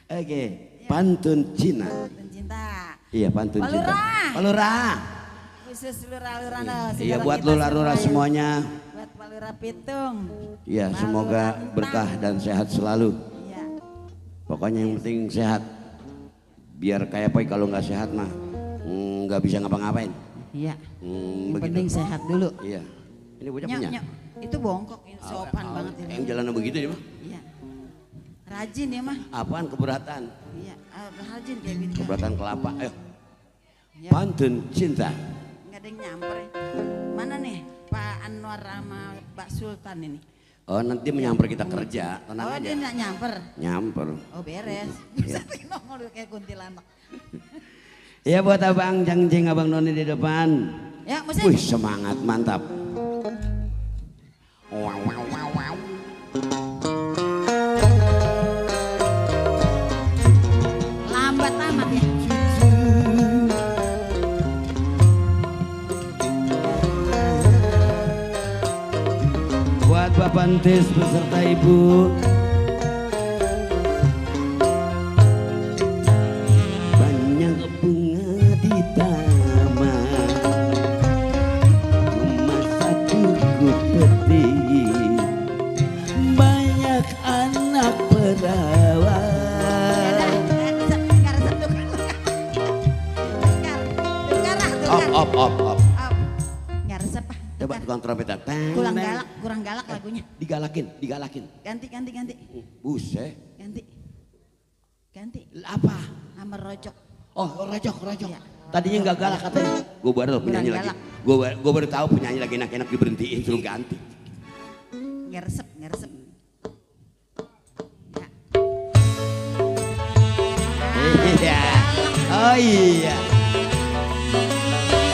Oke, pantun Cina. Pantun cinta. Iya, pantun cinta. Palura. Palura. Khusus lurah-lurah Iya, buat lurah-lurah semuanya. Buat Palura Pitung. Iya, semoga berkah dan sehat selalu. Iya. Pokoknya yang penting sehat. Biar kayak Poi kalau nggak sehat mah nggak bisa ngapa-ngapain. Iya. Yang Begitu. penting sehat dulu. Iya. Ini bocah Nyok, punya. nyok. Itu bongkok, ini sopan banget ini. Yang jalan begitu ya mah? Iya. Rajin ya mah. Apaan keberatan? Iya, rajin kayak gitu. Keberatan kelapa. Ayo. Iya. Pantun cinta. Nggak ada yang nyamper ya. Mana nih Pak Anwar sama Mbak Sultan ini? Oh nanti menyamper kita kerja, tenang Oh aja. dia nggak nyamper? Nyamper. Oh beres. Iya. Bisa nongol kayak kuntilanak. Ya buat abang Jangjing, abang Noni di depan. Ya musik. Wih semangat mantap. Wow wow wow wow. Lambat amat ya. Buat Bapak Entis beserta Ibu. Banyak bunga di taman, cuma satu ku petik. Banyak anak perawan. Op. Nggak resep ah. Coba tukang trompetan. Kurang galak lagunya. Digalakin. Ganti. Buset. Ganti. Apa? Sama rojok. Oh, rojok. Tadinya nggak galak katanya. Gue baru penyanyi lagi. galak. Gue baru tahu penyanyi lagi enak-enak diberhentiin suruh ganti. Nggak resep. Iya. Oh iya.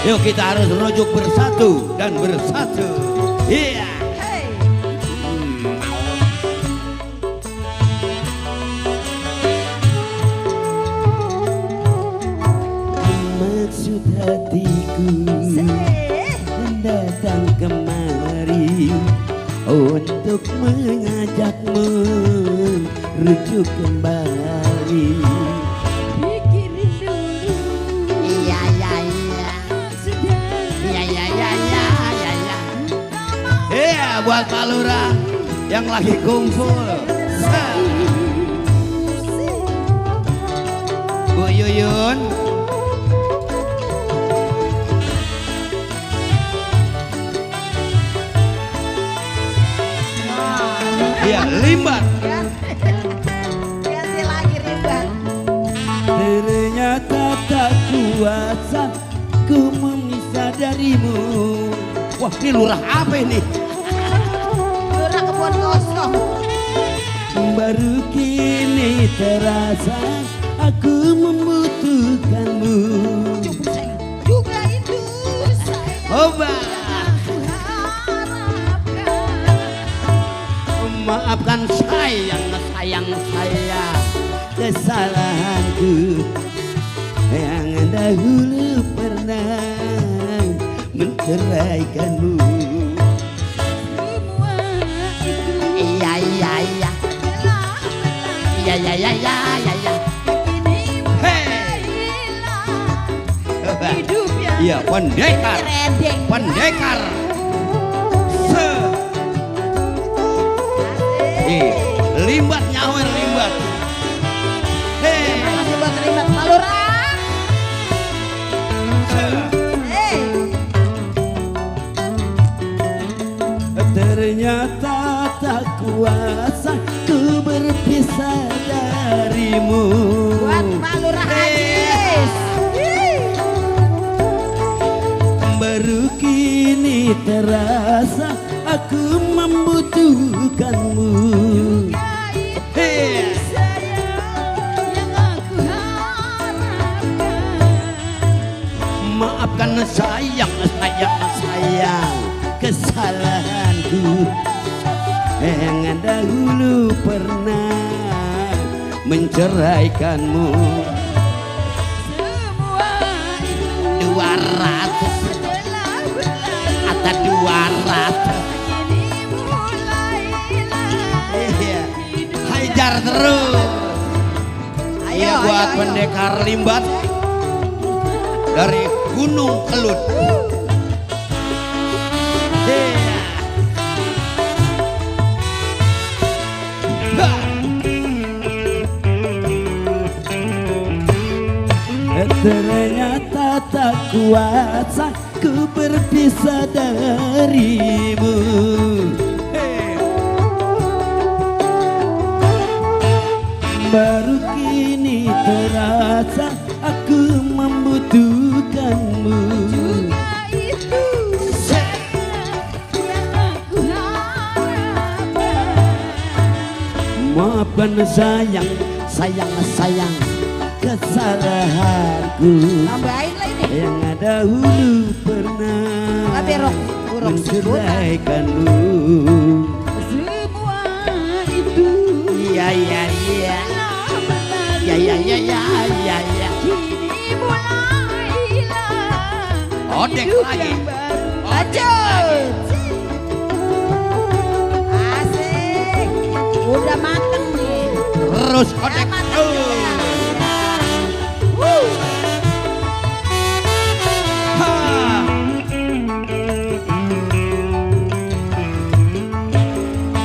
Yuk kita harus rojok bersatu dan bersatu. Iya. Maksud hatiku datang untuk mengajakmu rujuk kembali. Pikirin dulu. Iya iya iya. Iya iya iya iya iya iya. Iya buat Pak Lurah yang lagi kumpul. Bu Yuyun. Iya, limbat. Ganti lagi rimban. Ternyata tak kuasa ku memisah darimu. Wah, ini lurah apa ini? Lurah kebun kosong. Baru kini terasa aku membutuhkanmu. Juga itu saya. Oba. Maafkan sayang saya kesalahanku yang dahulu pernah menceraikanmu. Iya iya iya. Iya iya iya iya iya. Iya pendekar. Pendekar. Limbat nyawer limbat. Hei. Makasih buat rimban Pak Lurah. Ternyata tak kuasa ku berpisah darimu. Buat Pak Lurah Ajis. Baru kini terasa aku membutuhkanmu. Hey. Maafkan sayang kesalahanku yang dahulu pernah menceraikanmu. 200 atau 200 hajar terus. Ayo buat pendekar limbat dari Gunung Kelut. Ternyata tak kuasa ku berpisah darimu. Baru kini terasa aku membutuhkanmu. Juga itu yang aku harapkan. Maafkan sayang kesalahanku Tambahin lah ini. yang dahulu pernah menceraikanmu. Semua itu Iya iya iya. Iya iya iya iya iya iya. kini mulailah Odek hidup lagi. yang baru. Lanjut. Asik. Udah mateng nih. Terus odek.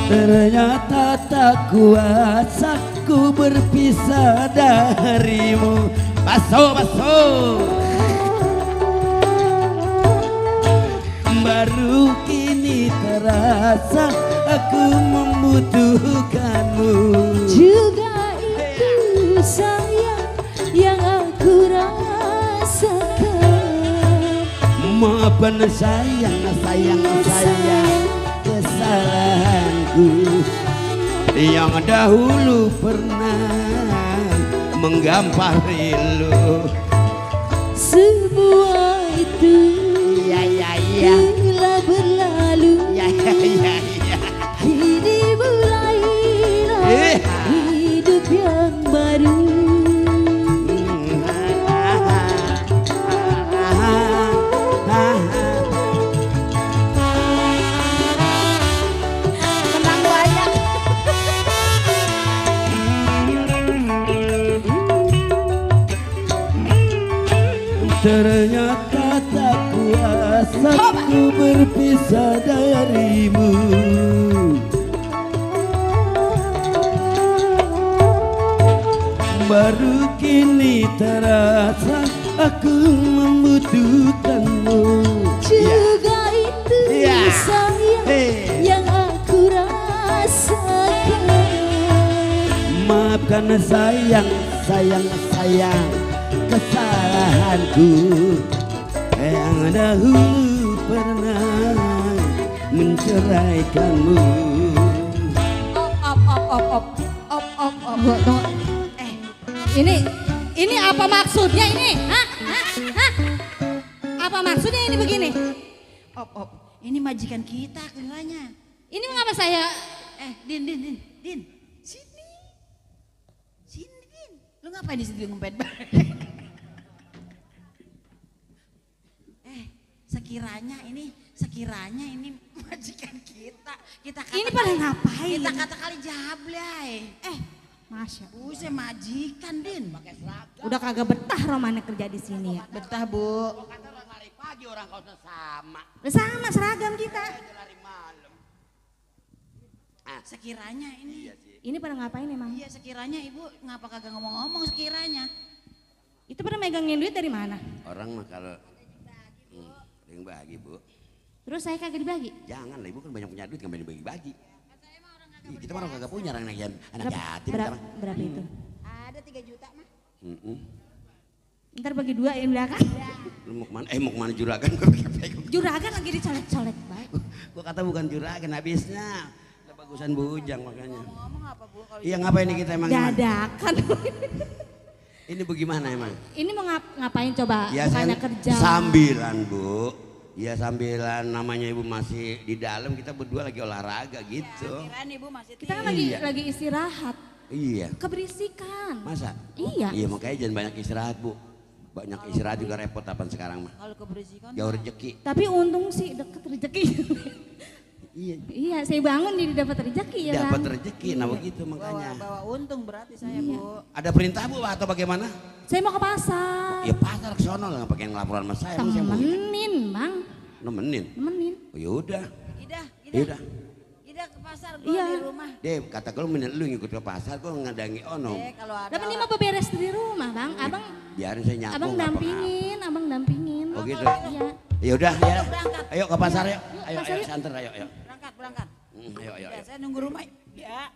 Ternyata tak kuasa ku berpisah darimu. Baso. Baru kini terasa aku membutuhkanmu. Juga itu sayang yang aku rasakan. Maafkan sayang kesalahanku yang dahulu pernah menggampari lu. Semua itu iya telah berlalu. Iya Kini mulailah hidup yang baru. Ternyata tak kuasa ku berpisah darimu. Baru kini terasa aku membutuhkanmu. Juga itu sayang yang aku rasakan. Maafkan sayang, sayang, sayang kesalahanku yang dahulu pernah menceraikanmu. Op. Ini apa maksudnya ini? Hah? Apa maksudnya ini begini? Op, ini majikan kita kiranya. Ini mengapa saya? Din. Sini, Din. Lu ngapain di situ ngempet banget? Sekiranya ini majikan kita. Ini pada ngapain? Kita kata kali jablay. Masya. Buset majikan Din. Pakai seragam. Udah kagak betah Romana kerja di sini ya. Betah Bu. Kata lari pagi orang kau sama. Sama seragam kita. Sekiranya ini. Ini pada ngapain emang? Iya sekiranya Ibu ngapa kagak ngomong-ngomong sekiranya. Itu pada megangin duit dari mana? Orang mah kalau yang bagi Bu. Terus saya kagak dibagi? Jangan lah Ibu kan banyak punya duit kan bagi-bagi. Kita mah orang kagak punya anak yatim. Berapa itu? Ada 3 juta mah. Ntar bagi 2 yang belakang. Lu mau kemana? Mau kemana juragan? Juragan lagi dicolek-colek baik. Gua kata bukan juragan habisnya. Bagusan bujang makanya. Ngomong apa Bu? Iya ngapain nih kita emang? Dadakan. Ini bagaimana emang? Ini mau ngapain coba? Ya bukannya kerja. Sambilan Bu. Ya sambilan namanya Ibu masih di dalam kita berdua lagi olahraga gitu. Ya, Ibu masih kita kan lagi istirahat. Iya. Keberisikan. Masa? Iya. Iya makanya jangan banyak istirahat Bu. Banyak istirahat juga repot apaan sekarang mah. Kalau keberisikan. Jauh rezeki. Tapi untung sih deket rezeki. Iya, saya bangun jadi dapat rezeki ya. Dapat rezeki, nah begitu makanya. Bawa untung berarti saya Bu. Ada perintah Bu atau bagaimana? Saya mau ke pasar. Ya pasar ke sono lah, nggak pakai ngelaporan sama saya. Temenin Bang. Nemenin. Oh yaudah. Ida ke pasar gue di rumah. Deh kata kalau lu ngikut ke pasar gue ngadangi ono. Kalau ada. Tapi ini mau beberes di rumah Bang. Abang. Biarin saya nyapu. Abang dampingin. Oh gitu. Iya. Yaudah ya. Ayo ke pasar yuk. Ayo santer ayo. Berangkat. Ayo. Saya nunggu rumah. Ya.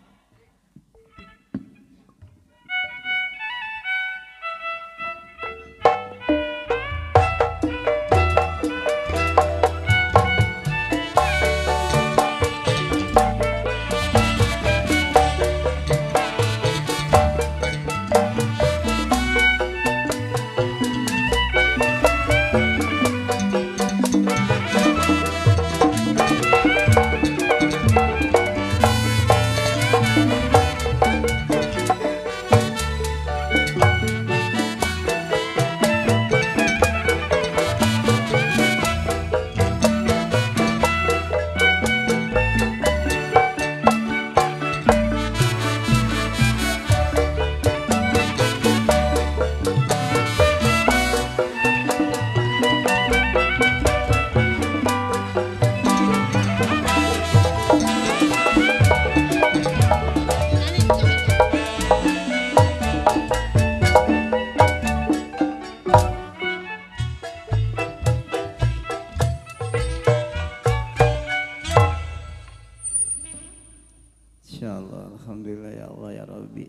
Insyaallah, alhamdulillah ya Allah ya Rabbi.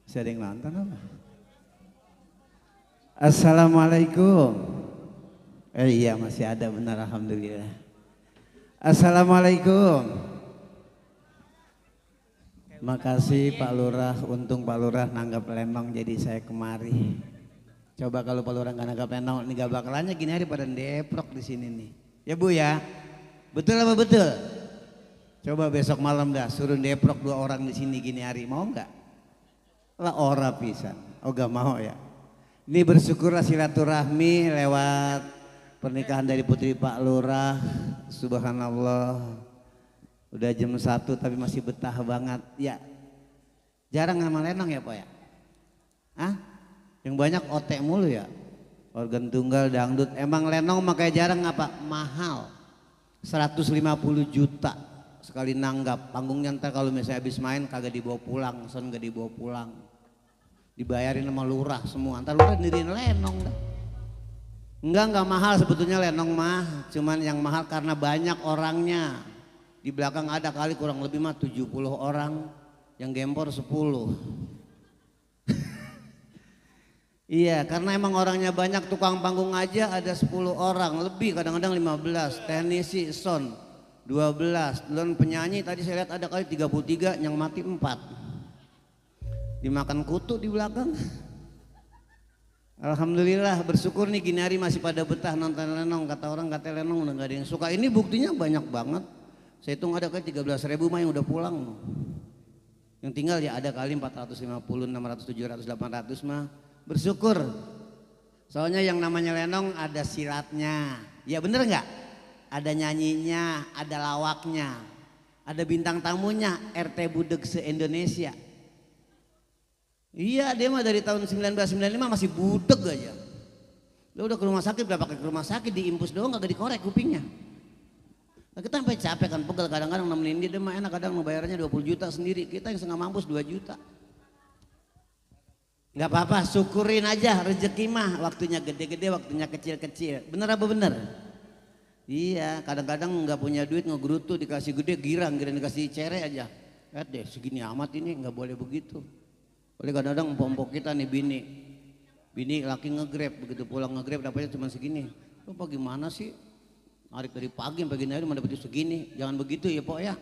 Masih ada yang nonton apa? Assalamualaikum. Iya masih ada benar alhamdulillah. Assalamualaikum. Makasih Pak Lurah, untung Pak Lurah nanggap Lembang jadi saya kemari. Coba kalau Pak Lurah nggak nanggap Lembang, ini gak bakalannya gini hari pada deprok di sini nih. Ya Bu ya, betul apa betul? Coba besok malam dah suruh deprok 2 orang di sini gini hari, mau nggak? Lah ora pisan, oh gak mau ya. Ini bersyukurlah silaturahmi lewat pernikahan dari putri Pak Lurah, subhanallah. Udah jam 1 tapi masih betah banget ya. Jarang sama lenong ya Pak ya? Hah? Yang banyak otek mulu ya? Organ tunggal dangdut. Emang lenong makanya jarang apa? Mahal. 150 juta sekali nanggap. Panggungnya ntar kalau misalnya habis main kagak dibawa pulang, son gak dibawa pulang. Dibayarin sama lurah semua. Ntar lurah diriin lenong dah. Enggak mahal sebetulnya lenong mah. Cuman yang mahal karena banyak orangnya. Di belakang ada kali kurang lebih mah 70 orang. Yang gempor 10. Iya, karena emang orangnya banyak, tukang panggung aja ada 10 orang, lebih kadang-kadang 15, teknisi sound 12, dan penyanyi tadi saya lihat ada kali 33, yang mati 4. Dimakan kutu di belakang. Alhamdulillah, bersyukur nih gini hari masih pada betah nonton lenong, kata orang kata lenong udah gak ada yang suka. Ini buktinya banyak banget. Saya hitung ada kali 13.000 mah yang udah pulang. Yang tinggal ya ada kali 450, 600, 700, 800 mah. Bersyukur, soalnya yang namanya lenong ada silatnya, ya bener nggak? Ada nyanyinya, ada lawaknya, ada bintang tamunya, RT Budeg se-Indonesia. Iya, dia mah dari tahun 1995 masih budeg aja. Lo udah ke rumah sakit berapa kali ke rumah sakit, diimpus doang gak dikorek kupingnya. Nah, kita sampai capek kan, pegel kadang-kadang nemenin dia mah enak, kadang membayarnya 20 juta sendiri, kita yang setengah mampus 2 juta. Gak apa-apa, syukurin aja rezeki mah, waktunya gede-gede, waktunya kecil-kecil. Bener apa bener? Iya, kadang-kadang nggak punya duit ngegerutu, dikasih gede girang, dikasih cere aja. Lihat deh, segini amat ini nggak boleh begitu. Oleh kadang-kadang empok-empok kita nih bini laki ngegrab, begitu pulang ngegrab dapatnya cuma segini. Lo apa gimana sih? Narik dari pagi sampai gini hari mau dapet segini. Jangan begitu ya pok ya.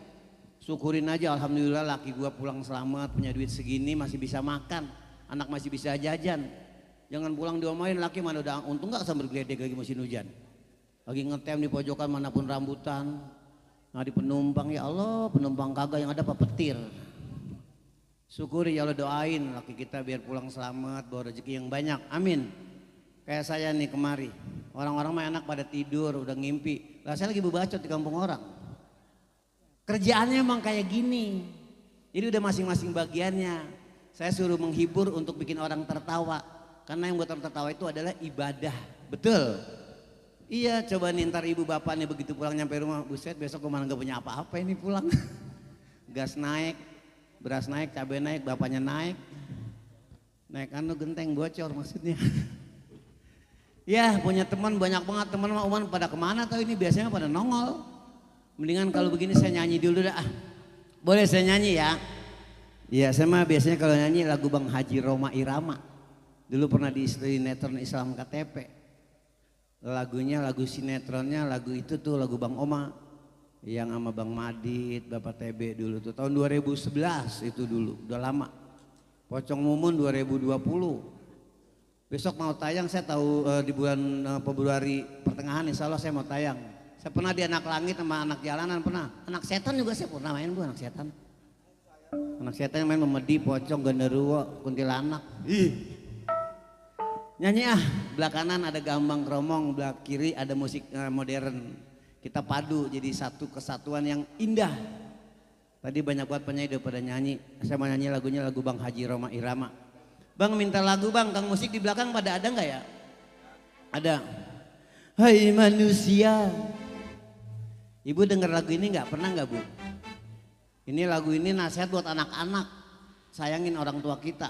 Syukurin aja, alhamdulillah laki gua pulang selamat, punya duit segini, masih bisa makan. Anak masih bisa jajan. Jangan pulang diomelin, laki mana udah untung gak sambil geledek lagi musim hujan. Lagi ngetem di pojokan manapun rambutan. Nah di penumpang, ya Allah penumpang kagak yang ada apa petir. Syukuri ya Allah, doain laki kita biar pulang selamat, bawa rezeki yang banyak, amin. Kayak saya nih kemari, orang-orang mah enak pada tidur, udah ngimpi. Lah saya lagi bebacot di kampung orang. Kerjaannya emang kayak gini. Jadi udah masing-masing bagiannya. Saya suruh menghibur untuk bikin orang tertawa. Karena yang buat orang tertawa itu adalah ibadah. Betul? Iya, coba nih ntar ibu bapak nih begitu pulang nyampe rumah. Buset, besok kemana gak punya apa-apa ini pulang. Gas naik, beras naik, cabai naik, bapaknya naik. Naik anu genteng bocor maksudnya. Ya punya teman banyak banget, teman Uman pada kemana tahu ini biasanya pada nongol. Mendingan kalau begini saya nyanyi dulu dah. Boleh saya nyanyi ya? Iya, saya mah biasanya kalau nyanyi lagu Bang Haji Roma Irama. Dulu pernah di sinetron Islam KTP. Lagunya, lagu sinetronnya, lagu itu tuh lagu Bang Oma. Yang sama Bang Madit, Bapak TB dulu tuh. Tahun 2011 itu dulu, udah lama. Pocong Mumun 2020. Besok mau tayang, saya tahu di bulan Februari pertengahan insya Allah saya mau tayang. Saya pernah di Anak Langit sama Anak Jalanan pernah. Anak Setan juga saya pernah main bu, Anak Setan. Anak setan yang main memedi, pocong, genderuwo, kuntilanak. Nyanyi belah kanan ada gambang kromong, belah kiri ada musik modern. Kita padu jadi satu kesatuan yang indah. Tadi banyak buat penyanyi udah pada nyanyi. Saya mau nyanyi lagunya lagu Bang Haji Roma Irama. Bang minta lagu bang, kang musik di belakang pada ada nggak ya? Ada. Hai manusia. Ibu dengar lagu ini nggak? Pernah nggak bu? Ini lagu ini nasihat buat anak-anak, sayangin orang tua kita.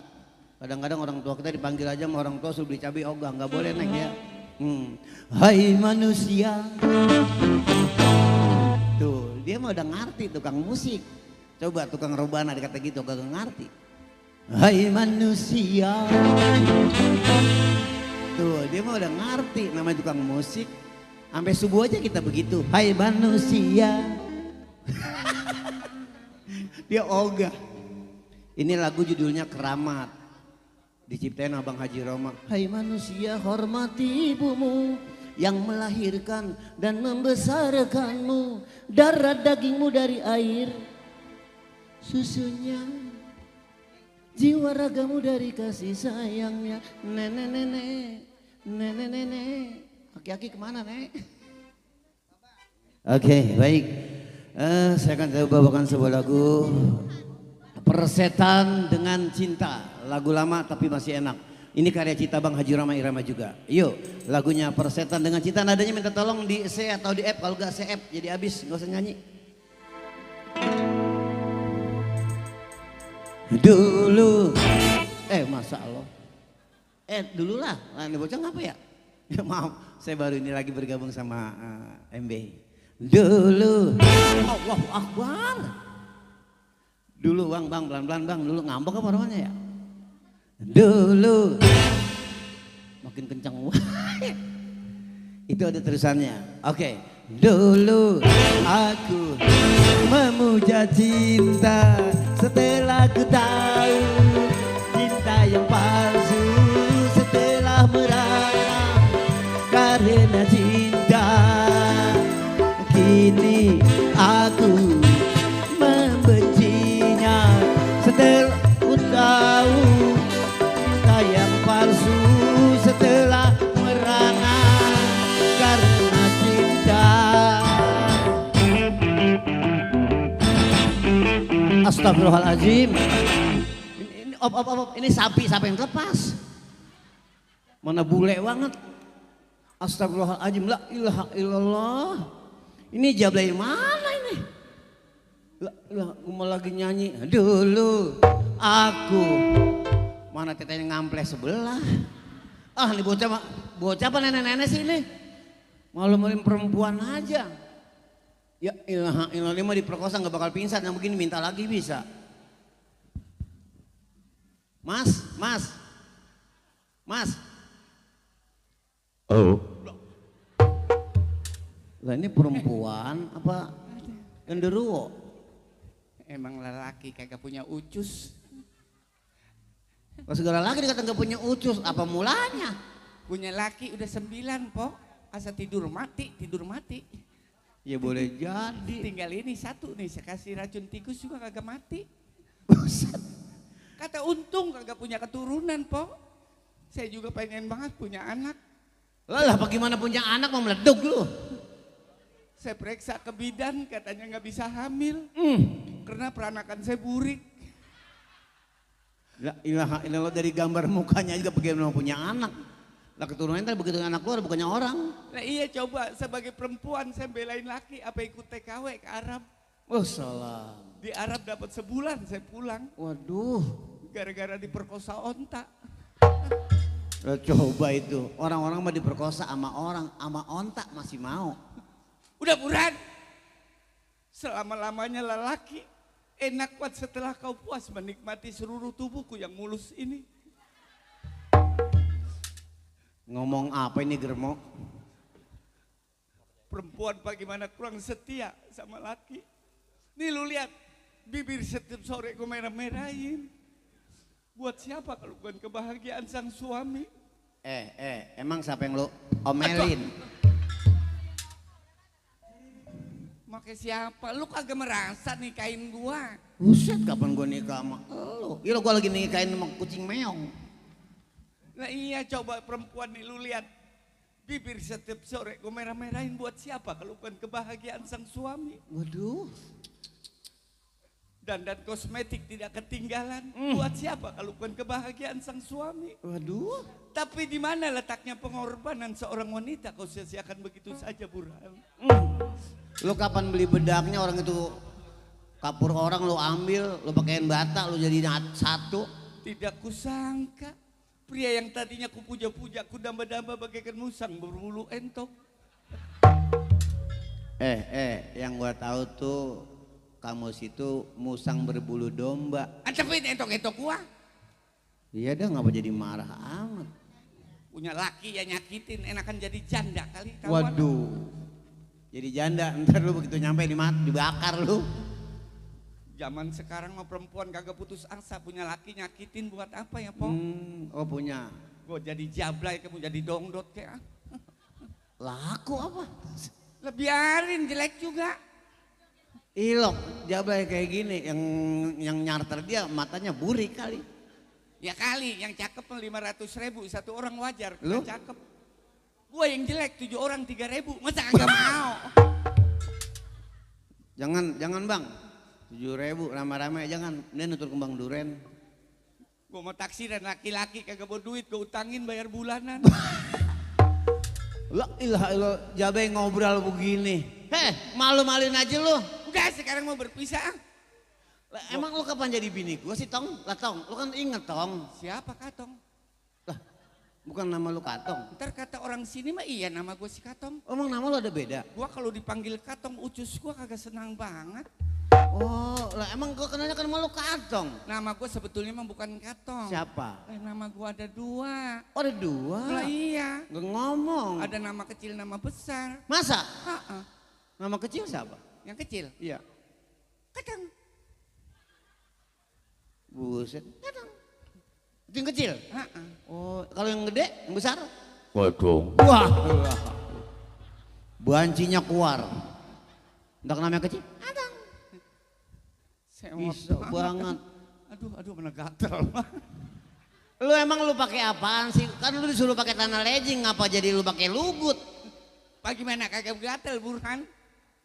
Kadang-kadang orang tua kita dipanggil aja sama orang tua suruh beli cabai ogah, nggak boleh naik ya. Hai manusia. Tuh dia mah udah ngerti tukang musik. Coba tukang robana dikata gitu gak ngerti. Hai manusia. Tuh dia mah udah ngerti namanya tukang musik. Sampai subuh aja kita begitu. Hai manusia. Dia ogah. Ini lagu judulnya Keramat. Diciptain Abang Haji Roma. Hai manusia, hormati ibumu yang melahirkan dan membesarkanmu. Darah dagingmu dari air susunya. Jiwa ragamu dari kasih sayangnya. Nenek-nenek, nenek-nenek. Aki-aki kemana nek? Oke, baik. Saya akan coba bawakan sebuah lagu Persetan dengan Cinta. Lagu lama tapi masih enak. Ini karya cipta Bang Haji Rama Irama juga. Yuk, lagunya Persetan dengan Cinta, nadanya minta tolong di C atau di F, kalau gak C F jadi habis, gak usah nyanyi. Dulu, masa Allah. Dulu lah, ini bocah ngapa ya? Ya maaf, saya baru ini lagi bergabung sama MB. Dulu, Allahu Akbar. Dulu bang, pelan-pelan bang, dulu ngambek apa namanya ya? Dulu, makin kencang. Itu ada terusannya. Oke. Dulu aku memuja cinta, setelah ku tahu cinta yang palsu, setelah merana karena cinta. Kini aku membencinya, setelah ku tahu cinta yang palsu, setelah merana karena cinta. Astagfirullahaladzim. Ini sapi yang lepas. Mana bule banget. Astagfirullahaladzim. La ilaha illallah. Ini jablay mana ini? Lah, gue lagi nyanyi. Dulu aku. Mana tetenya ngamples sebelah. Ini bocah apa nenek-nenek sih ini? Malu-maluin perempuan aja. Ya ilaha illallah, dia mah diperkosa gak bakal pingsan, yang begini minta lagi bisa. Mas. Oh. Lah ini perempuan apa genderuwo? Emang lelaki kagak punya ucus. Kalau segala laki dikata gak punya ucus, apa mulanya? Punya laki udah 9 po, asa tidur mati. Ya boleh jadi. Tinggal ini satu nih, saya kasih racun tikus juga kagak mati. Kata untung kagak punya keturunan po. Saya juga pengen banget punya anak. Lah bagaimana punya anak mau meleduk lu? Saya periksa ke bidan katanya nggak bisa hamil. Karena peranakan saya burik. La ilaha illallah, dari gambar mukanya juga bagaimana punya anak. Lah keturunannya tadi begitu anak keluar bukannya orang. Nah iya, coba sebagai perempuan saya belain laki apa ikut TKW ke Arab. Oh salah. Di Arab dapat sebulan saya pulang. Waduh. Gara-gara diperkosa onta. Coba itu, orang-orang mah diperkosa sama onta masih mau. Udah buran. Selama-lamanya lelaki enak buat setelah kau puas menikmati seluruh tubuhku yang mulus ini. Ngomong apa ini Germo? Perempuan bagaimana kurang setia sama laki. Nih lu lihat, bibir setiap sore gue merah-merahin. Buat siapa kalau bukan kebahagiaan sang suami? Emang siapa yang lu omelin? Make siapa? Lu kagak merasa nikahin gua? Buset, kapan gua nikah sama lu? Iya gua lagi nikahin sama kucing meong. Nah iya, coba perempuan nih lu lihat. Bibir setiap sore gue merah-merahin buat siapa kalau bukan kebahagiaan sang suami? Waduh. Dandan kosmetik tidak ketinggalan. Buat siapa kalau bukan kebahagiaan sang suami? Waduh. Tapi di mana letaknya pengorbanan seorang wanita kau sia-siakan begitu saja, Burhan? Lu kapan beli bedaknya, orang itu kapur orang lu ambil, lu pakein bata, lu jadi satu. Tidak kusangka. Pria yang tadinya ku puja-puja, ku damba-damba bagaikan musang berbulu entok. Yang gua tahu tuh kamu situ musang berbulu domba. Tapi entok-entok gua. Iya dah, ngapa jadi marah amat? Punya laki ya nyakitin, enakan jadi janda kali. Waduh. Jadi janda, ntar lu begitu nyampe dibakar lu. Zaman sekarang mah perempuan kagak putus asa, punya laki nyakitin buat apa ya, Po? Oh punya. Gue jadi jablay, kamu jadi dongdot kayak. Laku apa? Biarin jelek juga. Ilok, jablay kayak gini, yang nyarter dia matanya burik kali. Ya kali, yang cakep 500.000, satu orang wajar, lu? Cakep. Gue yang jelek 7 orang 3.000, masa kagak mau? Jangan bang. 7.000 ramai-ramai jangan, ini nutur kembang duren. Gue mau taksiran laki-laki kagak bawa duit, gue utangin bayar bulanan. La ilaha illallah, jabe ngobrol begini. Malu-maluin aja lu. Udah sekarang mau berpisah. Lah, emang lu kapan jadi bini gua sih, Tong? Lah, Tong, lu kan inget, Tong. Siapa Katong? Lah, bukan nama lu Katong. Ntar kata orang sini mah iya nama gue si Katong. Emang nama lu ada beda? Gua kalau dipanggil Katong, ucus gua kagak senang banget. Oh, lah emang gua kenalnya kan sama lu Katong. Nama gue sebetulnya emang bukan Katong. Siapa? Nama gue ada dua. Oh, ada dua? Lah iya. Gak ngomong. Ada nama kecil, nama besar. Masa? Ha-ha. Nama kecil siapa? Yang kecil? Iya. Katong. Buset. Katong. Itu yang kecil? Ha-ha. Oh, kalau yang gede, yang besar? Waduh. Wah. Bancinya keluar. Nggak namanya kecil? Bisa banget. Aduh mana gatel. Lu emang lu pakai apaan sih? Kan lu disuruh pakai tanah legging, ngapa jadi lu pakai lugut? Bagaimana kagak gatel Burhan?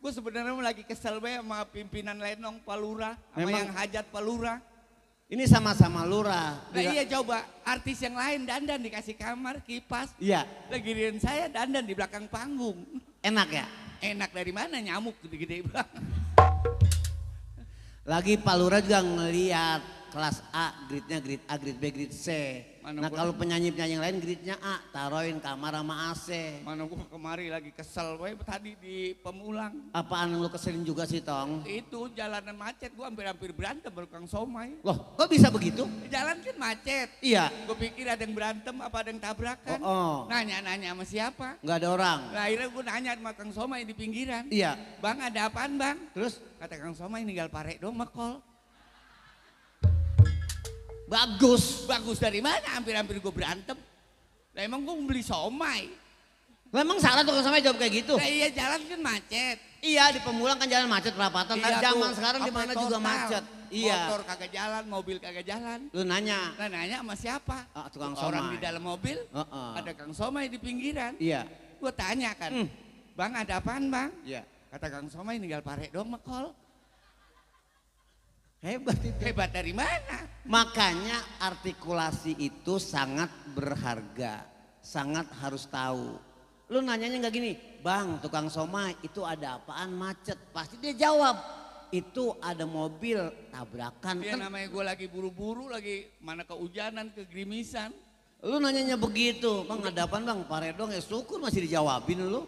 Gue sebenarnya lagi kesel banget sama pimpinan Lenong Palura, sama Memang- yang hajat Palura. Ini sama-sama lurah. Nah iya coba, artis yang lain dandan dikasih kamar, kipas. Iya. Giliran saya dandan di belakang panggung. Enak ya? Enak dari mana, nyamuk gede-gede banget. Lagi Pak Lurah juga ngeliat kelas A, grade-nya grade A, grade B, grade C. Mana Nah gua- kalau penyanyi-penyanyi yang lain grade-nya A, taruhin kamar sama AC. Mana gua kemari lagi kesel, gue tadi di Pemulang. Apaan lu keselin juga sih, Tong? Itu jalanan macet, gua hampir berantem baru Kang Somai. Loh, kok bisa begitu? Jalan kan macet. Iya. Gue pikir ada yang berantem apa ada yang tabrakan. Oh. Nanya-nanya sama siapa. Nggak ada orang. Nah, akhirnya gue nanya sama Kang Somai di pinggiran. Iya. Bang ada apaan bang? Terus? Kata Kang Somai tinggal parek dong mekol. Bagus. Bagus dari mana? Hampir-hampir gue berantem. Lah emang gue beli somai. Lah emang salah tuh Kang Somai jawab kayak gitu? Nah iya jalan kan macet. Iya di Pemulang kan jalan macet perapatan. Iya Zaman tuh, sekarang di apa mana total. juga macet. Iya. Motor kagak jalan, mobil kagak jalan. Lu nanya. Nah nanya sama siapa? Tukang Orang somai. di dalam mobil. Ada Kang Somai di pinggiran. Iya. Gue tanya kan. Bang ada apaan bang? Iya. Kata Kang Somai tinggal parek dong mekol. Hebat itu. Hebat dari mana? Makanya artikulasi itu sangat berharga. Sangat harus tahu. Lu nanyanya nggak gini, bang tukang somai itu ada apaan macet? Pasti dia jawab, itu ada mobil tabrakan. Dia Kan namanya gue lagi buru-buru, lagi mana kehujanan, kegerimisan. lu nanyanya begitu, bang ada apaan bang? Paredong ya syukur masih dijawabin lu.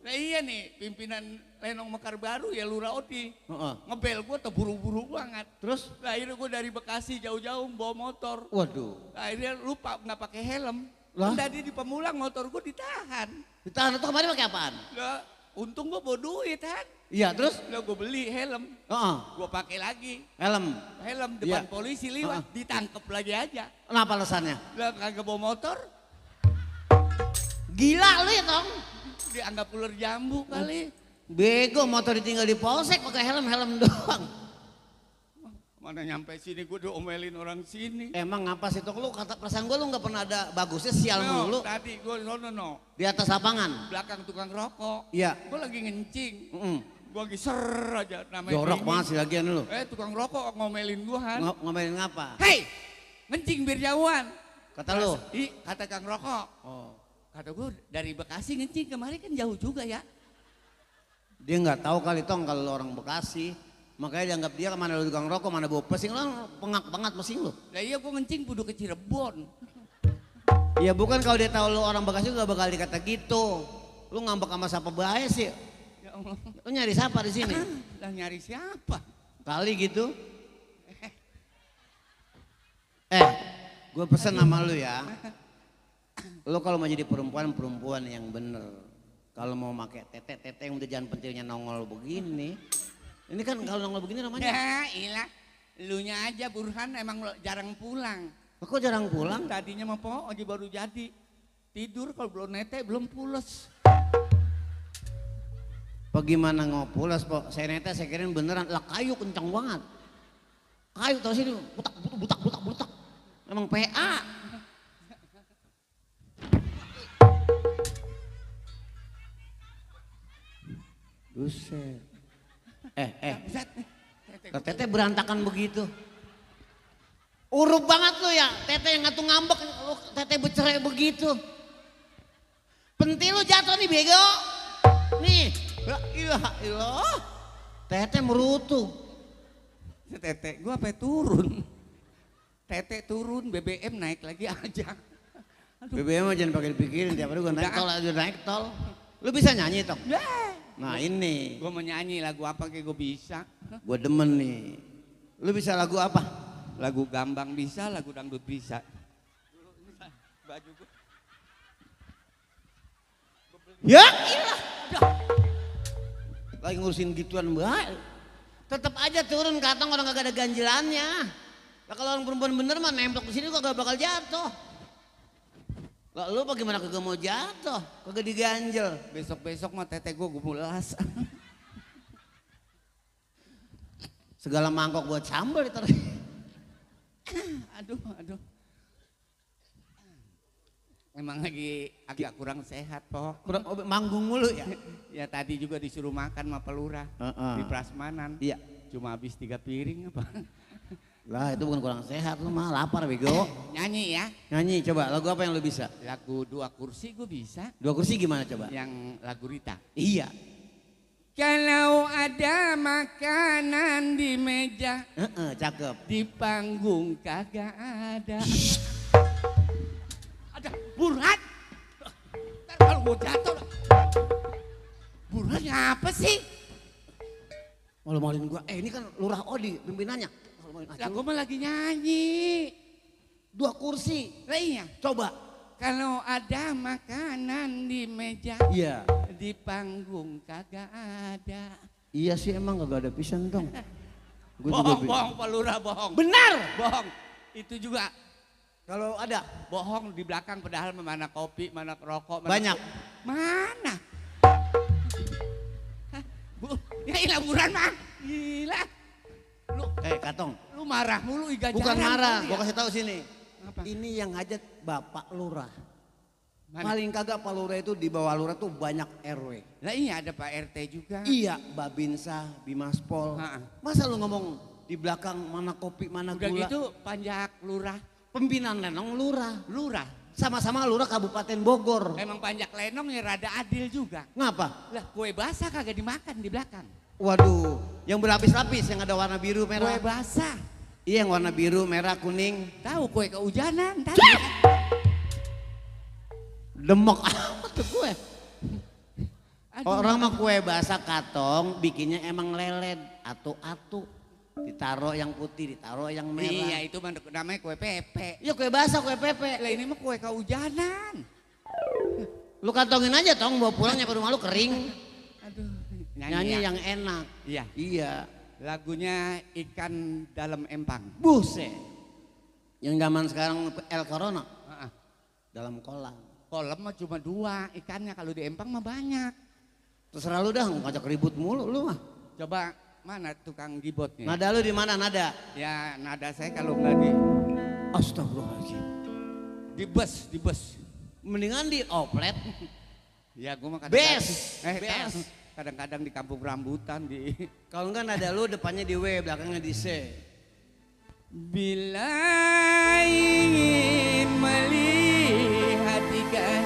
Nah iya nih pimpinan Lenong Mekar Baru ya Lura Odi. Heeh. Ngebel gue terburu-buru banget. Terus? Nah, akhirnya gue dari Bekasi jauh-jauh bawa motor. Waduh. Nah, akhirnya lupa nggak pakai helm. Lah? Tadi di Pemulang motor gue ditahan. Ditahan itu kemarin pakai apaan? Lah, untung gue bawa duit kan. Iya terus? Lah gue beli helm. Heeh. Gue pakai lagi. Helm. Helm depan Iya. polisi lewat, ditangkep lagi aja. Kenapa alasannya? Lah kagak bawa motor, Gila lu ya Tong. dianggap ular jambu kali. Bego motor ditinggal di polsek pakai helm doang. Mana nyampe sini gue diomelin orang sini. Emang apa sih Tong? Lu kata perasaan gue lu nggak pernah ada bagusnya sial mulu. Tadi gue no. Di atas lapangan. Belakang tukang rokok. Iya. Gue lagi ngencing. Gue lagi ser aja namanya. Jorok Bini. banget sih lagian lu. Tukang rokok ngomelin gue kan. Ngomelin ngapa? Hei, ngencing biar jauhan. Kata lu? Kata Kang Rokok. Oh. Kata gue dari Bekasi ngencing kemarin kan jauh juga ya. Dia nggak tahu kali Tong kalau lu orang Bekasi. Makanya dianggap dia kemana lu tukang rokok, mana bawa pesing. Lu pengak banget pesing lu. Lah iya gue ngencing kudu ke Cirebon. Ya bukan kalau dia tahu lu orang Bekasi gak bakal dikata gitu. Lu ngambek sama siapa bahaya sih? Ya Allah. Lu nyari siapa di sini? Lah nyari siapa? Kali gitu. Gue pesen sama lu ya. Lu kalau mau jadi perempuan yang bener. Kalau mau pakai tete yang udah jangan pentilnya nongol begini. Ini kan kalau nongol begini namanya. Ya ilah, elunya aja Burhan emang jarang pulang. Kok jarang pulang? Tadinya mah po aja baru jadi. Tidur kalau belum nete belum pules. Bagaimana ngopulas po? Saya nete saya kirain beneran. Lah kayu kencang banget. Kayu tau sih butak. Emang PA. Buset. Tete berantakan begitu. Urup banget lu ya, tete yang ngatu ngambek, lu tete bercerai begitu. Pentil lu jatuh nih bego. Nih, ya ilah. Tete merutu. Tete, gua apa turun? Tete turun, BBM naik lagi aja. BBM aja jangan pakai dipikirin, tiap hari gua naik tol aja naik tol. Lu bisa nyanyi Tok? Nah ini. Gua mau nyanyi lagu apa kayak gua bisa. Gua demen nih. Lu bisa lagu apa? Lagu gambang bisa, lagu dangdut bisa. Baju gua. Ya ilah. Lagi ngurusin gituan mbak. Tetap aja turun katong orang gak ada ganjilannya. Nah, kalau orang perempuan bener mah nemplok di sini kok gak bakal jatuh. Lah lu bagaimana kagak mau jatuh? Kagak diganjel. Besok-besok mah tete gua mulas. Segala mangkok buat sambal ditaruh. Aduh. Memang lagi agak kurang sehat, Pok. Kurang manggung mulu ya? Ya tadi juga disuruh makan sama pelurah di Prasmanan. Iya. Cuma habis 3 piring apa. Lah itu bukan kurang sehat, lu mah lapar bego. Nyanyi ya? Nyanyi coba, lagu apa yang lu bisa? Lagu 2 kursi gue bisa. 2 kursi gimana coba? Yang lagu Rita. Iya. Kalau ada makanan di meja, cakep. Di panggung kagak ada. Ada Burhan. Ntar kalau mau jatuh. Burhan apa sih? Malu-maluin gua. Ini kan Lurah Odi pimpinannya. Lah gua mah lagi nyanyi. 2 kursi. Lah iya. Coba. Kalau ada makanan di meja, iya. Di panggung kagak ada. Iya sih emang kagak ada pisan dong. Bohong, Pak Lurah bohong. Benar. Bohong. Itu juga. Kalau ada. Bohong di belakang padahal mana kopi, mana rokok. Banyak. Mana? Ya hiburan mah. Gila. Lu Katong. Lu marah mulu iga Bukan jarang, marah, ya? gua kasih tahu sini. Apa? Ini yang hajat Bapak Lurah. Mana? Paling kagak Pak Lurah itu di bawah Lurah tuh banyak RW. Lah iya ada Pak RT juga. Iya, Babinsa, Bimaspol. Masa lu ngomong di belakang mana kopi, mana Udah gula. gitu panjak lurah. Pimpinan Lenong Lurah. Lurah. Sama-sama Lurah Kabupaten Bogor. Emang panjak lenong ya rada adil juga. Ngapa? Lah kue basah kagak dimakan di belakang. Waduh, yang berlapis-lapis yang ada warna biru merah. Kue basah. Iya yang warna biru, merah, kuning. Tahu kue kehujanan tadi. Demok amat tuh kue. Orang mah kue basah katong bikinnya emang leled, atu-atu. Ditaro yang putih, ditaro yang merah. Iya itu namanya kue pepe. Iya kue basah, kue pepe. Lah ini mah kue kehujanan. Lu kantongin aja tong, bawa pulang nyampe rumah lu kering. Aduh. Nyanyi yang enak. Iya. Iya. Lagunya Ikan Dalam Empang. Buset. Yang zaman sekarang El Corona. Dalam kolam. Kolam mah cuma 2 ikannya, kalau di empang mah banyak. Terserah lu dah, ngajak ribut mulu lu mah. Coba mana tukang gibotnya? Nada lu di mana nada? Ya nada saya kalau nggak di. Astagfirullahaladzim. Di bus. Mendingan di oplet. Ya gua mah Bes. Kadang-kadang di kampung rambutan di. Kalau enggak nada lu depannya di W, belakangnya di C. Bila ingin melihat ikan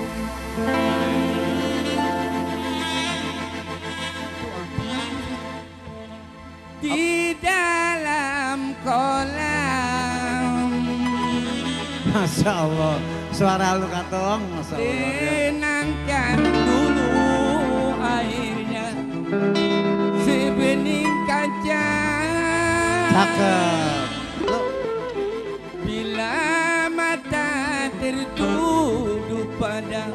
di dalam kolam. Masya Allah, suara lu katong, Masya Allah. Tenangkan dulu airnya sebening kaca. Cakep. Bila mata tertuju pada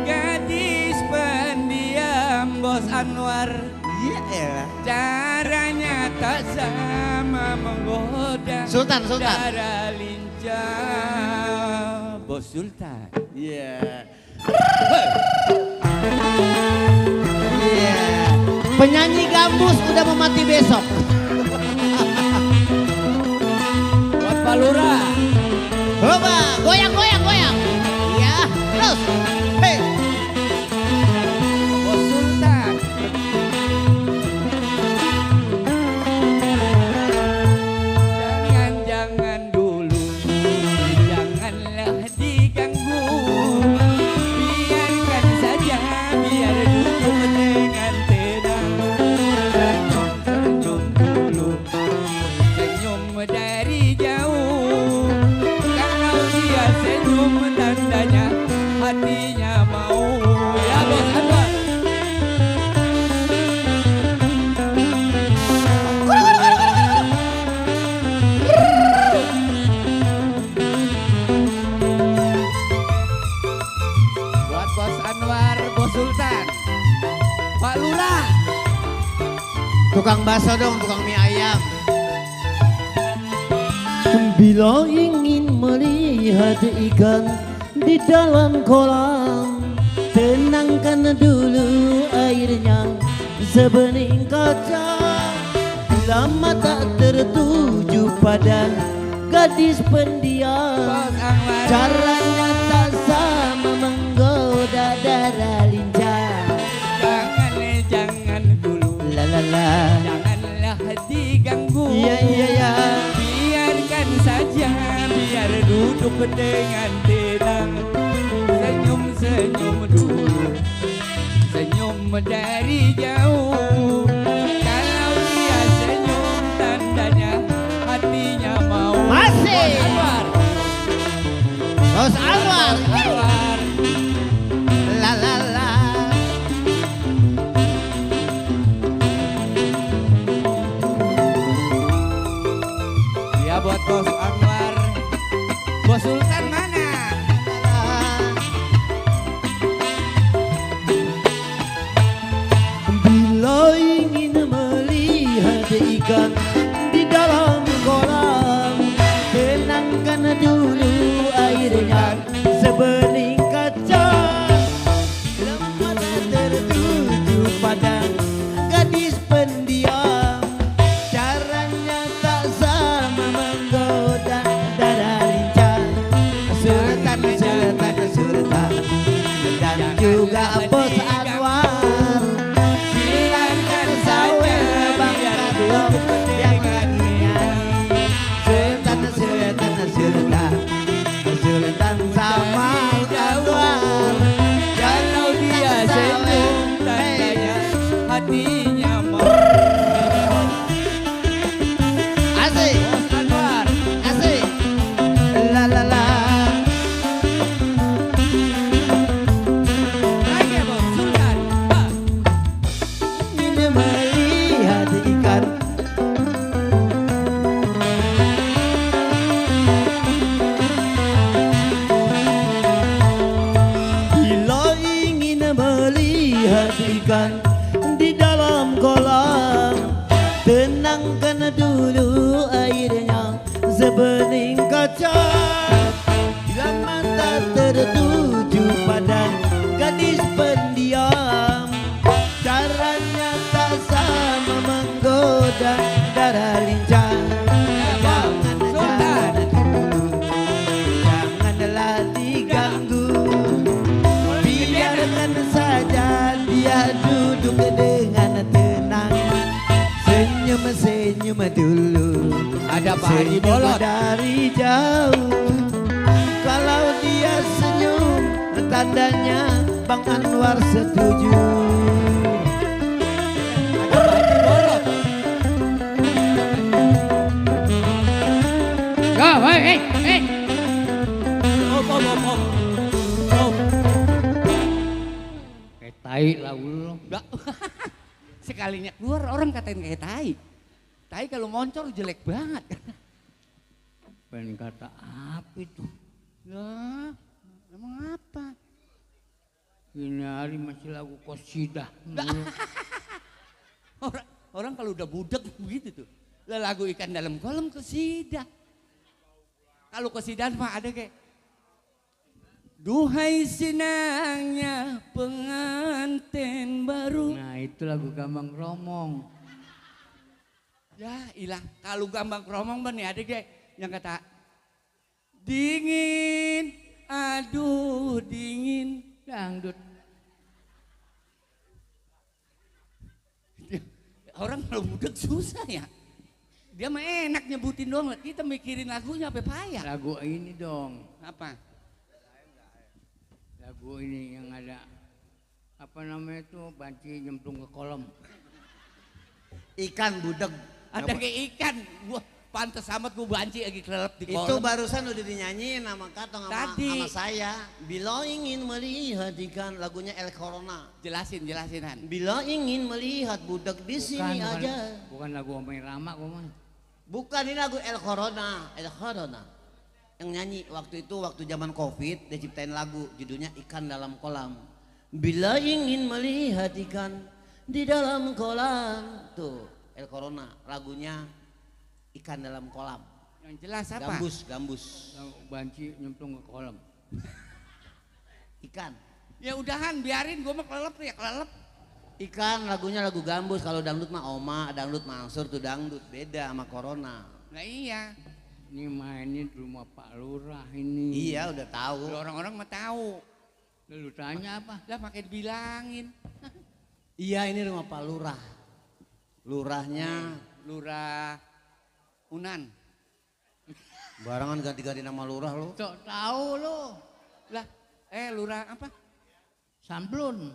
gadis pendiam Bos Anwar. Caranya tak sama menggoda. Sultan. Darah lincah Bos Sultan. Penyanyi gambus udah mau mati besok. Buat Pak Lurah. Coba goyang. Ya, terus. Hey. Bos Sultan. Jangan tukang bakso dong, tukang mie ayam. Bila ingin melihat ikan di dalam kolam, tenangkan dulu airnya sebening kaca. Bila mata tertuju pada gadis pendiam, caranya tak sama menggoda darah lincah. Jangan dulu, la la la, janganlah diganggu. Iya iya ya. Biarkan saja, biar duduk dengan tenang. Senyum-senyum dulu, senyum dari jauh. Kalau dia senyum tandanya hatinya mau. Masih. Bos Anwar. La la la. Ya buat Bos Anwar. Bos Sultan mana? Bila ingin melihat ikan di dalam kolam, tenangkan dulu airnya sebening kaca. Bila mata tertuju pada gadis pendiam, caranya tak sama menggoda darah lincah. Sultan, sultan, sultan, dan juga Bos Anwar. Silakan sawer bangga dong yang lagi nyanyi. Sultan, sultan, sultan, sultan sama Anwar. Kalau dia senyum tandanya hatinya mau. Asik. Bos Anwar. Asik. La la la. Lagi Bos Sultan. Ingin melihat ikan bila ingin melihat ikan di dalam kolam, tenangkan dulu airnya sebening kaca. Bila mata tertuju pada gadis pendiam, caranya tak sama menggoda darah lincah. Janganlah diganggu, biarkan saja dia duduk dengan tenang. Senyum-senyum dulu, Ada Pak Haji senyum Bolot. dari jauh. Kalau dia senyum, tandanya Bang Anwar setuju. Kayak tai lah lu. Sekalinya keluar orang katain kayak tai. Tai kalau moncor jelek banget. Pengen kata apa itu? Lah, emang apa? Ini hari masih lagu kosidah. Orang kalau udah budek begitu tuh. Lah lagu ikan dalam kolam kosidah. Kalau kosidah mah ada kayak duhai senangnya pengantin baru. Nah itu lagu Gambang Kromong. Ya ilah, kalau Gambang Kromong nih ada kayak yang kata dingin, aduh dingin, dangdut. Orang kalau budek susah ya. Dia mah enak nyebutin doang, kita mikirin lagunya apa payah. Lagu ini dong. Apa? Lagu ini yang ada apa namanya itu banci nyemplung ke kolam. Ikan budeg. Ada kayak ikan, gua pantes amat gua banci lagi kelelep di kolam. Itu barusan udah dinyanyiin sama Katong Tadi. sama saya. Bila ingin melihat ikan, lagunya El Corona. Jelasin Han. Bila ingin melihat budeg di sini aja. Bukan lagu Omay Rama gua mah. Bukan, ini lagu El Corona. El Corona. Yang nyanyi waktu itu, waktu zaman Covid, dia ciptain lagu judulnya Ikan Dalam Kolam. Bila ingin melihat ikan di dalam kolam, tuh El Corona, lagunya Ikan Dalam Kolam. Yang jelas apa? Gambus. Banci nyemplung ke kolam. Ikan. Ya udahan, biarin gue mah kelelep ya kelelep. Ikan lagunya lagu gambus, kalau dangdut mah Oma, dangdut Mansur tuh dangdut, beda sama Corona. Nah iya. Ini mainin rumah Pak Lurah ini. Iya udah tahu. Orang-orang mah tahu. Lu tanya apa? Lah pakai dibilangin. Iya ini rumah Pak Lurah. Lurahnya Lurah Unan. Barangan ganti-ganti nama lurah lo. Sok tahu lo. Lah, lurah apa? Samblun.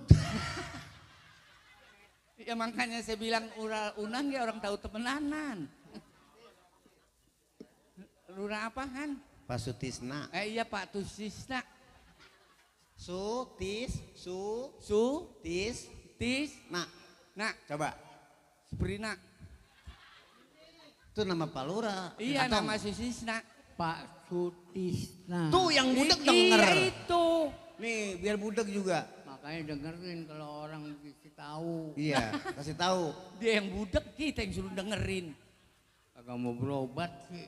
Ya makanya saya bilang Unan ya orang tahu temenanan. Lurah apa Han? Pak Sutisna. Iya Pak Sutisna. Tis. Nak. Coba. Sprina. Itu nama Pak Lurah. Iya nama Sutisna. Pak Sutisna. Tuh yang budek denger. Iya itu. Nih biar budek juga. Makanya dengerin kalau orang kasih tahu. Iya kasih tahu. Dia yang budek, kita yang suruh dengerin. Kagak mau berobat sih.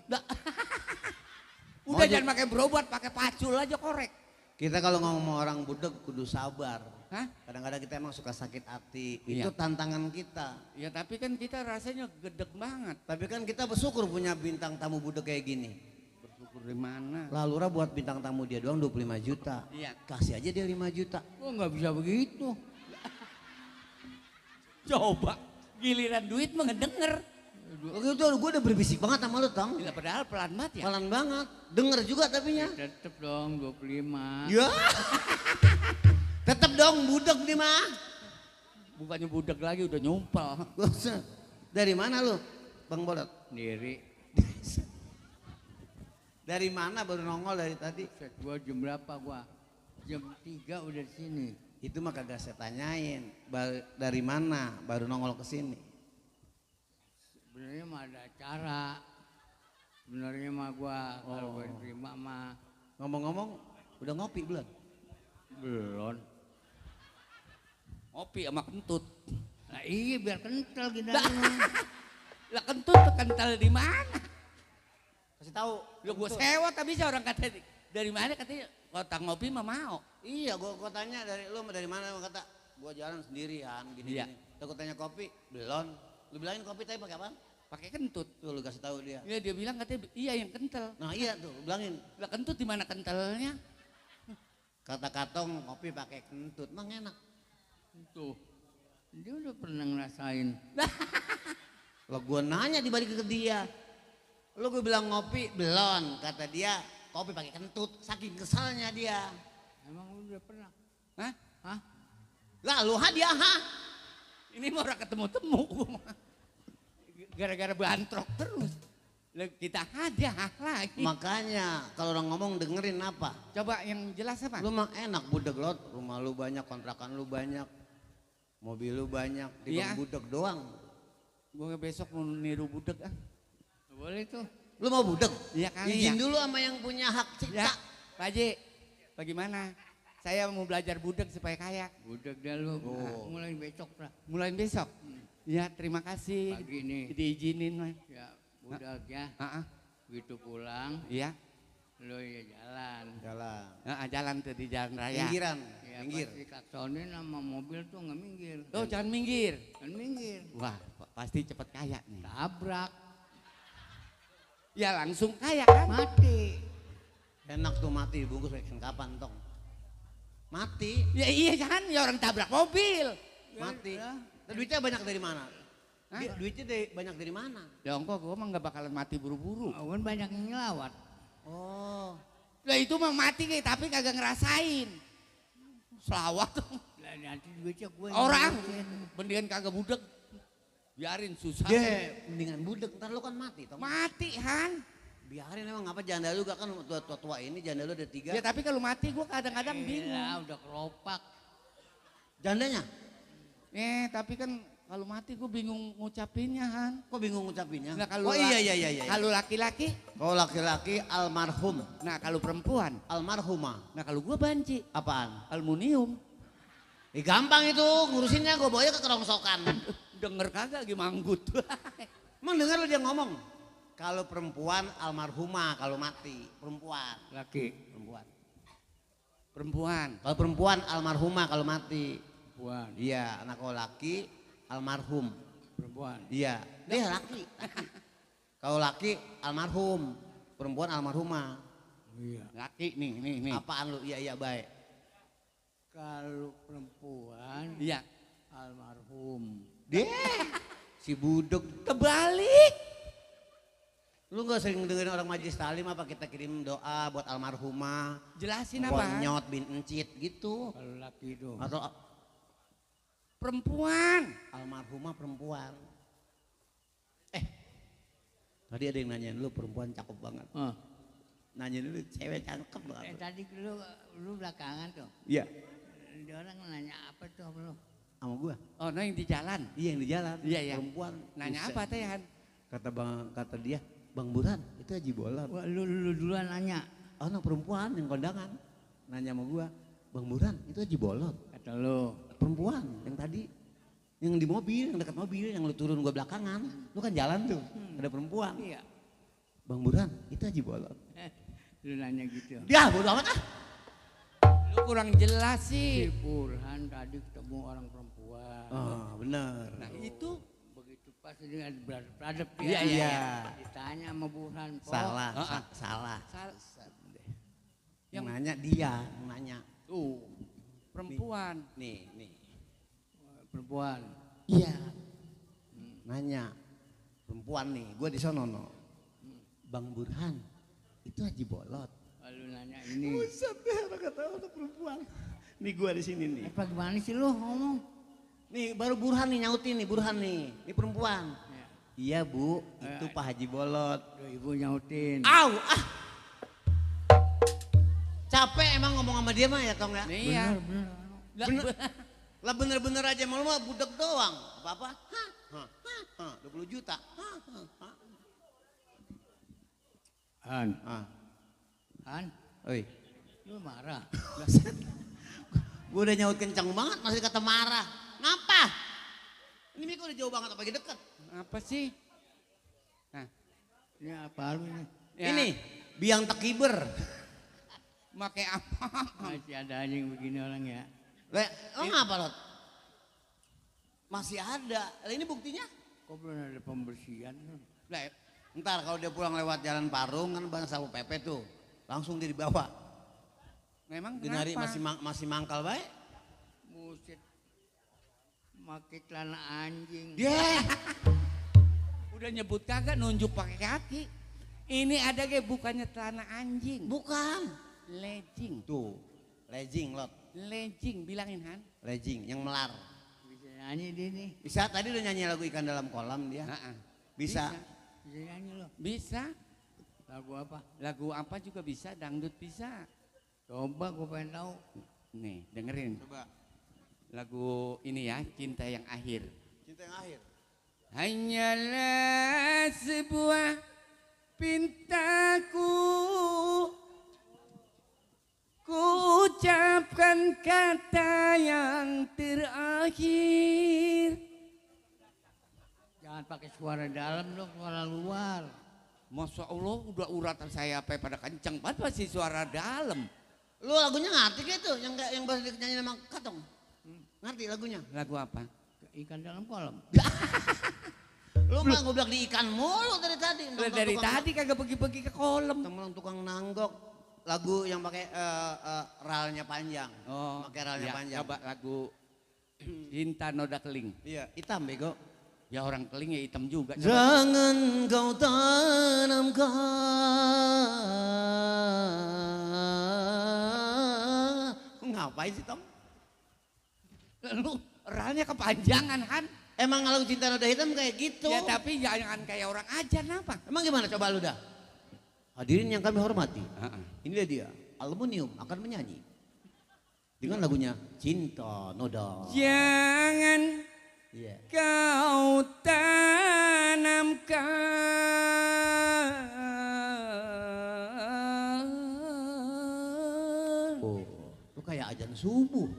Udah jangan pakai berobat, pakai pacul aja korek. Kita kalau ngomong orang budek kudu sabar. Hah? Kadang-kadang kita emang suka sakit hati. Iya. Itu tantangan kita. Ya tapi kan kita rasanya gedek banget. Tapi kan kita bersyukur punya bintang tamu budek kayak gini. Bersyukur di mana? Lah Lurah buat bintang tamu dia doang 25 juta. Iya. Kasih aja dia 5 juta. Oh nggak bisa begitu. Coba giliran duit mah ngedenger. Oke itu gue udah berbisik banget sama lu Tong. Ya, padahal pelan banget ya. Pelan banget. Denger juga tapinya. Ya, tetep dong 25. Ya. Tetep dong budek nih mah. Bukannya budek lagi udah nyumpel. Dari mana lu Bang Bolot? Diri. Dari mana baru nongol dari tadi? Gua jam berapa gua? Jam 3 udah di sini. Itu mah kagak saya tanyain. Dari mana baru nongol ke sini? Sebenarnya mah ada acara. Sebenarnya mah gua kalau gua terima mah. Ngomong-ngomong udah ngopi belum? Belum. Ngopi sama kentut. Nah iya biar kental gitu. Lah kentut tuh kental di mana? Kasih tahu. Lu gua sewa tapi orang kata dari mana katanya kota ngopi mah mau. Iya gua tanya dari lu dari mana kata gua jalan sendirian gini. Iya. Takut tanya kopi belum. Lu bilangin kopi tapi pakai apa? Pakai kentut. Tuh lu kasih tahu dia. Iya dia bilang katanya iya yang kental. Nah iya tuh lu bilangin. Lah kentut di mana kentalnya? Kata Katong kopi pakai kentut, emang enak. Tuh, dia udah pernah ngerasain. Lo gue nanya dibalik ke dia. Lo gue bilang ngopi, belum. Kata dia kopi pakai kentut, saking kesalnya dia. Emang udah pernah? Hah? Hah? Lah lu hadiah ha? Ini mau orang ketemu-temu. Gara-gara bantrok terus. Kita hadiah lagi. Makanya kalau orang ngomong dengerin apa? Coba yang jelas apa? Lu mah enak budek lot, rumah lu banyak, kontrakan lu banyak, mobil lu banyak, iya. Budek doang. Gue besok mau niru budek ah. Boleh tuh. Lu mau budek? Iya kali Izin ya. dulu sama yang punya hak cipta. Ya, Pak Haji, bagaimana? Saya mau belajar budek supaya kaya. Budek dah lu. Oh. Mulai besok lah. Mulai besok? Ya terima kasih. Pagi nih. Diizinin Mas. Ya. Budak ya, begitu pulang, iya, lo ya jalan. Jalan tuh di jalan raya. Minggiran, ya, minggir. Pasti kaksonin sama mobil tuh nggak minggir. Oh jangan minggir. Jangan minggir. Wah pasti cepet kaya nih. Tabrak. Ya langsung kaya kan? Mati. Enak tuh mati dibungkus pakai kapan Tong? Mati. Ya iya kan, ya orang tabrak mobil. Mati. Duitnya banyak dari mana? Duitnya banyak dari mana? Ya engkau gue mah gak bakalan mati buru-buru. Oh, kan banyak yang ngelawat. Oh. Lah itu mah mati kayak tapi kagak ngerasain. Selawat tuh. Lah nanti duitnya gue orang. Mendingan kagak budek. Biarin susah. Ya mendingan budek ntar lu kan mati. Tong. Mati Han. Biarin emang apa janda lu gak kan tua-tua ini janda lu ada 3. Ya tapi kalau mati gue kadang-kadang bingung. Ya udah keropak. Jandanya? Tapi kan kalau mati gue bingung ngucapinnya Han. Kok bingung ngucapinnya? Nah, kalau oh iya. Kalau laki-laki? Kalau laki-laki almarhum. Nah kalau perempuan? Almarhumah. Nah kalau gue banci. Apaan? Aluminium. Gampang itu ngurusinnya gue bawa ke kerongsokan. Denger kagak lagi manggut. Emang denger lo dia ngomong. Kalau perempuan almarhumah kalau mati, perempuan. Laki. Perempuan. Perempuan. Kalau perempuan almarhumah kalau mati. Perempuan. Iya, anak kau laki almarhum. Perempuan. Iya, dia laki. Kalau laki almarhum, perempuan almarhumah. Iya. Laki nih. Apaan lu? Iya baik. Kalau perempuan. Iya. Almarhum. Deh. Si budek Kebalik. Lu gak sering dengerin orang majlis talim apa kita kirim doa buat almarhumah. Jelasin apa? Konyot bin encit gitu. Kalau laki itu. Atau perempuan. Almarhumah perempuan. Tadi ada yang nanyain lu perempuan cakep banget. Nanyain lu cewek cakep banget. Tadi lu belakangan tuh. Iya. Dia orang nanya apa tuh lu? Sama gua. Oh, no yang di jalan. Iya yang di jalan. Iya. Perempuan. Nanya Buset. apa teh Han? Kata dia, Bang Burhan itu Haji Bolot. Wah, lu duluan nanya. Oh, anak perempuan yang kondangan. Nanya sama gua, Bang Burhan itu Haji Bolot. Kata lu. Perempuan yang tadi yang di mobil, yang dekat mobil, yang lu turun gua belakangan. Lu kan jalan tuh, ada perempuan. Iya. Bang Burhan itu Haji Bolot. Lu nanya gitu. Dia bodo amat ah. Lu kurang jelas sih. Si Burhan tadi ketemu orang perempuan. Oh, benar. Nah, itu begitu pas dengan beradab Iya, iya. Ditanya sama Burhan. Salah, salah. Yang nanya dia, yang nanya. Tuh, perempuan. Nih. Perempuan. Iya. Nanya. Perempuan nih, gua di sono no. Bang Burhan itu Haji Bolot. Lalu nanya ini. Buset deh, orang kata orang perempuan. Nih gua di sini nih. Apa gimana sih lu ngomong? Nih baru Burhan nih nyautin nih Burhan nih. Ini perempuan. Iya Bu, itu Pak Haji Bolot. Ibu nyautin. Au, ah. Capek emang ngomong sama dia mah ya Tong ya? Iya. Bener. Lah bener-bener aja malu mah budak doang. Apa-apa? 20 juta. Han. Ah. Han. Oi. Lu marah. Gue udah nyaut kencang banget masih kata marah. Ngapa? Ini Miko udah jauh banget apa lagi deket? Apa sih? Nah. Ini apa lu ini? Ini biang tekiber. Make apa? Masih ada anjing begini orang ya. Lo ngapa Lot? Masih ada. Lah ini buktinya? Kok belum ada pembersihan? Lah, ntar kalau dia pulang lewat jalan Parung kan banyak sapu PP tuh. Langsung dia dibawa. Memang Dinari kenapa? masih mangkal baik. Musit. Make celana anjing. Dia. Udah nyebut kagak nunjuk pakai kaki. Ini ada kayak bukannya celana anjing. Bukan. Legging. Tuh. Legging Lot. Legging bilangin Han. Legging yang melar. Bisa nyanyi dia nih. Bisa tadi udah nyanyi lagu Ikan Dalam Kolam dia. Bisa. Bisa nyanyi lo. Bisa. Lagu apa? Lagu apa juga bisa, dangdut bisa. Coba gue pengen tahu. Nih, dengerin. Coba. Lagu ini ya, Cinta Yang Akhir. Cinta Yang Akhir. Hanyalah sebuah pintaku, ku ucapkan kata yang terakhir. Jangan pakai suara dalam dong, suara luar. Masya Allah udah uratan saya apa pada kenceng banget pasti suara dalam. Lu lagunya ngerti gitu yang baru nyanyi sama Katong? Ngerti lagunya? Lagu apa? Ikan Dalam Kolam. Lu mah ngoblak di ikan mulu dari tadi. Dari tadi kagak pergi-pergi ke kolam. Temen tukang nanggok. Lagu yang pakai ralnya panjang. Oh, pakai ralnya ya, panjang. Coba lagu Cinta Noda Keling. Iya, hitam bego. Ya orang keling ya hitam juga. Coba. Jangan kau tanamkan. Ngapain sih Tom? Lu ralnya kepanjangan Han. Emang lagu Cinta Noda Hitam kayak gitu. Ya tapi jangan kayak orang ajan apa. Emang gimana coba lu dah? Hadirin yang kami hormati. Inilah dia, Aluminium akan menyanyi. Dengan lagunya Cinta Noda. Jangan kau tanamkan. Oh, lu kayak ajan subuh.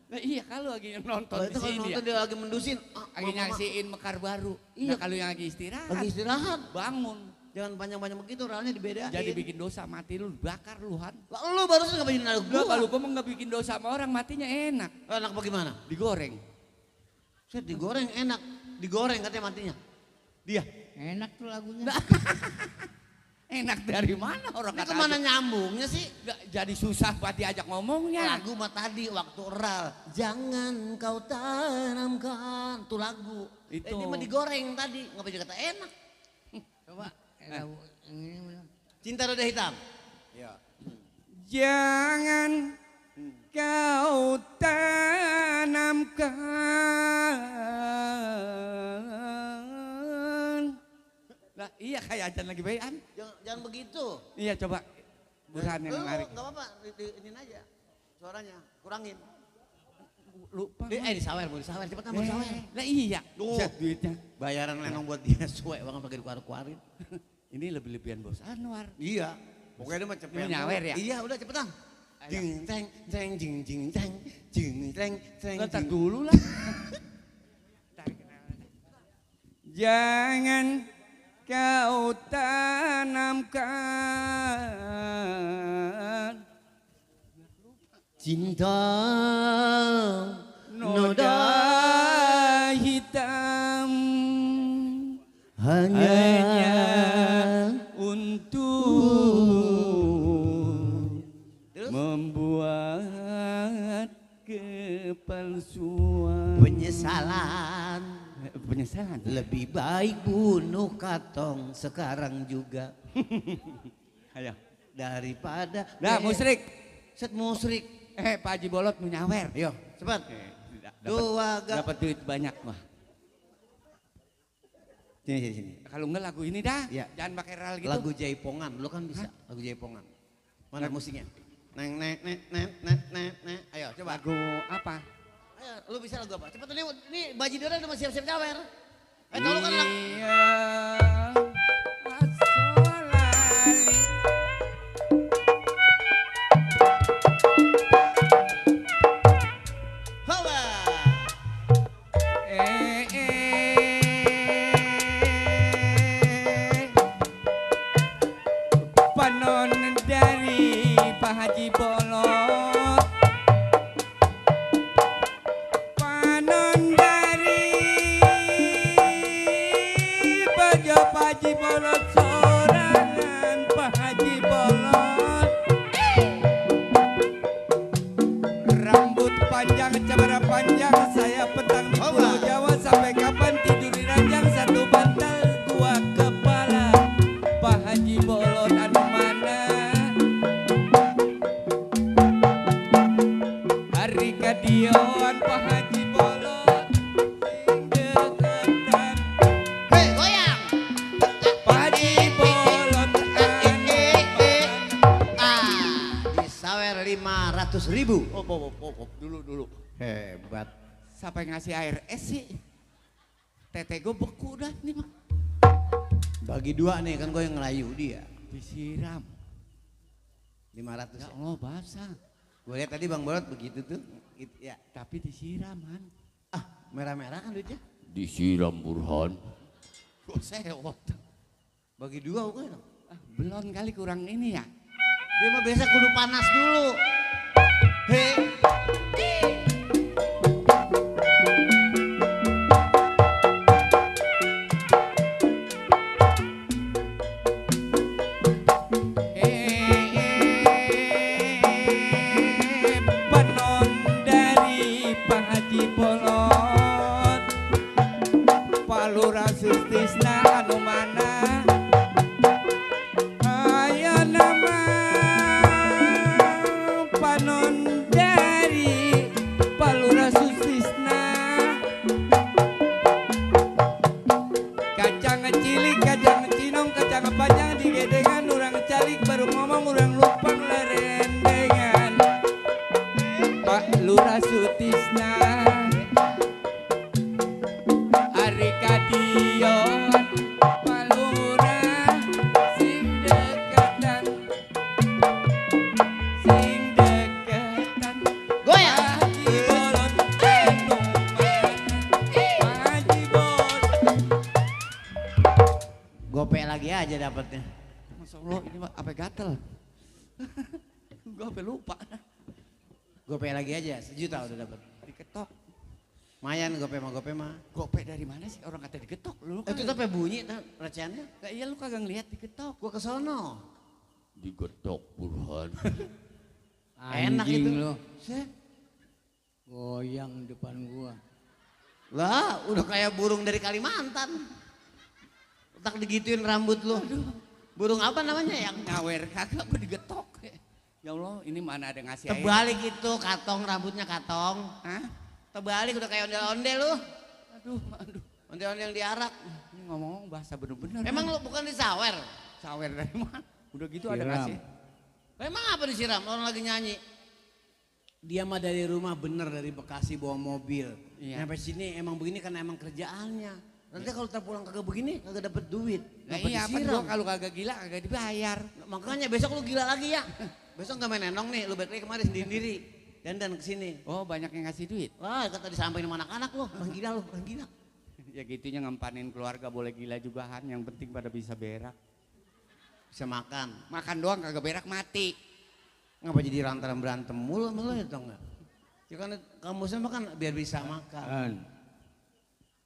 Nah, iya kalau lagi nonton Kalau di itu kalau sini nonton ya. dia lagi mendusin. Lagi nyaksiin mekar baru. Iya. Nah kalau yang lagi istirahat. Lagi istirahat. Bangun. Jangan panjang-panjang begitu, realnya dibedain. Jadi bikin dosa mati lu bakar lu Han. Lah lu barusan ngapain naruh Enggak, gua? kalau gua mah nggak bikin dosa sama orang matinya enak. Enak bagaimana? Digoreng. Set digoreng enak. Digoreng katanya matinya. Dia. Enak tuh lagunya. Enak dari mana orang Ini kata kemana aja. nyambungnya sih? Nggak, jadi susah buat diajak ngomongnya. Lagu mah tadi waktu oral. Jangan kau tanamkan. Tuh lagu. Itu. Ini mah digoreng tadi. Ngapain dia kata enak? Coba. Cinta roda hitam. Ya. Jangan kau tanamkan. Nah iya kayak ajan lagi bayan. Jangan begitu. Iya coba. Burhan yang menarik. Gak apa-apa. Ini aja. Suaranya. Kurangin. Lupa. Disawer. Mau disawer. Cepetan mau disawer. Nah iya. Duh. Set duitnya. Bayaran lenong buat dia suwe banget pakai dikeluarin. Ini lebih-lebihan Bos Anwar. Iya. Pokoknya dia mah cepet. Ini nyawer ya? Iya udah cepetan. Jing teng teng jing jing teng jing teng teng. Ntar dulu lah. Jangan kau tanamkan cinta noda hitam hanya untuk membuat kepalsuan penyesalan. Penyesalan. Lebih baik bunuh Katong sekarang juga. Ayo. Daripada. Nah musrik. Set musrik. Pak Haji Bolot mau nyawer. Yo cepat. Dapat duit banyak mah. Sini. Kalau enggak lagu ini dah. Ya. Jangan pakai ral gitu. Lagu Jaipongan. Lu kan bisa. Lagu Jaipongan. Mana musiknya? Neng. Ayo coba. Lagu apa? Ayo, lu bisa lagu apa? Cepet ini Bajidara udah siap-siap nyawer. Tolong kan lagu. Hawa. Panon dari Pak Haji Bolot. Panon dari Pak Haji Bolot. Sorangan Pak Haji Bolot. Rambut panjang, cemara panjang, saya petang di Pulau Jawa. Sampai kapan tidur di ranjang, satu bantal dua kepala. Pak Haji Bolot anu mana? Hari kadioan Pak Haji Bolot sing deketan. Hei goyang. Pak Haji Bolot Disawer 500.000. Dulu. Hebat. Siapa yang ngasih air es sih? Tete gue beku dah nih mah. Bagi dua nih kan gue yang ngelayu dia. Disiram. 500. Ya Allah basah. Gue lihat tadi Bang Bolot begitu tuh. Ya. Tapi disiram Han. Merah-merah kan duitnya. Disiram Burhan. Gue sewot. Bagi dua gue. Belum kali kurang ini ya. Dia mah biasa kudu panas dulu. Hei. Panon dari Pak Haji Bolot. Pak Lurah Sustisna anu mana? Aya nama panon dari aja dapatnya. Masya Allah ini mah apa gatel. Gue sampai lupa. Gope lagi aja, 1 juta udah dapat. Diketok. Mayan gope mah. Gope dari mana sih? Orang kata diketok. Lu Itu tapi bunyi recehannya. Gak iya lu kagak ngeliat diketok. Gua ke sono. Digetok Burhan. Enak itu. Lo. Goyang depan gua. Lah, udah kayak burung dari Kalimantan. Tak digituin rambut lu. Burung apa namanya yang ngawer kagak gua digetok. Ya Allah, ini mana ada ngasih air. Terbalik itu, katong rambutnya katong. Hah? Terbalik udah kayak ondel-ondel lu. Aduh. Ondel-ondel diarak. Ini ngomong bahasa bener-bener. Emang lu bukan disawer? Sawer dari mana? Udah gitu ada ngasih. Emang apa disiram? Orang lagi nyanyi. Dia mah dari rumah bener dari Bekasi bawa mobil. Iya. Sampai sini emang begini karena emang kerjaannya. Nanti kalau terpulang kagak begini kagak dapet duit. Nah, Ngapa iya apa disiram? gua kalau kagak gila kagak dibayar. Makanya besok lu gila lagi ya. Besok gak main nenong nih, lu balik lagi kemarin sendiri-sendiri. Dandan kesini. Oh banyak yang ngasih duit? Wah kata disampaikan sama anak-anak lu, orang gila lu, orang gila. Ya gitunya ngempanin keluarga boleh gila juga Han, yang penting pada bisa berak. Bisa makan. Makan doang kagak berak mati. Ngapa jadi lantaran berantem mulu sama lu ya tau gak? Ya kan kamu sama kan biar bisa makan. Han.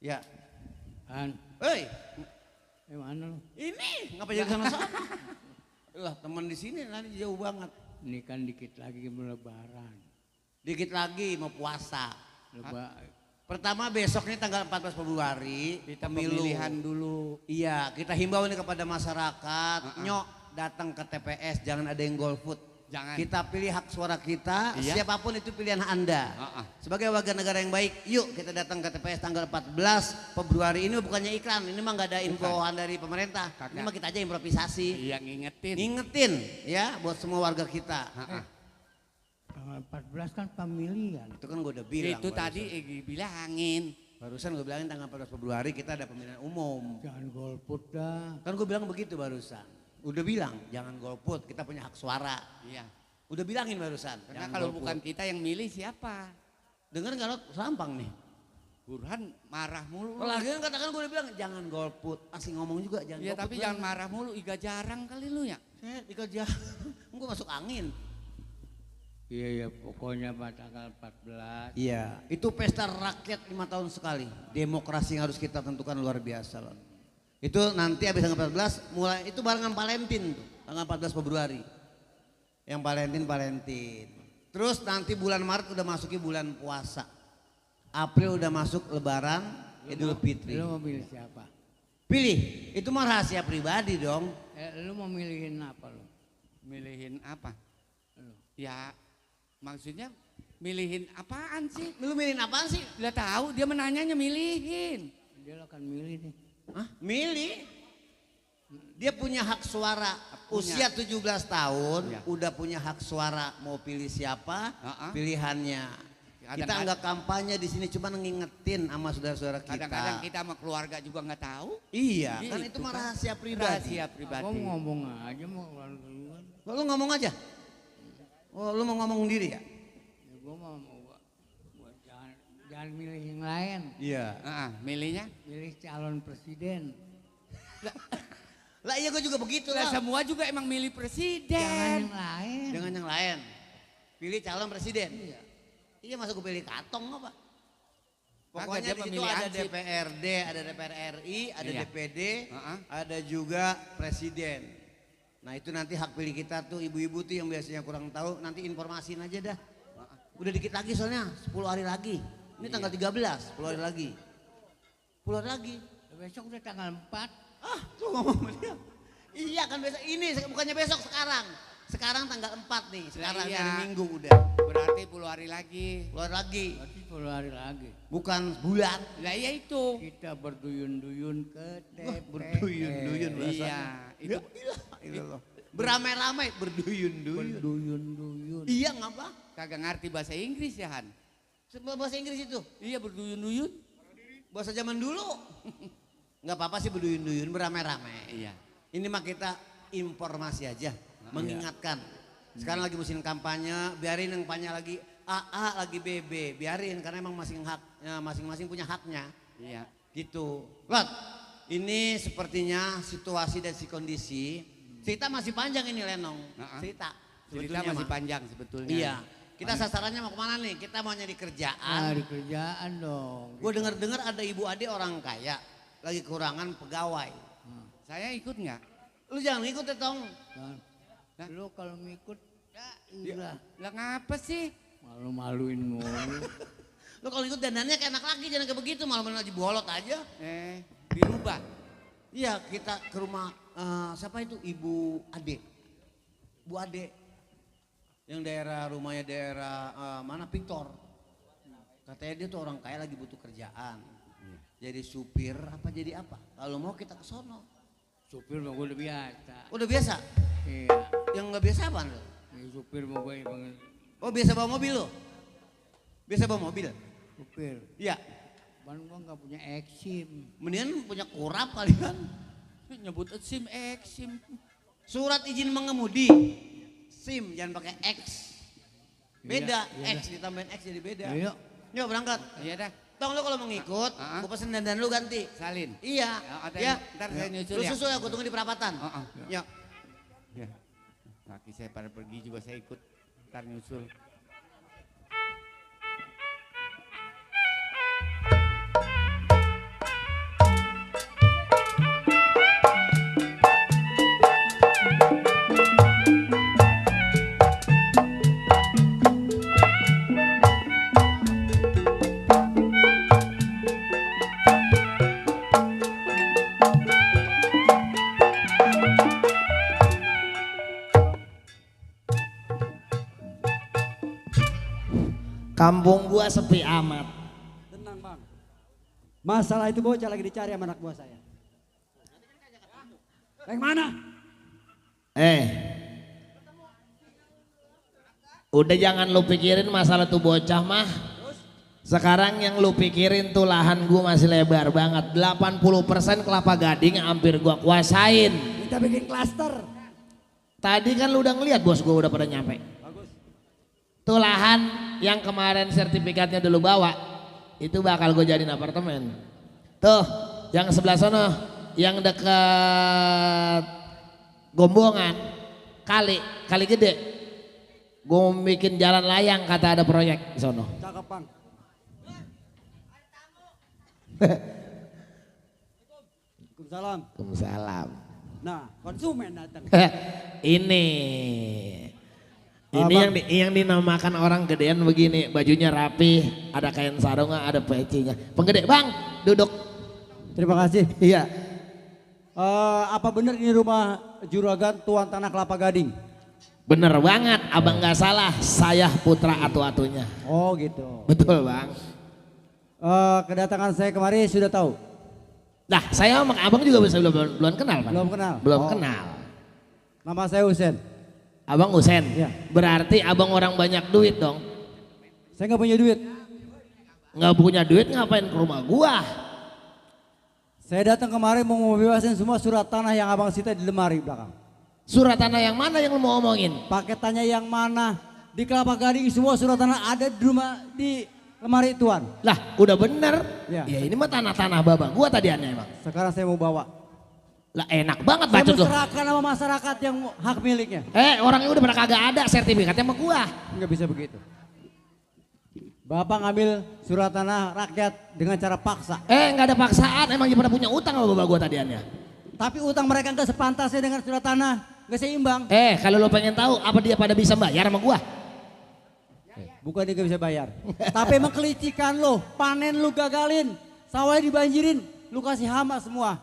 Ya. Han. Hei. Mana lu? Ini ngapa jadi sana-sana? Lah teman di sini nanti jauh banget. Ini kan dikit lagi lebaran. Dikit lagi mau puasa. Lebaran. Pertama besok nih tanggal 14 Februari kita pemilu. pemilihan dulu. Iya, kita himbau nih kepada masyarakat, nyok datang ke TPS, jangan ada yang golput. Jangan. Kita pilih hak suara kita, Iya. siapapun itu pilihan Anda. Sebagai warga negara yang baik, yuk kita datang ke TPS tanggal 14 Februari. Ini bukannya iklan, ini mah gak ada infoan dari pemerintah. Ini mah kita aja improvisasi. Iya ngingetin. Ngingetin ya buat semua warga kita. Tanggal 14 kan pemilihan. Itu kan gue udah bilang. Itu tadi bilangin. Barusan gue bilangin tanggal 14 Februari kita ada pemilihan umum. Jangan golput dah. Kan gue bilang begitu barusan. Udah bilang jangan golput, kita punya hak suara. Iya. Udah bilangin barusan. Karena jangan kalau golput. bukan kita yang milih siapa? Dengar nggak lo Sampang nih? Burhan marah mulu. Lagi kan katakan gue udah bilang jangan golput. Asing ngomong juga jangan Iya golput. tapi jangan marah mulu, iga jarang kali lu ya. Iga jarang. Gue masuk angin. Iya pokoknya tanggal 14. Iya, itu pesta rakyat 5 tahun sekali. Demokrasi yang harus kita tentukan luar biasa loh. Itu nanti habis tanggal 14 mulai itu barengan Valentine tuh, tanggal 14 Februari. Yang Valentine. Terus nanti bulan Maret udah masuki bulan puasa. April udah masuk Lebaran, Idul Fitri. Lu mau pilih siapa? Pilih, itu mah rahasia pribadi dong. Lu mau milihin apa lu? Milihin apa? Ya maksudnya milihin apaan sih? Lu milihin apaan sih? Udah tahu dia menanyanya milihin. Dia akan milih nih. Hah? Milih? Dia punya hak suara usia 17 tahun, udah punya hak suara mau pilih siapa, pilihannya. Kita nggak kampanye di sini, cuma ngingetin sama saudara-saudara kita. Kadang-kadang kita sama keluarga juga nggak tahu. Iya, Gitu kan itu mah rahasia pribadi. Rahasia pribadi. Aku ngomong aja mau keluar. Lu ngomong aja? Oh, lu mau ngomong sendiri ya? Ya gua mau jangan milih yang lain. Iya. Milihnya? Milih calon presiden. Lah iya gue juga begitu lah. lah. Semua juga emang milih presiden. Jangan yang lain. Jangan yang lain. Pilih calon presiden. Iya masa gue pilih katong apa? Pokoknya di situ ada DPRD, ada DPR RI, ada DPD, ada juga presiden. Nah itu nanti hak pilih kita tuh ibu-ibu tuh yang biasanya kurang tahu, nanti informasiin aja dah. Udah dikit lagi soalnya, 10 hari lagi. Ini tanggal 13, 10 hari lagi. 10 hari lagi. Besok udah tanggal 4. Tuh ngomong dia. Iya kan besok, ini bukannya besok sekarang. Sekarang tanggal 4 nih, sekarang hari Minggu udah. Berarti 10 hari lagi. 10 hari lagi. Berarti 10 hari lagi. Bukan bulan. Lah iya itu. Kita berduyun-duyun ke TPS. Berduyun-duyun Iya. Itu. Beramai-ramai berduyun-duyun. Berduyun-duyun. Iya ngapa? Kagak ngerti bahasa Inggris ya Han? Bahasa Inggris itu? Iya berduyun-duyun. Bahasa zaman dulu. Nggak apa-apa sih berduyun-duyun, beramai-ramai. Iya. Ini mah kita informasi aja, mengingatkan. Sekarang lagi musim kampanye, biarin yang kampanye lagi AA, lagi BB, biarin karena emang masing-masing punya haknya. Iya. Gitu. Lot, Ini sepertinya situasi dan si kondisi. Cerita masih panjang ini Lenong. Cerita. Cerita masih panjang sebetulnya. Iya. Kita sasarannya mau kemana nih? Kita mau nyari kerjaan. Nyari kerjaan dong. Gue dengar ada ibu adik orang kaya. Lagi kekurangan pegawai. Saya ikut nggak? Lu jangan ikut ya Tong. Lu kalau ngikut, ya lah ngapa sih? Malu-maluin mulu. Lu kalau ikut dandannya kayak anak laki, jangan kayak begitu. Malam-malam aja bolot aja. Dirubah. Iya, kita ke rumah siapa itu? Ibu Ade. Bu Ade. Yang rumahnya daerah mana? Victor. Katanya dia tuh orang kaya lagi butuh kerjaan. Jadi supir apa jadi apa? Kalau mau kita ke sono. Supir mah gue udah biasa. Udah biasa? Iya. Yang nggak biasa apa lo? Supir mah gue banget. Oh biasa bawa mobil lo? Biasa bawa mobil? Supir. Iya. Ban gue nggak punya eksim. Mendingan punya kurap kali kan? Nyebut SIM, eksim. Surat izin mengemudi. SIM jangan pakai X. Beda, iya, X ditambahin X jadi beda. Iya. Yuk berangkat. Iya dah. Tong lo kalau mau ngikut, gue pesen dandan lu ganti. Salin. Iya. Ya, ntar saya nyusul Lu ya. susul ya, gue tunggu di perapatan. Yuk. Ya. Laki saya pada pergi juga saya ikut. Ntar nyusul. Kampung gua sepi amat. Tenang bang. Masalah itu bocah lagi dicari sama anak buah saya. Yang mana? Udah jangan lu pikirin masalah tuh bocah mah. Sekarang yang lu pikirin tuh lahan gua masih lebar banget. 80% kelapa gading hampir gua kuasain. Kita bikin klaster. Tadi kan lu udah ngeliat bos gua udah pada nyampe. Tuh lahan yang kemarin sertifikatnya dulu bawa, itu bakal gue jadiin apartemen. Tuh, yang sebelah sana, yang dekat Gombongan, kali gede. Gue bikin jalan layang kata ada proyek di sono. Cakep bang. Waalaikumsalam. Waalaikumsalam. Nah, konsumen datang. Ini yang dinamakan orang gedean begini, bajunya rapi, ada kain sarungnya, ada pecinya. Penggede bang, duduk. Terima kasih. Iya. Apa benar ini rumah juragan Tuan Tanah Kelapa Gading? Bener banget, abang nggak salah. Saya putra atu-atunya. Oh gitu. Betul bang. Kedatangan saya kemari sudah tahu. Nah, saya sama abang juga belum kenal pak. Belum kenal. Belum kenal. Nama saya Husen. Abang Husen. Ya. Berarti abang orang banyak duit dong. Saya nggak punya duit. Nggak punya duit ngapain ke rumah gua? Saya datang kemarin mau bebasin semua surat tanah yang abang sita di lemari belakang. Surat tanah yang mana yang lu mau omongin? Paketannya yang mana? Di Kelapa Gading semua surat tanah ada di rumah di lemari tuan. Lah udah bener. Ya, ini mah tanah-tanah babak gua tadiannya emang. Sekarang saya mau bawa. Lah enak banget Saya bacot lu. serahkan sama masyarakat yang hak miliknya. Orangnya udah pada kagak ada sertifikatnya sama gua. Enggak bisa begitu. Bapak ngambil surat tanah rakyat dengan cara paksa. Nggak ada paksaan, emang dia pada punya utang sama bapak gua tadiannya. Tapi utang mereka nggak sepantasnya dengan surat tanah, nggak seimbang. Kalau lo pengen tahu apa dia pada bisa bayar sama gua? Bukan dia nggak bisa bayar. Tapi emang kelicikan lo, panen lu gagalin, sawahnya dibanjirin, lu kasih hama semua.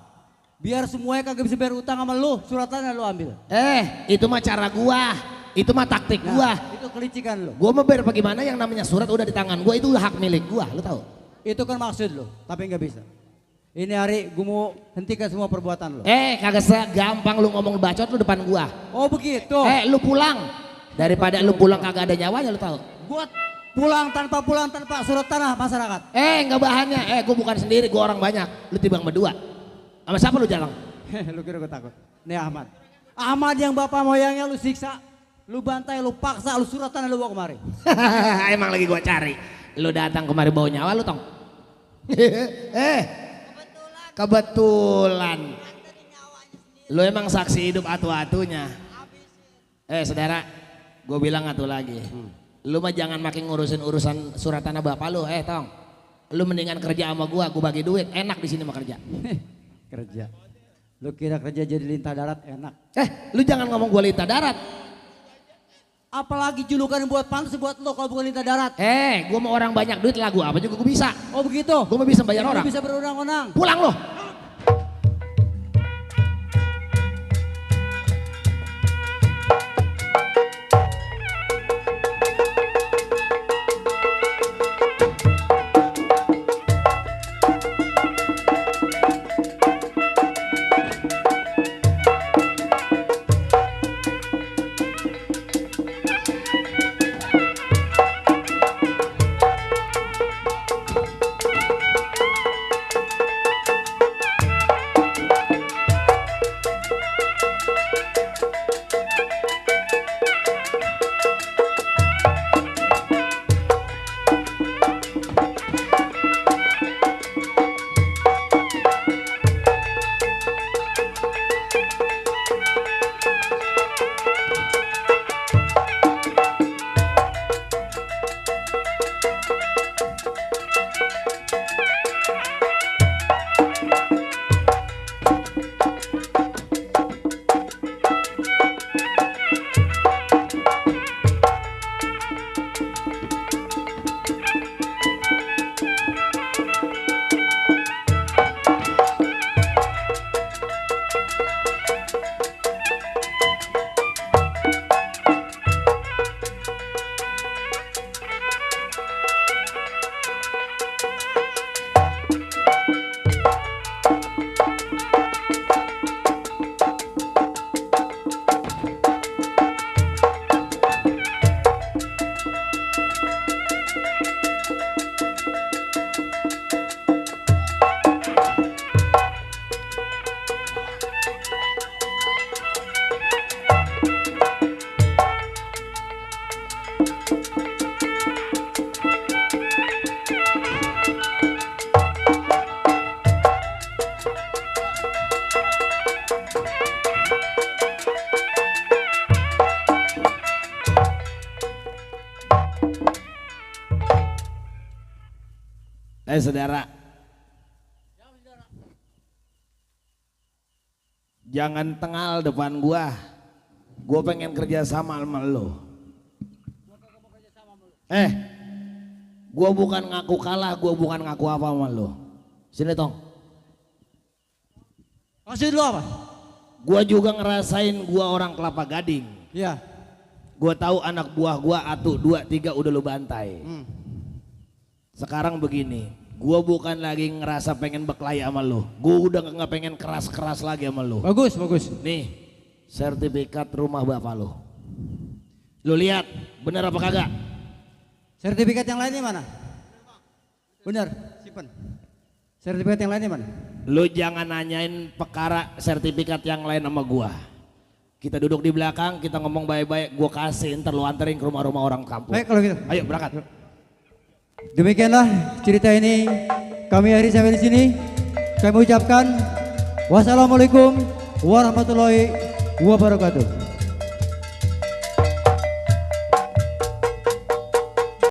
Biar semuanya kagak bisa bayar utang sama lu, surat tanah lu ambil. Itu mah cara gua. Itu mah taktik gua. Itu kelicikan lo. Gua mau bayar bagaimana yang namanya surat udah di tangan gua, itu hak milik gua, lu tahu? Itu kan maksud lo, tapi nggak bisa. Ini hari gua mau hentikan semua perbuatan lo. Kagak segampang lu ngomong bacot lu depan gua. Oh begitu. Lu pulang. Daripada lu pulang kagak ada nyawanya lu tahu? Gua pulang tanpa surat tanah masyarakat. Nggak bahannya. Gua bukan sendiri, gua orang banyak. Lu timbang berdua. Sama siapa lu jalan? Lu kira gua takut? Nih Ahmad. Ahmad yang bapak moyangnya lu siksa. Lu bantai, lu paksa, lu surat tanah lu bawa kemari. Emang lagi gua cari. Lu datang kemari bawa nyawa lu tong. Kebetulan. Lu emang saksi hidup atu-atunya. Saudara, gue bilang atu lagi. Lu mah jangan makin ngurusin urusan surat tanah bapak lu. Tong, lu mendingan kerja sama gue bagi duit. Enak di sini mah kerja. Kerja. Lu kira kerja jadi lintah darat enak? Lu jangan ngomong gue lintah darat. Apalagi julukan yang buat pantas buat lo kalau bukan lintah darat. Gue mau orang banyak duit lagu apa juga gue bisa. Oh begitu? Gue mah bisa bayar orang. Bisa berundang-undang. Pulang lo. Saudara, jangan tengal depan gua pengen kerja sama lo. Gua bukan ngaku kalah, gua bukan ngaku apa sama lo. Sini Tong. Maksud lo apa? Gua juga ngerasain gua orang Kelapa Gading. Iya. Gua tahu anak buah gua 1, 2, 3 udah lu bantai. Sekarang begini. Gue bukan lagi ngerasa pengen berkelahi sama lo. Gue udah gak pengen keras-keras lagi sama lo. Bagus, bagus. Nih, sertifikat rumah bapak lo. Lo lihat, bener apa kagak? Sertifikat yang lainnya mana? Bener, simpen. Sertifikat yang lainnya mana? Lo jangan nanyain perkara sertifikat yang lain sama gue. Kita duduk di belakang, kita ngomong baik-baik. Gue kasih, ntar lo anterin ke rumah-rumah orang kampung. Baik kalau gitu. Ayo berangkat. Demikianlah cerita ini kami akhiri sampai di sini. Kami ucapkan wassalamualaikum warahmatullahi wabarakatuh.